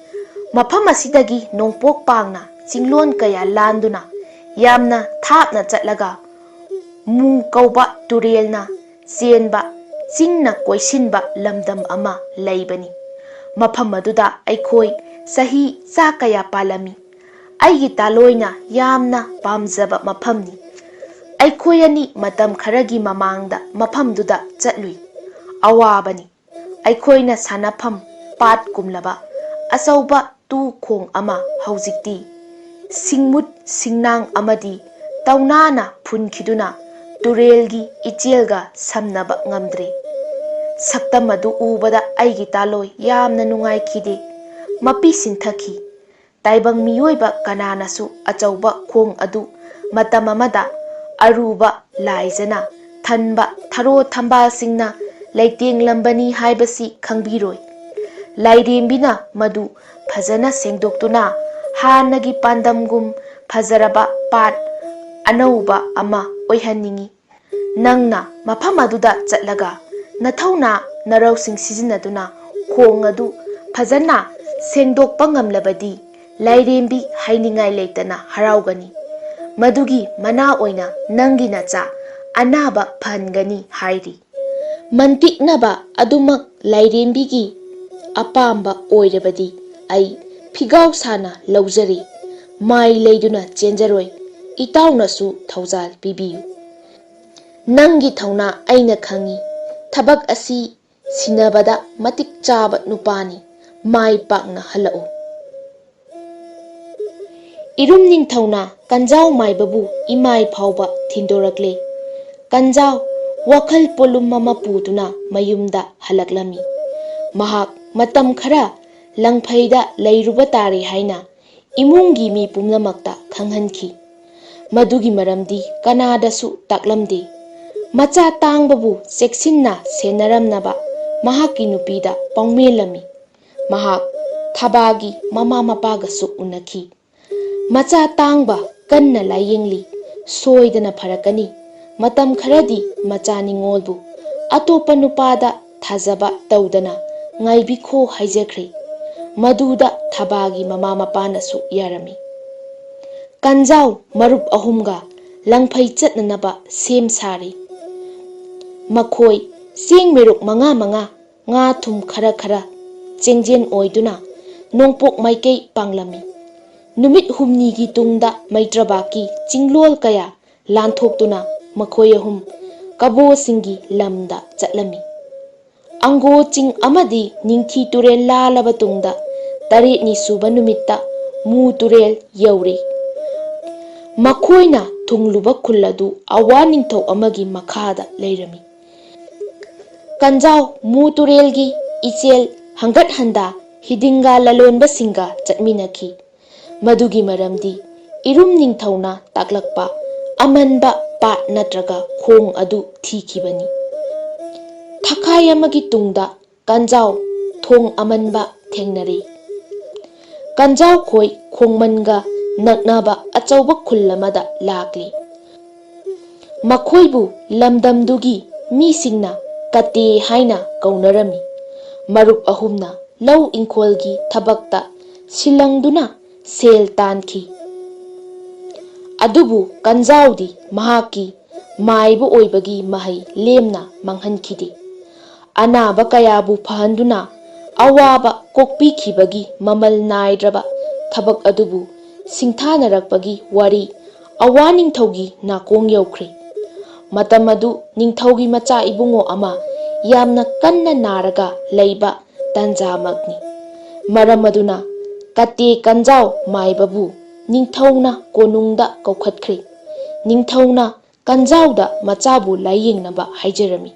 ꯃꯐꯝ ꯑꯁꯤꯗꯒꯤ ꯅꯣꯡꯄꯣꯛ ꯄꯥꯡꯅ ꯆꯤꯡꯂꯣꯟ ꯀꯌꯥ ꯂꯥꯟꯗꯨꯅ ꯌꯥꯝꯅ ꯊꯥꯞꯅ ꯆꯠꯂꯒ ꯃꯨ ꯀꯧꯕ ꯇꯨꯔꯦꯜꯅ ꯆꯦꯟꯕ ꯆꯤꯡꯅ ꯀꯣꯏꯁꯤꯟꯕ ꯂꯝꯗꯝ ꯑꯃ ꯂꯩꯕꯅꯤ꯫ ꯃꯐꯝ ꯑꯗꯨꯗ ꯑꯩꯈꯣꯏ ꯆꯍꯤ ꯆꯥ ꯀꯌꯥ ꯄꯥꯜꯂꯝꯃꯤ꯫ ꯑꯩꯒꯤ ꯇꯥꯂꯣꯏꯅ ꯌꯥꯝꯅ ꯄꯥꯝꯖꯕ ꯃꯐꯝꯅꯤ꯫ ꯑꯩꯈꯣꯏ ꯑꯅꯤ ꯃꯇꯝ ꯈꯔꯒꯤ ꯃꯃꯥꯡꯗ ꯃꯐꯝꯗꯨꯗ ꯆꯠꯂꯨꯏ꯫ ꯑꯋꯥꯕꯅꯤ꯫ ꯑꯩꯈꯣꯏꯅ ꯁꯥꯟꯅꯐꯝ ꯄꯥꯠ ꯀꯨꯝꯂꯕ ꯑꯆꯧꯕ ꯇꯨ ꯈꯣꯡ ꯑꯃ ꯍꯧꯖꯤꯛꯇꯤ ꯁꯤꯡꯃꯨꯠ ꯁꯤꯡꯅꯥꯡ ꯑꯃꯗꯤ ꯇꯧꯅꯥꯅ ꯐꯨꯟꯈꯤꯗꯨꯅ ꯇꯨꯔꯦꯜꯒꯤ ꯏꯆꯦꯜꯒ ꯁꯝꯅꯕ ꯉꯝꯗ꯭ꯔꯦ꯫ ꯁꯛꯇꯝ ꯑꯗꯨ ꯎꯕꯗ ꯑꯩꯒꯤ ꯇꯥꯂꯣꯏ ꯌꯥꯝꯅ ꯅꯨꯡꯉꯥꯏꯈꯤꯗꯦ꯫ ꯃꯄꯤ ꯁꯤꯟꯊꯈꯤ꯫ ꯇꯥꯏꯕꯪ ꯃꯤꯑꯣꯏꯕ ꯀꯅꯥꯅꯁꯨ ꯑꯆꯧꯕ ꯈꯣꯡ ꯑꯗꯨ ꯃꯇꯝ ꯑꯃꯗ ꯑꯔꯨꯕ ꯂꯥꯏꯖꯅ ꯊꯟꯕ ꯊꯔꯣ ꯊꯝꯕꯥꯜꯁꯤꯡꯅ ꯂꯩꯇꯦꯡꯂꯝꯕꯅꯤ ꯍꯥꯏꯕꯁꯤ ꯈꯪꯕꯤꯔꯣꯏ꯫ ꯂꯥꯏꯔꯦꯝꯕꯤꯅ ꯃꯗꯨ ꯐꯖꯅ ꯁꯦꯡꯗꯣꯛꯇꯨꯅ ꯍꯥꯟꯅꯒꯤ ꯄꯥꯟꯗꯝꯒꯨꯝ ꯐꯖꯔꯕ ꯄꯥꯠ ꯑꯅꯧꯕ ꯑꯃ ꯑꯣꯏꯍꯟꯅꯤꯡꯏ꯫ ꯅꯪꯅ ꯃꯐꯝ ꯑꯗꯨꯗ ꯆꯠꯂꯒ ꯅꯊꯧꯅꯥ ꯅꯔꯧꯁꯤꯡ ꯁꯤꯖꯤꯟꯅꯗꯨꯅ ꯈꯣꯡ ꯑꯗꯨ ꯐꯖꯅ ꯁꯦꯡꯗꯣꯛꯄ ꯉꯝꯂꯕꯗꯤ ꯂꯥꯏꯔꯦꯝꯕꯤ ꯍꯥꯏꯅꯤꯡꯉꯥꯏ ꯂꯩꯇꯅ ꯍꯔꯥꯎꯒꯅꯤ꯫ ꯃꯗꯨꯒꯤ ꯃꯅꯥ ꯑꯣꯏꯅ ꯅꯪꯒꯤ ꯅꯆꯥ ꯑꯅꯥꯕ ꯐꯍꯟꯒꯅꯤ ꯍꯥꯏꯔꯤ꯫ ꯃꯟꯇꯤꯛꯅꯕ ꯑꯗꯨꯃꯛ ꯂꯥꯏꯔꯦꯝꯕꯤꯒꯤ ꯑꯄꯥꯝꯕ ꯑꯣꯏꯔꯕꯗꯤ ꯑꯩ ꯐꯤꯒꯥꯎ ꯁꯥꯅ ꯂꯧꯖꯔꯤ꯫ ꯃꯥꯏ ꯂꯩꯗꯨꯅ ꯆꯦꯟꯖꯔꯣꯏ꯫ ꯏꯇꯥꯎꯅꯁꯨ ꯊꯧꯖꯥꯜ ꯄꯤꯕꯤꯌꯨ꯫ ꯅꯪꯒꯤ ꯊꯧꯅꯥ ꯑꯩꯅ ꯈꯪꯏ꯫ ꯊꯕꯛ ꯑꯁꯤ ꯁꯤꯟꯅꯕꯗ ꯃꯇꯤꯛ ꯆꯥꯕ ꯅꯨꯄꯥꯅꯤ꯫ ꯃꯥꯏ ꯄꯥꯛꯅ ꯍꯜꯂꯛꯎ꯫ ꯏꯔꯨꯝ ꯅꯤꯡꯊꯧꯅ ꯀꯟꯖꯥꯎ ꯃꯥꯏꯕꯕꯨ ꯏꯃꯥꯏ ꯐꯥꯎꯕ ꯊꯤꯟꯗꯣꯔꯛꯂꯦ꯫ ꯀꯟꯖꯥꯎ ꯋꯥꯈꯜ ꯄꯣꯂꯨꯝ ꯑꯃ ꯄꯨꯗꯨꯅ ꯃꯌꯨꯝꯗ ꯍꯜꯂꯛꯂꯝꯃꯤ꯫ ꯃꯍꯥꯛ ꯃꯇꯝ ꯈꯔ ꯂꯪꯐꯩꯗ ꯂꯩꯔꯨꯕ ꯇꯥꯔꯦ ꯍꯥꯏꯅ ꯏꯃꯨꯡꯒꯤ ꯃꯤ ꯄꯨꯝꯅꯃꯛꯇ ꯈꯪꯍꯟꯈꯤ꯫ ꯃꯗꯨꯒꯤ ꯃꯔꯝꯗꯤ ꯀꯅꯥꯗꯁꯨ ꯇꯥꯛꯂꯝꯗꯦ꯫ ꯃꯆꯥ ꯇꯥꯡꯕꯕꯨ ꯆꯦꯛꯁꯤꯟꯅ ꯁꯦꯟꯅꯔꯝꯅꯕ ꯃꯍꯥꯛꯀꯤ ꯅꯨꯄꯤꯗ ꯄꯥꯎꯃꯦꯜꯂꯝꯃꯤ꯫ ꯃꯍꯥꯛ ꯊꯕꯥꯒꯤ ꯃꯃꯥ ꯃꯄꯥꯒꯁꯨ ꯎꯅꯈꯤ꯫ "ꯃꯆꯥ ꯇꯥꯡꯕ ꯀꯟꯅ ꯂꯥꯌꯦꯡꯂꯤ, ꯁꯣꯏꯗꯅ ꯐꯔꯛꯀꯅꯤ꯫ ꯃꯇꯝ ꯈꯔꯗꯤ ꯃꯆꯥ ꯅꯤꯉꯣꯜꯕꯨ ꯑꯇꯣꯞꯄ ꯅꯨꯄꯥꯗ ꯊꯥꯖꯕ ꯇꯧꯗꯅ ꯉꯥꯏꯕꯤꯈꯣ" ꯍꯥꯏꯖꯈ꯭ꯔꯦ꯫ ꯃꯗꯨꯗ ꯊꯕꯥꯒꯤ ꯃꯃꯥ ꯃꯄꯥꯅꯁꯨ ꯌꯥꯔꯝꯃꯤ꯫ ꯀꯟꯖꯥꯎ ꯃꯔꯨꯞ ꯑꯍꯨꯝꯒ ꯂꯪꯐꯩ ꯆꯠꯅꯅꯕ ꯁꯦꯝ ꯁꯥꯔꯤ꯫ ꯃꯈꯣꯏ ꯆꯦꯡ ꯃꯦꯔꯨꯛ ꯃꯉꯥ ꯃꯉꯥ, ꯉꯥ ꯊꯨꯝ ꯈꯔ ꯈꯔ ꯆꯦꯡꯖꯦꯟ ꯑꯣꯏꯗꯨꯅ ꯅꯣꯡꯄꯣꯛ ꯃꯥꯏꯀꯩ ꯄꯥꯡꯂꯝꯃꯤ꯫ ꯅꯨꯃꯤꯠ ꯍꯨꯝꯅꯤꯒꯤ ꯇꯨꯡꯗ ꯃꯩꯇ꯭ꯔꯕꯥꯛꯀꯤ ꯆꯤꯡꯂꯣꯜ ꯀꯌꯥ ꯂꯥꯟꯊꯣꯛꯇꯨꯅ ꯃꯈꯣꯏ ꯑꯍꯨꯝ ꯀꯕꯣꯁꯤꯡꯒꯤ ꯂꯝꯗ ꯆꯠꯂꯝꯃꯤ꯫ ꯑꯪꯒꯣ ꯆꯤꯡ ꯑꯃꯗꯤ ꯅꯤꯡꯊꯤ ꯇꯨꯔꯦꯜ ꯂꯥꯜꯂꯕ ꯇꯨꯡꯗ ꯇꯔꯦꯠꯅꯤ ꯁꯨꯕ ꯅꯨꯃꯤꯠꯇ ꯃꯨ ꯇꯨꯔꯦꯜ ꯌꯧꯔꯦ꯫ ꯃꯈꯣꯏꯅ ꯊꯨꯡꯂꯨꯕ ꯈꯨꯜ ꯑꯗꯨ ꯑꯋꯥ ꯅꯤꯡꯊꯧ ꯑꯃꯒꯤ ꯃꯈꯥꯗ ꯂꯩꯔꯝꯃꯤ꯫ ꯀꯟꯖꯥꯎ ꯃꯨ ꯇꯨꯔꯦꯜꯒꯤ ꯏꯆꯦꯜ ꯍꯪꯒꯠ ꯍꯟꯗꯥ ꯍꯤꯗꯤꯡꯒ ꯂꯂꯣꯟꯕꯁꯤꯡꯒ ꯆꯠꯃꯤꯟꯅꯈꯤ꯫ ꯃꯗꯨꯒꯤ ꯃꯔꯝꯗꯤ ꯏꯔꯨꯝ ꯅꯤꯡꯊꯧꯅ ꯇꯥꯛꯂꯛꯄ ꯑꯃꯟꯕ ꯄꯥꯠ ꯅꯠꯇ꯭ꯔꯒ ꯈꯣꯡ ꯑꯗꯨ ꯊꯤꯈꯤꯕꯅꯤ꯫ ꯊꯈꯥꯏ ꯑꯃꯒꯤ ꯇꯨꯡꯗ ꯀꯟꯖꯥꯎ ꯊꯣꯡ ꯑꯃꯟꯕ ꯊꯦꯡꯅꯔꯦ꯫ ꯀꯟꯖꯥꯎ ꯈꯣꯏ ꯈꯣꯡꯃꯟꯒ ꯅꯛꯅꯕ ꯑꯆꯧꯕ ꯈꯨꯜ ꯑꯃꯗ ꯂꯥꯛꯂꯤ꯫ ꯃꯈꯣꯏꯕꯨ ꯂꯝꯗꯝꯗꯨꯒꯤ ꯃꯤꯁꯤꯡꯅ ꯀꯇꯦ ꯍꯥꯏꯅ ꯀꯧꯅꯔꯝꯃꯤ꯫ ꯃꯔꯨꯞ ꯑꯍꯨꯝꯅ ꯂꯧ ꯏꯪꯈꯣꯜꯒꯤ ꯊꯕꯛꯇ ꯁꯤꯜꯂꯪꯗꯨꯅ ꯁꯦꯜ ꯇꯥꯟꯈꯤ꯫ ꯑꯗꯨꯕꯨ ꯀꯟꯖꯥꯎꯗꯤ ꯃꯍꯥꯛꯀꯤ ꯃꯥꯏꯕ ꯑꯣꯏꯕꯒꯤ ꯃꯍꯩ ꯂꯦꯝꯅ ꯃꯥꯡꯍꯟꯈꯤꯗꯦ꯫ ꯑꯅꯥꯕ ꯀꯌꯥꯕꯨ ꯐꯍꯟꯗꯨꯅ ꯑꯋꯥꯕ ꯀꯣꯛꯄꯤꯈꯤꯕꯒꯤ ꯃꯃꯜ ꯅꯥꯏꯗ꯭ꯔꯕ ꯊꯕꯛ ꯑꯗꯨꯕꯨ ꯁꯤꯡꯊꯥꯅꯔꯛꯄꯒꯤ ꯋꯥꯔꯤ ꯑꯋꯥ ꯅꯤꯡꯊꯧꯒꯤ ꯅꯥꯀꯣꯡ ꯌꯧꯈ꯭ꯔꯦ꯫ ꯃꯇꯝ ꯑꯗꯨ ꯅꯤꯡꯊꯧꯒꯤ ꯃꯆꯥ ꯏꯕꯨꯡꯉꯣ ꯑꯃ ꯌꯥꯝꯅ ꯀꯟꯅ ꯅꯥꯔꯒ ꯂꯩꯕ ꯇꯥꯟꯖꯥꯃꯛꯅꯤ꯫ ꯃꯔꯝ ꯑꯗꯨꯅ ꯀꯇꯦ ꯀꯟꯖꯥꯎ ꯃꯥꯏꯕꯕꯨ ꯅꯤꯡꯊꯧꯅ ꯀꯣꯅꯨꯡꯗ ꯀꯧꯈꯠꯈ꯭ꯔꯦ꯫ ꯅꯤꯡꯊꯧꯅ ꯀꯟꯖꯥꯎꯗ ꯃꯆꯥꯕꯨ ꯂꯥꯏꯌꯦꯡꯅꯕ ꯍꯥꯏꯖꯔꯝꯃꯤ꯫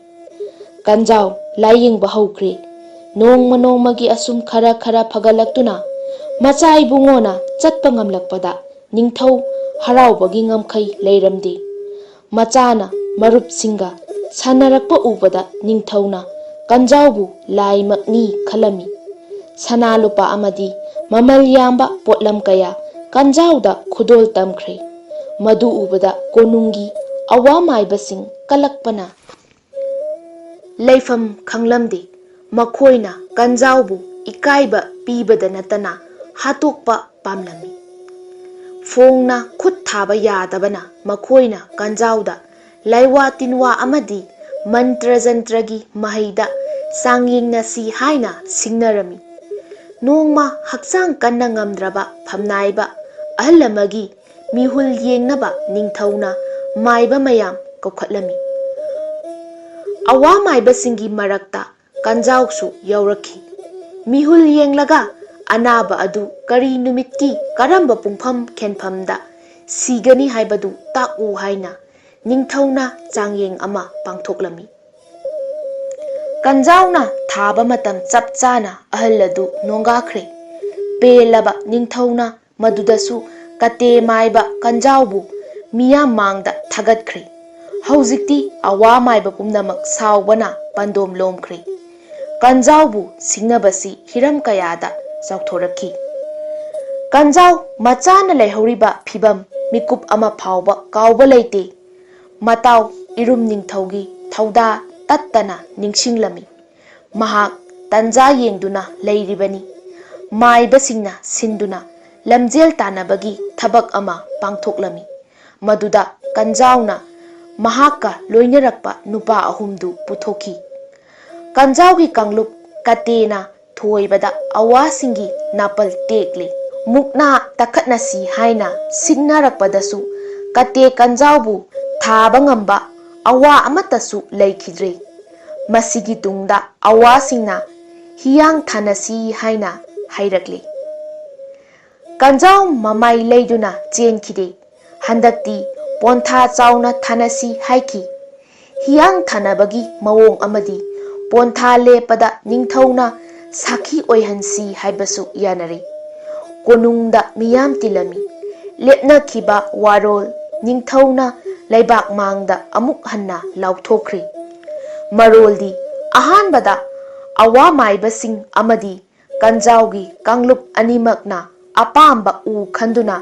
ꯀꯟꯖꯥꯎ ꯂꯥꯏꯌꯦꯡꯕ ꯍꯧꯈ꯭ꯔꯦ꯫ ꯅꯣꯡꯃ ꯅꯣꯡꯃꯒꯤ ꯑꯁꯨꯝ ꯈꯔ ꯈꯔ ꯐꯒꯠꯂꯛꯇꯨꯅ ꯃꯆꯥ ꯏꯕꯨꯡꯉꯣꯅ ꯆꯠꯄ ꯉꯝꯂꯛꯄꯗ ꯅꯤꯡꯊꯧ ꯍꯔꯥꯎꯕꯒꯤ ꯉꯝꯈꯩ ꯂꯩꯔꯝꯗꯦ꯫ ꯃꯆꯥꯅ ꯃꯔꯨꯞꯁꯤꯡꯒ ꯁꯥꯟꯅꯔꯛꯄ ꯎꯕꯗ ꯅꯤꯡꯊꯧꯅ ꯀꯟꯖꯥꯎꯕꯨ ꯂꯥꯏꯃꯛꯅꯤ ꯈꯜꯂꯝꯃꯤ꯫ ꯁꯅꯥ ꯂꯨꯄꯥ ꯑꯃꯗꯤ ꯃꯃꯜ ꯌꯥꯝꯕ ꯄꯣꯠꯂꯝ ꯀꯌꯥ ꯀꯟꯖꯥꯎꯗ ꯈꯨꯗꯣꯜ ꯇꯝꯈ꯭ꯔꯦ꯫ ꯃꯗꯨ ꯎꯕꯗ ꯀꯣꯅꯨꯡꯒꯤ ꯑꯋꯥ ꯃꯥꯏꯕꯁꯤꯡ ꯀꯂꯛꯄꯅ ꯂꯩꯐꯝ ꯈꯪꯂꯝꯗꯦ꯫ ꯃꯈꯣꯏꯅ ꯀꯟꯖꯥꯎꯕꯨ ꯏꯀꯥꯏꯕ ꯄꯤꯕꯗ ꯅꯠꯇꯅ ꯍꯥꯠꯇꯣꯛꯄ ꯄꯥꯝꯂꯝꯃꯤ꯫ ꯐꯣꯡꯅ ꯈꯨꯠ ꯊꯥꯕ ꯌꯥꯗꯕꯅ ꯃꯈꯣꯏꯅ ꯀꯟꯖꯥꯎꯗ ꯂꯥꯏꯋꯥ ꯇꯤꯟꯋꯥ ꯑꯃꯗꯤ ꯃꯟꯇ꯭ꯔ ꯖꯟꯇ꯭ꯔꯒꯤ ꯃꯍꯩꯗ ꯆꯥꯡꯌꯦꯡꯅꯁꯤ ꯍꯥꯏꯅ ꯁꯤꯡꯅꯔꯝꯃꯤ꯫ ꯅꯣꯡꯃ ꯍꯛꯆꯥꯡ ꯀꯟꯅ ꯉꯝꯗ꯭ꯔꯕ ꯐꯝꯅꯥꯏꯕ ꯑꯍꯜ ꯑꯃꯒꯤ ꯃꯤꯍꯨꯜ ꯌꯦꯡꯅꯕ ꯅꯤꯡꯊꯧꯅ ꯃꯥꯏꯕ ꯃꯌꯥꯝ ꯀꯧꯈꯠꯂꯝꯃꯤ꯫ ꯑꯋꯥ ꯃꯥꯏꯕꯁꯤꯡꯒꯤ ꯃꯔꯛꯇ ꯀꯟꯖꯥꯎꯁꯨ ꯌꯥꯎꯔꯛꯈꯤ꯫ ꯃꯤꯍꯨꯜ ꯌꯦꯡꯂꯒ ꯑꯅꯥꯕ ꯑꯗꯨ ꯀꯔꯤ ꯅꯨꯃꯤꯠꯀꯤ ꯀꯔꯝꯕ ꯄꯨꯡꯐꯝ ꯈꯦꯟꯐꯝꯗ ꯁꯤꯒꯅꯤ ꯍꯥꯏꯕꯗꯨ ꯇꯥꯛꯎ ꯍꯥꯏꯅ ꯅꯤꯡꯊꯧꯅ ꯆꯥꯡꯌꯦꯡ ꯑꯃ ꯄꯥꯡꯊꯣꯛꯂꯝꯃꯤ꯫ ꯀꯟꯖꯥꯎꯅ ꯊꯥꯕ ꯃꯇꯝ ꯆꯞ ꯆꯥꯅ ꯑꯍꯜ ꯑꯗꯨ ꯅꯣꯡꯒꯥꯈ꯭ꯔꯦ꯫ ꯄꯦꯜꯂꯕ ꯅꯤꯡꯊꯧꯅ ꯃꯗꯨꯗꯁꯨ ꯀꯇꯦ ꯃꯥꯏꯕ ꯀꯟꯖꯥꯎꯕꯨ ꯃꯤꯌꯥꯝ ꯃꯥꯡꯗ ꯊꯥꯒꯠꯈ꯭ꯔꯦ꯫ ꯍꯧꯖꯤꯛꯇꯤ ꯑꯋꯥ ꯃꯥꯏꯕ ꯄꯨꯝꯅꯃꯛ ꯁꯥꯎꯕꯅ ꯄꯥꯟꯗꯣꯝ ꯂꯣꯝꯈ꯭ꯔꯦ꯫ ꯀꯟꯖꯥꯎꯕꯨ ꯁꯤꯡꯅꯕꯁꯤ ꯍꯤꯔꯝ ꯀꯌꯥꯗ ꯆꯥꯎꯊꯣꯔꯛꯈꯤ꯫ ꯀꯟꯖꯥꯎ ꯃꯆꯥꯅ ꯂꯩꯍꯧꯔꯤꯕ ꯐꯤꯚꯝ ꯃꯤꯀꯨꯞ ꯑꯃ ꯐꯥꯎꯕ ꯀꯥꯎꯕ ꯂꯩꯇꯦ꯫ ꯃꯇꯥꯎ ꯏꯔꯨꯝ ꯅꯤꯡꯊꯧꯒꯤ ꯊꯧꯗꯥ ꯇꯠꯇꯅ ꯅꯤꯡꯁꯤꯡꯂꯝꯃꯤ꯫ ꯃꯍꯥꯛ ꯇꯟꯖꯥ ꯌꯦꯡꯗꯨꯅ ꯂꯩꯔꯤꯕꯅꯤ꯫ ꯃꯥꯏꯕꯁꯤꯡꯅ ꯁꯤꯟꯗꯨꯅ ꯂꯝꯖꯦꯜ ꯇꯥꯟꯅꯕꯒꯤ ꯊꯕꯛ ꯑꯃ ꯄꯥꯡꯊꯣꯛꯂꯝꯃꯤ꯫ ꯃꯗꯨꯗ ꯀꯟꯖꯥꯎꯅ ꯃꯍꯥꯛꯀ ꯂꯣꯏꯅꯔꯛꯄ ꯅꯨꯄꯥ ꯑꯍꯨꯝꯗꯨ ꯄꯨꯊꯣꯛꯈꯤ꯫ ꯀꯟꯖꯥꯎꯒꯤ ꯀꯥꯡꯂꯨꯞ ꯀꯇꯦꯅ ꯊꯣꯏꯕꯗ ꯑꯋꯥꯁꯤꯡꯒꯤ ꯅꯥꯄꯜ ꯇꯦꯛꯂꯦ꯫ ꯃꯨꯛꯅꯥ ꯇꯛꯈꯠꯅꯁꯤ ꯍꯥꯏꯅ ꯁꯤꯡꯅꯔꯛꯄꯗꯁꯨ ꯀꯇꯦ ꯀꯟꯖꯥꯎꯕꯨ ꯊꯥꯕ ꯉꯝꯕ ꯑꯋꯥ ꯑꯃꯠꯇꯁꯨ ꯂꯩꯈꯤꯗ꯭ꯔꯦ꯫ ꯃꯁꯤꯒꯤ ꯇꯨꯡꯗ ꯑꯋꯥꯁꯤꯡꯅ ꯍꯤꯌꯥꯡ ꯊꯥꯅꯁꯤ ꯍꯥꯏꯅ ꯍꯥꯏꯔꯛꯂꯤ꯫ ꯀꯟꯖꯥꯎ ꯃꯃꯥꯏ ꯂꯩꯗꯨꯅ ꯆꯦꯟꯈꯤꯗꯦ꯫ ꯍꯟꯗꯛꯇꯤ ꯄꯣꯟꯊꯥ ꯆꯥꯎꯅ ꯊꯥꯅꯁꯤ ꯍꯥꯏꯈꯤ꯫ ꯍꯤꯌꯥꯡ ꯊꯥꯅꯕꯒꯤ ꯃꯑꯣꯡ ꯑꯃꯗꯤ ꯄꯣꯟꯊꯥ ꯂꯦꯞꯄꯗ ꯅꯤꯡꯊꯧꯅ ꯁꯥꯈꯤ ꯑꯣꯏꯍꯟꯁꯤ ꯍꯥꯏꯕꯁꯨ ꯌꯥꯅꯔꯤ꯫ ꯀꯣꯅꯨꯡꯗ ꯃꯤꯌꯥꯝ ꯇꯤꯜꯂꯝꯃꯤ꯫ ꯂꯦꯞꯅꯈꯤꯕ ꯋꯥꯔꯣꯜ ꯅꯤꯡꯊꯧꯅ ꯂꯩꯕꯥꯛ ꯃꯥꯡꯗ ꯑꯃꯨꯛ ꯍꯟꯅ ꯂꯥꯎꯊꯣꯛꯈ꯭ꯔꯤ꯫ ꯃꯔꯣꯜꯗꯤ ꯑꯍꯥꯟꯕꯗ ꯑꯋꯥ ꯃꯥꯏꯕꯁꯤꯡ ꯑꯃꯗꯤ ꯀꯟꯖꯥꯎꯒꯤ ꯀꯥꯡꯂꯨꯞ ꯑꯅꯤꯃꯛꯅ ꯑꯄꯥꯝꯕ ꯎ ꯈꯟꯗꯨꯅ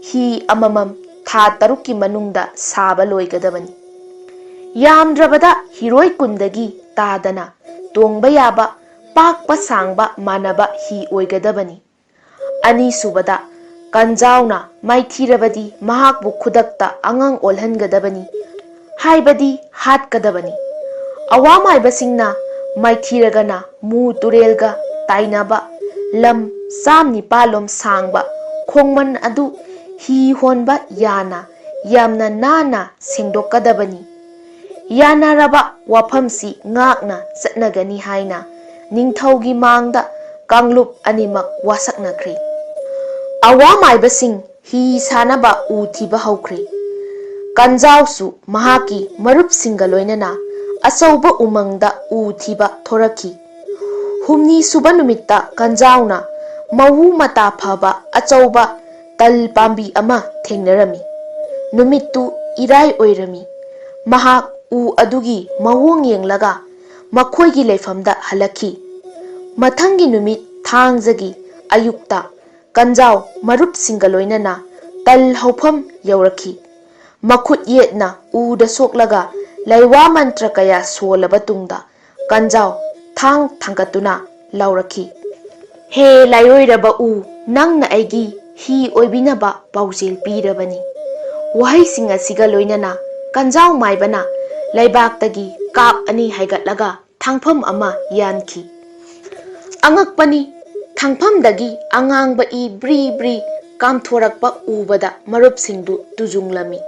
ꯍꯤ ꯑꯃꯃꯝ ꯊꯥ ꯇꯔꯨꯛꯀꯤ ꯃꯅꯨꯡꯗ ꯁꯥꯕ ꯂꯣꯏꯒꯗꯕꯅꯤ꯫ ꯌꯥꯝꯗ꯭ꯔꯕꯗ ꯍꯤꯔꯣꯏ ꯀꯨꯟꯗꯒꯤ ꯇꯥꯗꯅ ꯇꯣꯡꯕ ꯌꯥꯕ ꯄꯥꯛꯄ ꯁꯥꯡꯕ ꯃꯥꯟꯅꯕ ꯍꯤ ꯑꯣꯏꯒꯗꯕꯅꯤ꯫ ꯑꯅꯤꯁꯨꯕꯗ, ꯀꯟꯖꯥꯎꯅ ꯃꯥꯏꯊꯤꯔꯕꯗꯤ ꯃꯍꯥꯛꯄꯨ ꯈꯨꯗꯛꯇ ꯑꯉꯥꯡ ꯑꯣꯜꯍꯟꯒꯗꯕꯅꯤ, ꯍꯥꯏꯕꯗꯤ ꯍꯥꯠꯀꯗꯕꯅꯤ꯫ ꯑꯋꯥꯃꯥꯏꯕꯁꯤꯡꯅ ꯃꯥꯏꯊꯤꯔꯒꯅ ꯃꯨ ꯇꯨꯔꯦꯜꯒ ꯇꯥꯏꯅꯕ ꯂꯝ ꯆꯥꯝ ꯅꯤꯄꯥꯜꯂꯣꯝ ꯁꯥꯡꯕ ꯈꯣꯡꯃꯟ ꯑꯗꯨ ꯍꯤ ꯍꯣꯟꯕ ꯌꯥꯅ ꯌꯥꯝꯅ ꯅꯥꯟꯅ ꯁꯦꯡꯗꯣꯛꯀꯗꯕꯅꯤ꯫ ꯌꯥꯅꯔꯕ ꯋꯥꯐꯝꯁꯤ ꯉꯥꯛꯅ ꯆꯠꯅꯒꯅꯤ ꯍꯥꯏꯅ ꯅꯤꯡꯊꯧꯒꯤ ꯃꯥꯡꯗ ꯀꯥꯡꯂꯨꯞ ꯑꯅꯤꯃꯛ ꯋꯥꯁꯛꯅꯈ꯭ꯔꯦ꯫ ꯑꯋꯥꯃꯥꯏꯕꯁꯤꯡ ꯍꯤ ꯁꯥꯅꯕ ꯎ ꯊꯤꯕ ꯍꯧꯈ꯭ꯔꯦ꯫ ꯀꯟꯖꯥꯎꯁꯨ ꯃꯍꯥꯛꯀꯤ ꯃꯔꯨꯞꯁꯤꯡꯒ ꯂꯣꯏꯅꯅ ꯑꯆꯧꯕ ꯎꯃꯪꯗ ꯎ ꯊꯤꯕ ꯊꯣꯔꯛꯈꯤ꯫ ꯍꯨꯝꯅꯤ ꯁꯨꯕ ꯅꯨꯃꯤꯠꯇ ꯀꯟꯖꯥꯎꯅ ꯃꯎ ꯃꯇꯥ ꯐꯕ ꯑꯆꯧꯕ ꯇꯜ ꯄꯥꯝꯕꯤ ꯑꯃ ꯊꯦꯡꯅꯔꯝꯃꯤ꯫ ꯅꯨꯃꯤꯠꯇꯨ ꯏꯔꯥꯏ ꯑꯣꯏꯔꯝꯃꯤ꯫ ꯃꯍꯥꯛ ꯎ ꯑꯗꯨꯒꯤ ꯃꯑꯣꯡ ꯌꯦꯡꯂꯒ ꯃꯈꯣꯏꯒꯤ ꯂꯩꯐꯝꯗ ꯍꯜꯂꯛꯈꯤ꯫ ꯃꯊꯪꯒꯤ ꯅꯨꯃꯤꯠ ꯊꯥꯡꯖꯒꯤ ꯑꯌꯨꯛꯇ ꯀꯟꯖꯥꯎ ꯃꯔꯨꯞꯁꯤꯡꯒ ꯂꯣꯏꯅꯅ ꯇꯜ ꯍꯧꯐꯝ ꯌꯧꯔꯛꯈꯤ꯫ ꯃꯈꯨꯠ ꯌꯦꯠꯅ ꯎꯗ ꯁꯣꯛꯂꯒ ꯂꯩꯋꯥ ꯃꯟꯇ꯭ꯔ ꯀꯌꯥ ꯁꯣꯜꯂꯕ ꯇꯨꯡꯗ ꯀꯟꯖꯥꯎ ꯊꯥꯡ ꯊꯥꯡꯒꯠꯇꯨꯅ ꯂꯥꯎꯔꯛꯈꯤ, "ꯍꯦ ꯂꯥꯏꯑꯣꯏꯔꯕ ꯎ, ꯅꯪꯅ ꯑꯩꯒꯤ ꯍꯤ ꯑꯣꯏꯕꯤꯅꯕ ꯄꯥꯎꯖꯦꯜ ꯄꯤꯔꯕꯅꯤ꯫" ꯋꯥꯍꯩꯁꯤꯡ ꯑꯁꯤꯒ ꯂꯣꯏꯅꯅ ꯀꯟꯖꯥꯎ ꯃꯥꯏꯕꯅ ꯂꯩꯕꯥꯛꯇꯒꯤ ꯀꯥꯞ ꯑꯅꯤ ꯍꯥꯏꯒꯠꯂꯒ ꯊꯥꯡꯐꯝ ꯑꯃ ꯌꯥꯟꯈꯤ꯫ ꯑꯉꯛꯄꯅꯤ, ꯊꯥꯡꯐꯝꯗꯒꯤ ꯑꯉꯥꯡꯕ ꯏ ꯕ꯭ꯔꯤ ꯕ꯭ꯔꯤ ꯀꯥꯝꯊꯣꯔꯛꯄ ꯎꯕꯗ ꯃꯔꯨꯞꯁꯤꯡꯗꯨ ꯇꯨꯖꯨꯡꯂꯝꯃꯤ꯫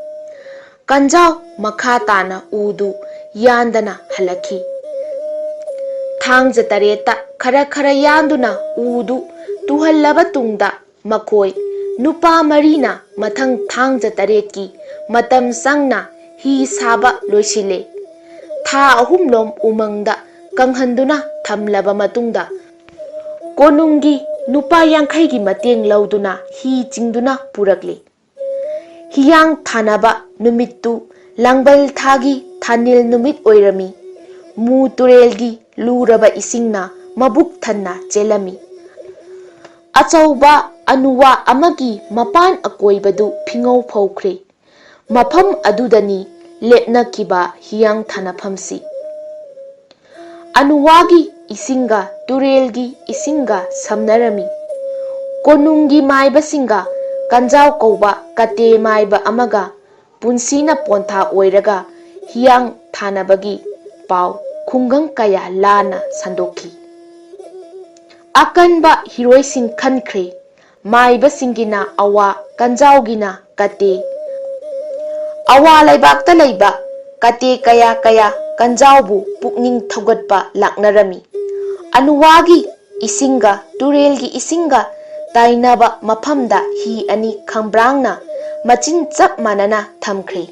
ꯀꯟꯖꯥꯎ ꯃꯈꯥ ꯇꯥꯅ ꯎꯗꯨ ꯌꯥꯟꯗꯅ ꯍꯜꯂꯛꯈꯤ꯫ ꯊꯥꯡꯖ ꯇꯔꯦꯠꯇ ꯈꯔ ꯈꯔ ꯌꯥꯟꯗꯨꯅ ꯎꯗꯨ ꯇꯨꯍꯜꯂꯕ ꯇꯨꯡꯗ, ꯃꯈꯣꯏ ꯅꯨꯄꯥ ꯃꯔꯤꯅ ꯃꯊꯪ ꯊꯥꯡꯖ ꯇꯔꯦꯠꯀꯤ ꯃꯇꯝ ꯆꯪꯅ ꯍꯤ ꯁꯥꯕ ꯂꯣꯏꯁꯤꯜꯂꯦ꯫ ꯊꯥ ꯑꯍꯨꯝꯂꯣꯝ ꯎꯃꯪꯗ ꯀꯪꯍꯟꯗꯨꯅ ꯊꯝꯂꯕ ꯃꯇꯨꯡꯗ, ꯀꯣꯅꯨꯡꯒꯤ ꯅꯨꯄꯥ ꯌꯥꯡꯈꯩꯒꯤ ꯃꯇꯦꯡ ꯂꯧꯗꯨꯅ ꯍꯤ ꯆꯤꯡꯗꯨꯅ ꯄꯨꯔꯛꯂꯤ꯫ ꯍꯤꯌꯥꯡ ꯊꯥꯅꯕ ꯅꯨꯃꯤꯠꯇꯨ ꯂꯥꯡꯕꯜ ꯊꯥꯒꯤ ꯊꯥꯅꯤꯜ ꯅꯨꯃꯤꯠ ꯑꯣꯏꯔꯝꯃꯤ꯫ ꯃꯨ ꯇꯨꯔꯦꯜꯒꯤ ꯂꯨꯔꯕ ꯏꯁꯤꯡꯅ ꯃꯕꯨꯛ ꯊꯟꯅ ꯆꯦꯜꯂꯝꯃꯤ꯫ ꯑꯆꯧꯕ ꯑꯅꯨꯋꯥ ꯑꯃꯒꯤ ꯃꯄꯥꯟ ꯑꯀꯣꯏꯕꯗꯨ ꯐꯤꯉꯧ ꯐꯧꯈ꯭ꯔꯦ꯫ ꯃꯐꯝ ꯑꯗꯨꯗꯅꯤ ꯂꯦꯞꯅꯈꯤꯕ ꯍꯤꯌꯥꯡ ꯊꯥꯅꯐꯝꯁꯤ꯫ ꯑꯅꯨꯋꯥꯒꯤ ꯏꯁꯤꯡꯒ ꯇꯨꯔꯦꯜꯒꯤ ꯏꯁꯤꯡꯒ ꯁꯝꯅꯔꯝꯃꯤ꯫ ꯀꯣꯅꯨꯡꯒꯤ ꯃꯥꯏꯕꯁꯤꯡꯒ ꯀꯟꯖꯥꯎ ꯀꯧꯕ ꯀꯇꯦ ꯃꯥꯏꯕ ꯑꯃꯒ ꯄꯨꯟꯁꯤꯅ ꯄꯣꯟꯊꯥ ꯑꯣꯏꯔꯒ ꯍꯤꯌꯥꯡ ꯊꯥꯅꯕꯒꯤ ꯄꯥꯎ ꯈꯨꯡꯒꯪ ꯀꯌꯥ ꯂꯥꯟꯅ ꯁꯟꯗꯣꯛꯈꯤ꯫ ꯑꯀꯟꯕ ꯍꯤꯔꯣꯏꯁꯤꯡ ꯈꯟꯈ꯭ꯔꯦ꯫ ꯃꯥꯏꯕꯁꯤꯡꯒꯤꯅ ꯑꯋꯥ, ꯀꯟꯖꯥꯎꯒꯤꯅ ꯀꯇꯦ꯫ ꯑꯋꯥ ꯂꯩꯕꯥꯛꯇ ꯂꯩꯕ ꯀꯇꯦ ꯀꯌꯥ ꯀꯌꯥ ꯀꯟꯖꯥꯎꯕꯨ ꯄꯨꯛꯅꯤꯡ ꯊꯧꯒꯠꯄ ꯂꯥꯛꯅꯔꯝꯃꯤ꯫ ꯑꯅꯨꯋꯥꯒꯤ ꯏꯁꯤꯡꯒ ꯇꯨꯔꯦꯜꯒꯤ ꯏꯁꯤꯡꯒ ꯇꯥꯏꯅꯕ ꯃꯐꯝꯗ ꯍꯤ ꯑꯅꯤ ꯈꯝꯕ꯭ꯔꯥꯡꯅ ꯃꯆꯤꯟ ꯆꯞ ꯃꯥꯟꯅꯅ ꯊꯝꯈ꯭ꯔꯦ꯫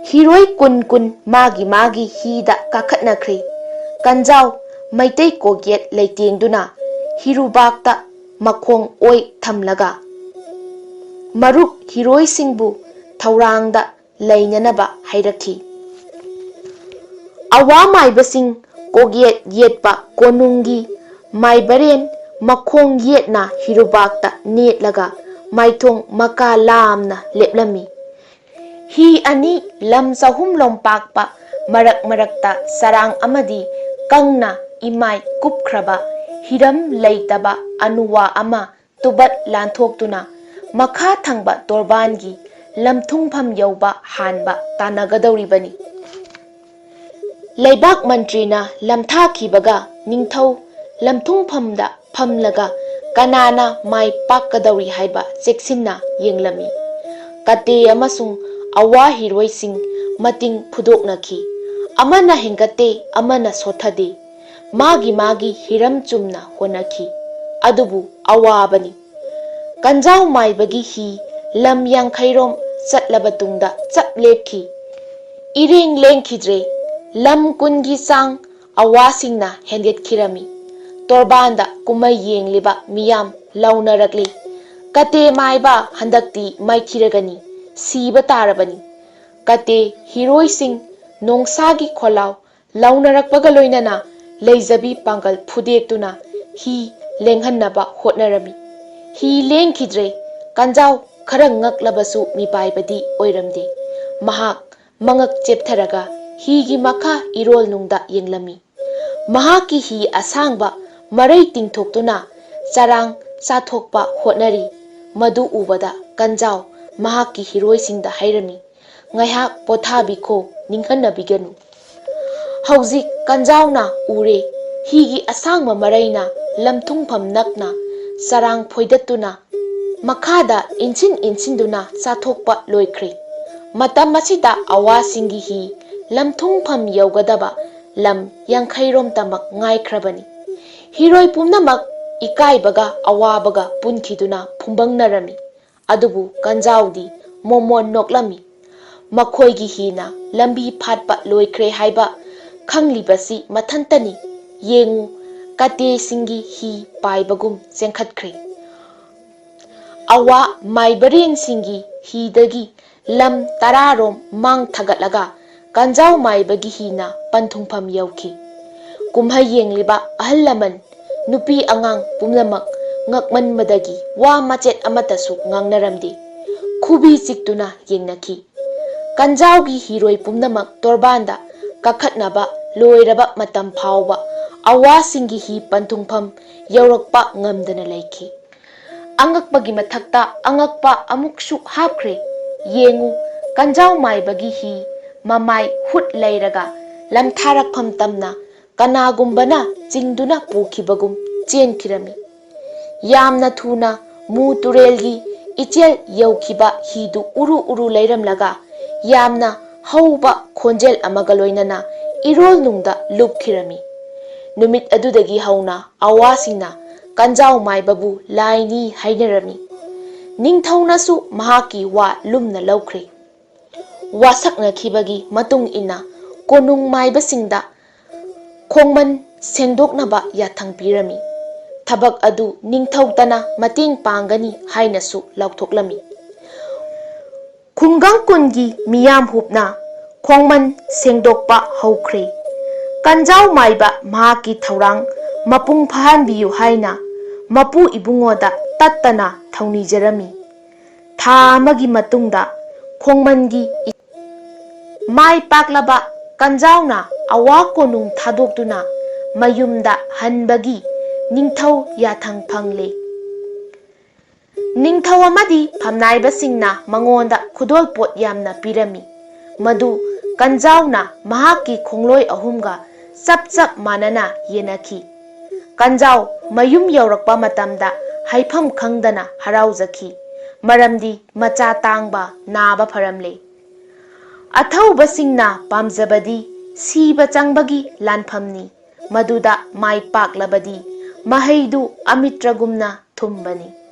ꯍꯤꯔꯣꯏ ꯀꯨꯟ ꯀꯨꯟ ꯃꯥꯒꯤ ꯃꯥꯒꯤ ꯍꯤꯗ ꯀꯥꯈꯠꯅꯈ꯭ꯔꯦ꯫ ꯀꯟꯖꯥꯎ ꯃꯩꯇꯩ ꯀꯣꯛꯌꯦꯠ ꯂꯩꯇꯦꯡꯗꯨꯅ ꯍꯤꯔꯨꯕꯥꯛꯇ ꯃꯈꯣꯡ ꯑꯣꯏ ꯊꯝꯂꯒ ꯃꯔꯨꯞ ꯍꯤꯔꯣꯏꯁꯤꯡꯕꯨ ꯊꯧꯔꯥꯡꯗ ꯂꯩꯅꯅꯕ ꯍꯥꯏꯔꯛꯈꯤ꯫ ꯑꯋꯥ ꯃꯥꯏꯕꯁꯤꯡ ꯀꯣꯛꯌꯦꯠ ꯌꯦꯠꯄ ꯀꯣꯅꯨꯡꯒꯤ ꯃꯥꯏꯕꯔꯦꯟ ꯃꯈꯣꯡ ꯌꯦꯠꯅ ꯍꯤꯔꯨꯕꯥꯛꯇ ꯅꯦꯠꯂꯒ ꯃꯥꯏꯊꯣꯡ ꯃꯀꯥ ꯂꯥꯝꯅ ꯂꯦꯞꯂꯝꯃꯤ꯫ ꯍꯤ ꯑꯅꯤ ꯂꯝ ꯆꯍꯨꯝ ꯂꯣꯝ ꯄꯥꯛꯄ, ꯃꯔꯛ ꯃꯔꯛꯇ ꯆꯔꯥꯡ ꯑꯃꯗꯤ ꯀꯪꯅ ꯏꯃꯥꯏ ꯀꯨꯞꯈ꯭ꯔꯕ ꯍꯤꯔꯝ ꯂꯩꯇꯕ ꯑꯅꯨꯋꯥ ꯑꯃ ꯇꯨꯕꯠ ꯂꯥꯟꯊꯣꯛꯇꯨꯅ ꯃꯈꯥ ꯊꯪꯕ ꯇꯣꯔꯕꯥꯟꯒꯤ ꯂꯝꯊꯨꯡꯐꯝ ꯌꯧꯕ ꯍꯥꯟꯕ ꯇꯥꯟꯅꯒꯗꯧꯔꯤꯕꯅꯤ꯫ ꯂꯩꯕꯥꯛ ꯃꯟꯇ꯭ꯔꯤꯅ ꯂꯝꯊꯥꯈꯤꯕꯒ ꯅꯤꯡꯊꯧ ꯂꯝꯊꯨꯡꯐꯝꯗ ꯐꯝꯂꯒ ꯀꯅꯥꯅ ꯃꯥꯏ ꯄꯥꯛꯀꯗꯧꯔꯤ ꯍꯥꯏꯕ ꯆꯦꯛꯁꯤꯟꯅ ꯌꯦꯡꯂꯝꯃꯤ꯫ ꯀꯇꯦ ꯑꯃꯁꯨꯡ ꯑꯋꯥ ꯍꯤꯔꯣꯏꯁꯤꯡ ꯃꯇꯤꯡ ꯐꯨꯗꯣꯛꯅꯈꯤ꯫ ꯑꯃꯅ ꯍꯦꯟꯒꯠꯇꯦ, ꯑꯃꯅ ꯁꯣꯠꯊꯗꯦ꯫ ꯃꯥꯒꯤ ꯃꯥꯒꯤ ꯍꯤꯔꯝ ꯆꯨꯝꯅ ꯍꯣꯠꯅꯈꯤ꯫ ꯑꯗꯨꯕꯨ ꯑꯋꯥꯕꯅꯤ꯫ ꯀꯟꯖꯥꯎ ꯃꯥꯏꯕꯒꯤ ꯍꯤ ꯂꯝ ꯌꯥꯡꯈꯩꯔꯣꯝ ꯆꯠꯂꯕ ꯇꯨꯡꯗ ꯆꯞ ꯂꯦꯞꯈꯤ꯫ ꯏꯔꯦꯡ ꯂꯦꯡꯈꯤꯗ꯭ꯔꯦ꯫ ꯂꯝ ꯀꯨꯟꯒꯤ ꯆꯥꯡ ꯑꯋꯥꯁꯤꯡꯅ ꯍꯦꯟꯒꯠꯈꯤꯔꯝꯃꯤ꯫ ꯇꯣꯔꯕꯥꯟꯗ ꯀꯨꯝꯍꯩ ꯌꯦꯡꯂꯤꯕ ꯃꯤꯌꯥꯝ ꯂꯥꯎꯅꯔꯛꯂꯤ, "ꯀꯇꯦ ꯃꯥꯏꯕ ꯍꯟꯗꯛꯇꯤ ꯃꯥꯏꯊꯤꯔꯒꯅꯤ, ꯁꯤꯕ ꯇꯥꯔꯕꯅꯤ"꯫ ꯀꯇꯦ ꯍꯤꯔꯣꯏꯁꯤꯡ ꯅꯣꯡꯁꯥꯒꯤ ꯈꯣꯜꯂꯥꯎ ꯂꯥꯎꯅꯔꯛꯄꯒ ꯂꯣꯏꯅꯅ ꯂꯩꯖꯕꯤ ꯄꯥꯡꯒꯜ ꯐꯨꯗꯦꯛꯇꯨꯅ ꯍꯤ ꯂꯦꯡꯍꯟꯅꯕ ꯍꯣꯠꯅꯔꯝꯃꯤ꯫ ꯍꯤ ꯂꯦꯡꯈꯤꯗ꯭ꯔꯦ꯫ ꯀꯟꯖꯥꯎ ꯈꯔ ꯉꯛꯂꯕꯁꯨ ꯃꯤꯄꯥꯏꯕꯗꯤ ꯑꯣꯏꯔꯝꯗꯦ꯫ ꯃꯍꯥꯛ ꯃꯉꯛ ꯆꯦꯞꯊꯔꯒ ꯍꯤꯒꯤ ꯃꯈꯥ ꯏꯔꯣꯜꯅꯨꯡꯗ ꯌꯦꯡꯂꯝꯃꯤ꯫ ꯃꯍꯥꯛꯀꯤ ꯍꯤ ꯑꯁꯥꯡꯕ ꯃꯔꯩ ꯇꯤꯡꯊꯣꯛꯇꯨꯅ ꯆꯔꯥꯡ ꯆꯥꯊꯣꯛꯄ ꯍꯣꯠꯅꯔꯤ꯫ ꯃꯗꯨ ꯎꯕꯗ ꯀꯟꯖꯥꯎ ꯃꯍꯥꯛꯀꯤ ꯍꯤꯔꯣꯏꯁꯤꯡꯗ ꯍꯥꯏꯔꯝꯃꯤ, "ꯉꯥꯏꯍꯥꯛ ꯄꯣꯊꯥꯕꯤꯈꯣ, ꯅꯤꯡꯍꯟꯅꯕꯤꯒꯅꯨ"꯫ ꯍꯧꯖꯤꯛ ꯀꯟꯖꯥꯎꯅ ꯎꯔꯦ, ꯍꯤꯒꯤ ꯑꯁꯥꯡꯕ ꯃꯔꯩꯅ ꯂꯝꯊꯨꯡꯐꯝ ꯅꯛꯅ ꯆꯔꯥꯡ ꯐꯣꯏꯗꯠꯇꯨꯅ ꯃꯈꯥꯗ ꯏꯟꯁꯤꯟ ꯏꯟꯁꯤꯟꯗꯨꯅ ꯆꯥꯊꯣꯛꯄ ꯂꯣꯏꯈ꯭ꯔꯦ꯫ ꯃꯇꯝ ꯑꯁꯤꯗ ꯑꯋꯥꯁꯤꯡꯒꯤ ꯍꯤ ꯂꯝꯊꯨꯡꯐꯝ ꯌꯧꯒꯗꯕ ꯂꯝ ꯌꯥꯡꯈꯩꯔꯣꯝꯇꯃꯛ ꯉꯥꯏꯈ꯭ꯔꯕꯅꯤ꯫ ꯍꯤꯔꯣꯏ ꯄꯨꯝꯅꯃꯛ ꯏꯀꯥꯏꯕꯒ ꯑꯋꯥꯕꯒ ꯄꯨꯟꯈꯤꯗꯨꯅ ꯐꯨꯝꯕꯪꯅꯔꯝꯃꯤ꯫ ꯑꯗꯨꯕꯨ ꯀꯟꯖꯥꯎꯗꯤ ꯃꯣꯃꯣꯟ ꯅꯣꯛꯂꯝꯃꯤ꯫ ꯃꯈꯣꯏꯒꯤ ꯍꯤꯅ ꯂꯝꯕꯤ ꯐꯥꯠꯄ ꯂꯣꯏꯈ꯭ꯔꯦ ꯍꯥꯏꯕ ꯈꯪꯂꯤꯕꯁꯤ ꯃꯊꯟꯇꯅꯤ꯫ ꯌꯦꯡꯉꯨ, ꯀꯇꯦꯁꯤꯡꯒꯤ ꯍꯤ ꯄꯥꯏꯕꯒꯨꯝ ꯆꯦꯟꯈꯠꯈ꯭ꯔꯦ꯫ ꯑꯋꯥ ꯃꯥꯏꯕꯔꯦꯟꯁꯤꯡꯒꯤ ꯍꯤꯗꯒꯤ ꯂꯝ ꯇꯔꯥꯔꯣꯝ ꯃꯥꯡ ꯊꯥꯒꯠꯂꯒ ꯀꯟꯖꯥꯎ ꯃꯥꯏꯕꯒꯤ ꯍꯤꯅ ꯄꯟꯊꯨꯡꯐꯝ ꯌꯧꯈꯤ꯫ ꯀꯨꯝꯍꯩ ꯌꯦꯡꯂꯤꯕ ꯑꯍꯜ ꯂꯃꯟ, ꯅꯨꯄꯤ ꯑꯉꯥꯡ ꯄꯨꯝꯅꯃꯛ ꯉꯛꯃꯟꯕꯗꯒꯤ ꯋꯥ ꯃꯆꯦꯠ ꯑꯃꯠꯇꯁꯨ ꯉꯥꯡꯅꯔꯝꯗꯦ꯫ ꯈꯨꯕꯤ ꯆꯤꯛꯇꯨꯅ ꯌꯦꯡꯅꯈꯤ꯫ ꯀꯟꯖꯥꯎꯒꯤ ꯍꯤꯔꯣꯏ ꯄꯨꯝꯅꯃꯛ ꯇꯣꯔꯕꯥꯟꯗ ꯀꯥꯈꯠꯅꯕ ꯂꯣꯏꯔꯕ ꯃꯇꯝ ꯐꯥꯎꯕ ꯑꯋꯥꯁꯤꯡꯒꯤ ꯍꯤ ꯄꯟꯊꯨꯡꯐꯝ ꯌꯧꯔꯛꯄ ꯉꯝꯗꯅ ꯂꯩꯈꯤ꯫ ꯑꯉꯛꯄꯒꯤ ꯃꯊꯛꯇ ꯑꯉꯛꯄ ꯑꯃꯨꯛꯁꯨ ꯍꯥꯞꯈ꯭ꯔꯦ꯫ ꯌꯦꯡꯉꯨ, ꯀꯟꯖꯥꯎ ꯃꯥꯏꯕꯒꯤ ꯍꯤ ꯃꯃꯥꯏ ꯍꯨꯠ ꯂꯩꯔꯒ ꯂꯝꯊꯥꯔꯛꯐꯝ ꯇꯝꯅ ꯀꯅꯥꯒꯨꯝꯕꯅ ꯆꯤꯡꯗꯨꯅ ꯄꯨꯈꯤꯕꯒꯨꯝ ꯆꯦꯟꯈꯤꯔꯝꯃꯤ꯫ ꯌꯥꯝꯅ ꯊꯨꯅ ꯃꯨ ꯇꯨꯔꯦꯜꯒꯤ ꯏꯆꯦꯜ ꯌꯧꯈꯤꯕ ꯍꯤꯗꯨ ꯎꯔꯨ ꯎꯔꯨ ꯂꯩꯔꯝꯂꯒ ꯌꯥꯝꯅ ꯍꯧꯕ ꯈꯣꯟꯖꯦꯜ ꯑꯃꯒ ꯂꯣꯏꯅꯅ ꯏꯔꯣꯜꯅꯨꯡꯗ ꯂꯨꯞꯈꯤꯔꯝꯃꯤ꯫ ꯅꯨꯃꯤꯠ ꯑꯗꯨꯗꯒꯤ ꯍꯧꯅ ꯑꯋꯥꯁꯤꯡꯅ ꯀꯟꯖꯥꯎ ꯃꯥꯏꯕꯕꯨ ꯂꯥꯏꯅꯤ ꯍꯥꯏꯅꯔꯝꯃꯤ꯫ ꯅꯤꯡꯊꯧꯅꯁꯨ ꯃꯍꯥꯛꯀꯤ ꯋꯥ ꯂꯨꯝꯅ ꯂꯧꯈ꯭ꯔꯦ꯫ ꯋꯥꯁꯛꯅꯈꯤꯕꯒꯤ ꯃꯇꯨꯡ ꯏꯟꯅ ꯀꯣꯅꯨꯡ ꯃꯥꯏꯕꯁꯤꯡꯗ ꯈꯣꯡꯃꯟ ꯁꯦꯡꯗꯣꯛꯅꯕ ꯌꯥꯊꯪ ꯄꯤꯔꯝꯃꯤ꯫ ꯊꯕꯛ ꯑꯗꯨ ꯅꯤꯡꯊꯧꯇꯅ ꯃꯇꯦꯡ ꯄꯥꯡꯒꯅꯤ ꯍꯥꯏꯅꯁꯨ ꯂꯥꯎꯊꯣꯛꯂꯝꯃꯤ꯫ ꯈꯨꯡꯒꯪ ꯀꯨꯟꯒꯤ ꯃꯤꯌꯥꯝ ꯍꯨꯞꯅ ꯈꯣꯡꯃꯟ ꯁꯦꯡꯗꯣꯛꯄ ꯍꯧꯈ꯭ꯔꯦ꯫ ꯀꯟꯖꯥꯎ ꯃꯥꯏꯕ ꯃꯍꯥꯛꯀꯤ ꯊꯧꯔꯥꯡ ꯃꯄꯨꯡ ꯐꯥꯍꯟꯕꯤꯌꯨ ꯍꯥꯏꯅ ꯃꯄꯨ ꯏꯕꯨꯡꯉꯣꯗ ꯇꯠꯇꯅ ꯊꯧꯅꯤꯖꯔꯝꯃꯤ꯫ ꯊꯥ ꯑꯃꯒꯤ ꯃꯇꯨꯡꯗ ꯈꯣꯡꯃꯟꯒꯤ ꯃꯥꯏ ꯄꯥꯛꯂꯕ ꯀꯟꯖꯥꯎꯅ ꯑꯋꯥ ꯀꯣꯅꯨꯡ ꯊꯥꯗꯣꯛꯇꯨꯅ ꯃꯌꯨꯝꯗ ꯍꯟꯕꯒꯤ ꯅꯤꯡꯊꯧ ꯌꯥꯊꯪ ꯐꯪꯂꯦ꯫ ꯅꯤꯡꯊꯧ ꯑꯃꯗꯤ ꯐꯝꯅꯥꯏꯕꯁꯤꯡꯅ ꯃꯉꯣꯟꯗ ꯈꯨꯗꯣꯜꯄꯣꯠ ꯌꯥꯝꯅ ꯄꯤꯔꯝꯃꯤ꯫ ꯃꯗꯨ ꯀꯟꯖꯥꯎꯅ ꯃꯍꯥꯛꯀꯤ ꯈꯣꯡꯂꯣꯏ ꯑꯍꯨꯝꯒ ꯆꯞ ꯆꯞ ꯃꯥꯟꯅꯅ ꯌꯦꯟꯅꯈꯤ꯫ ꯀꯟꯖꯥꯎ ꯃꯌꯨꯝ ꯌꯧꯔꯛꯄ ꯃꯇꯝꯗ ꯍꯥꯏꯐꯝ ꯈꯪꯗꯅ ꯍꯔꯥꯎꯖꯈꯤ, ꯃꯔꯝꯗꯤ ꯃꯆꯥ ꯇꯥꯡꯕ ꯅꯥꯕ ꯐꯔꯝꯂꯦ꯫ ꯑꯊꯧꯕꯁꯤꯡꯅ ꯄꯥꯝꯖꯕꯗꯤ ꯁꯤꯕ ꯆꯪꯕꯒꯤ ꯂꯥꯟꯐꯝꯅꯤ, ꯃꯗꯨꯗ ꯃꯥꯏ ꯄꯥꯛꯂꯕꯗꯤ ꯃꯍꯩꯗꯨ ꯑꯃꯤꯇ꯭ꯔꯒꯨꯝꯅ ꯊꯨꯝꯕꯅꯤ꯫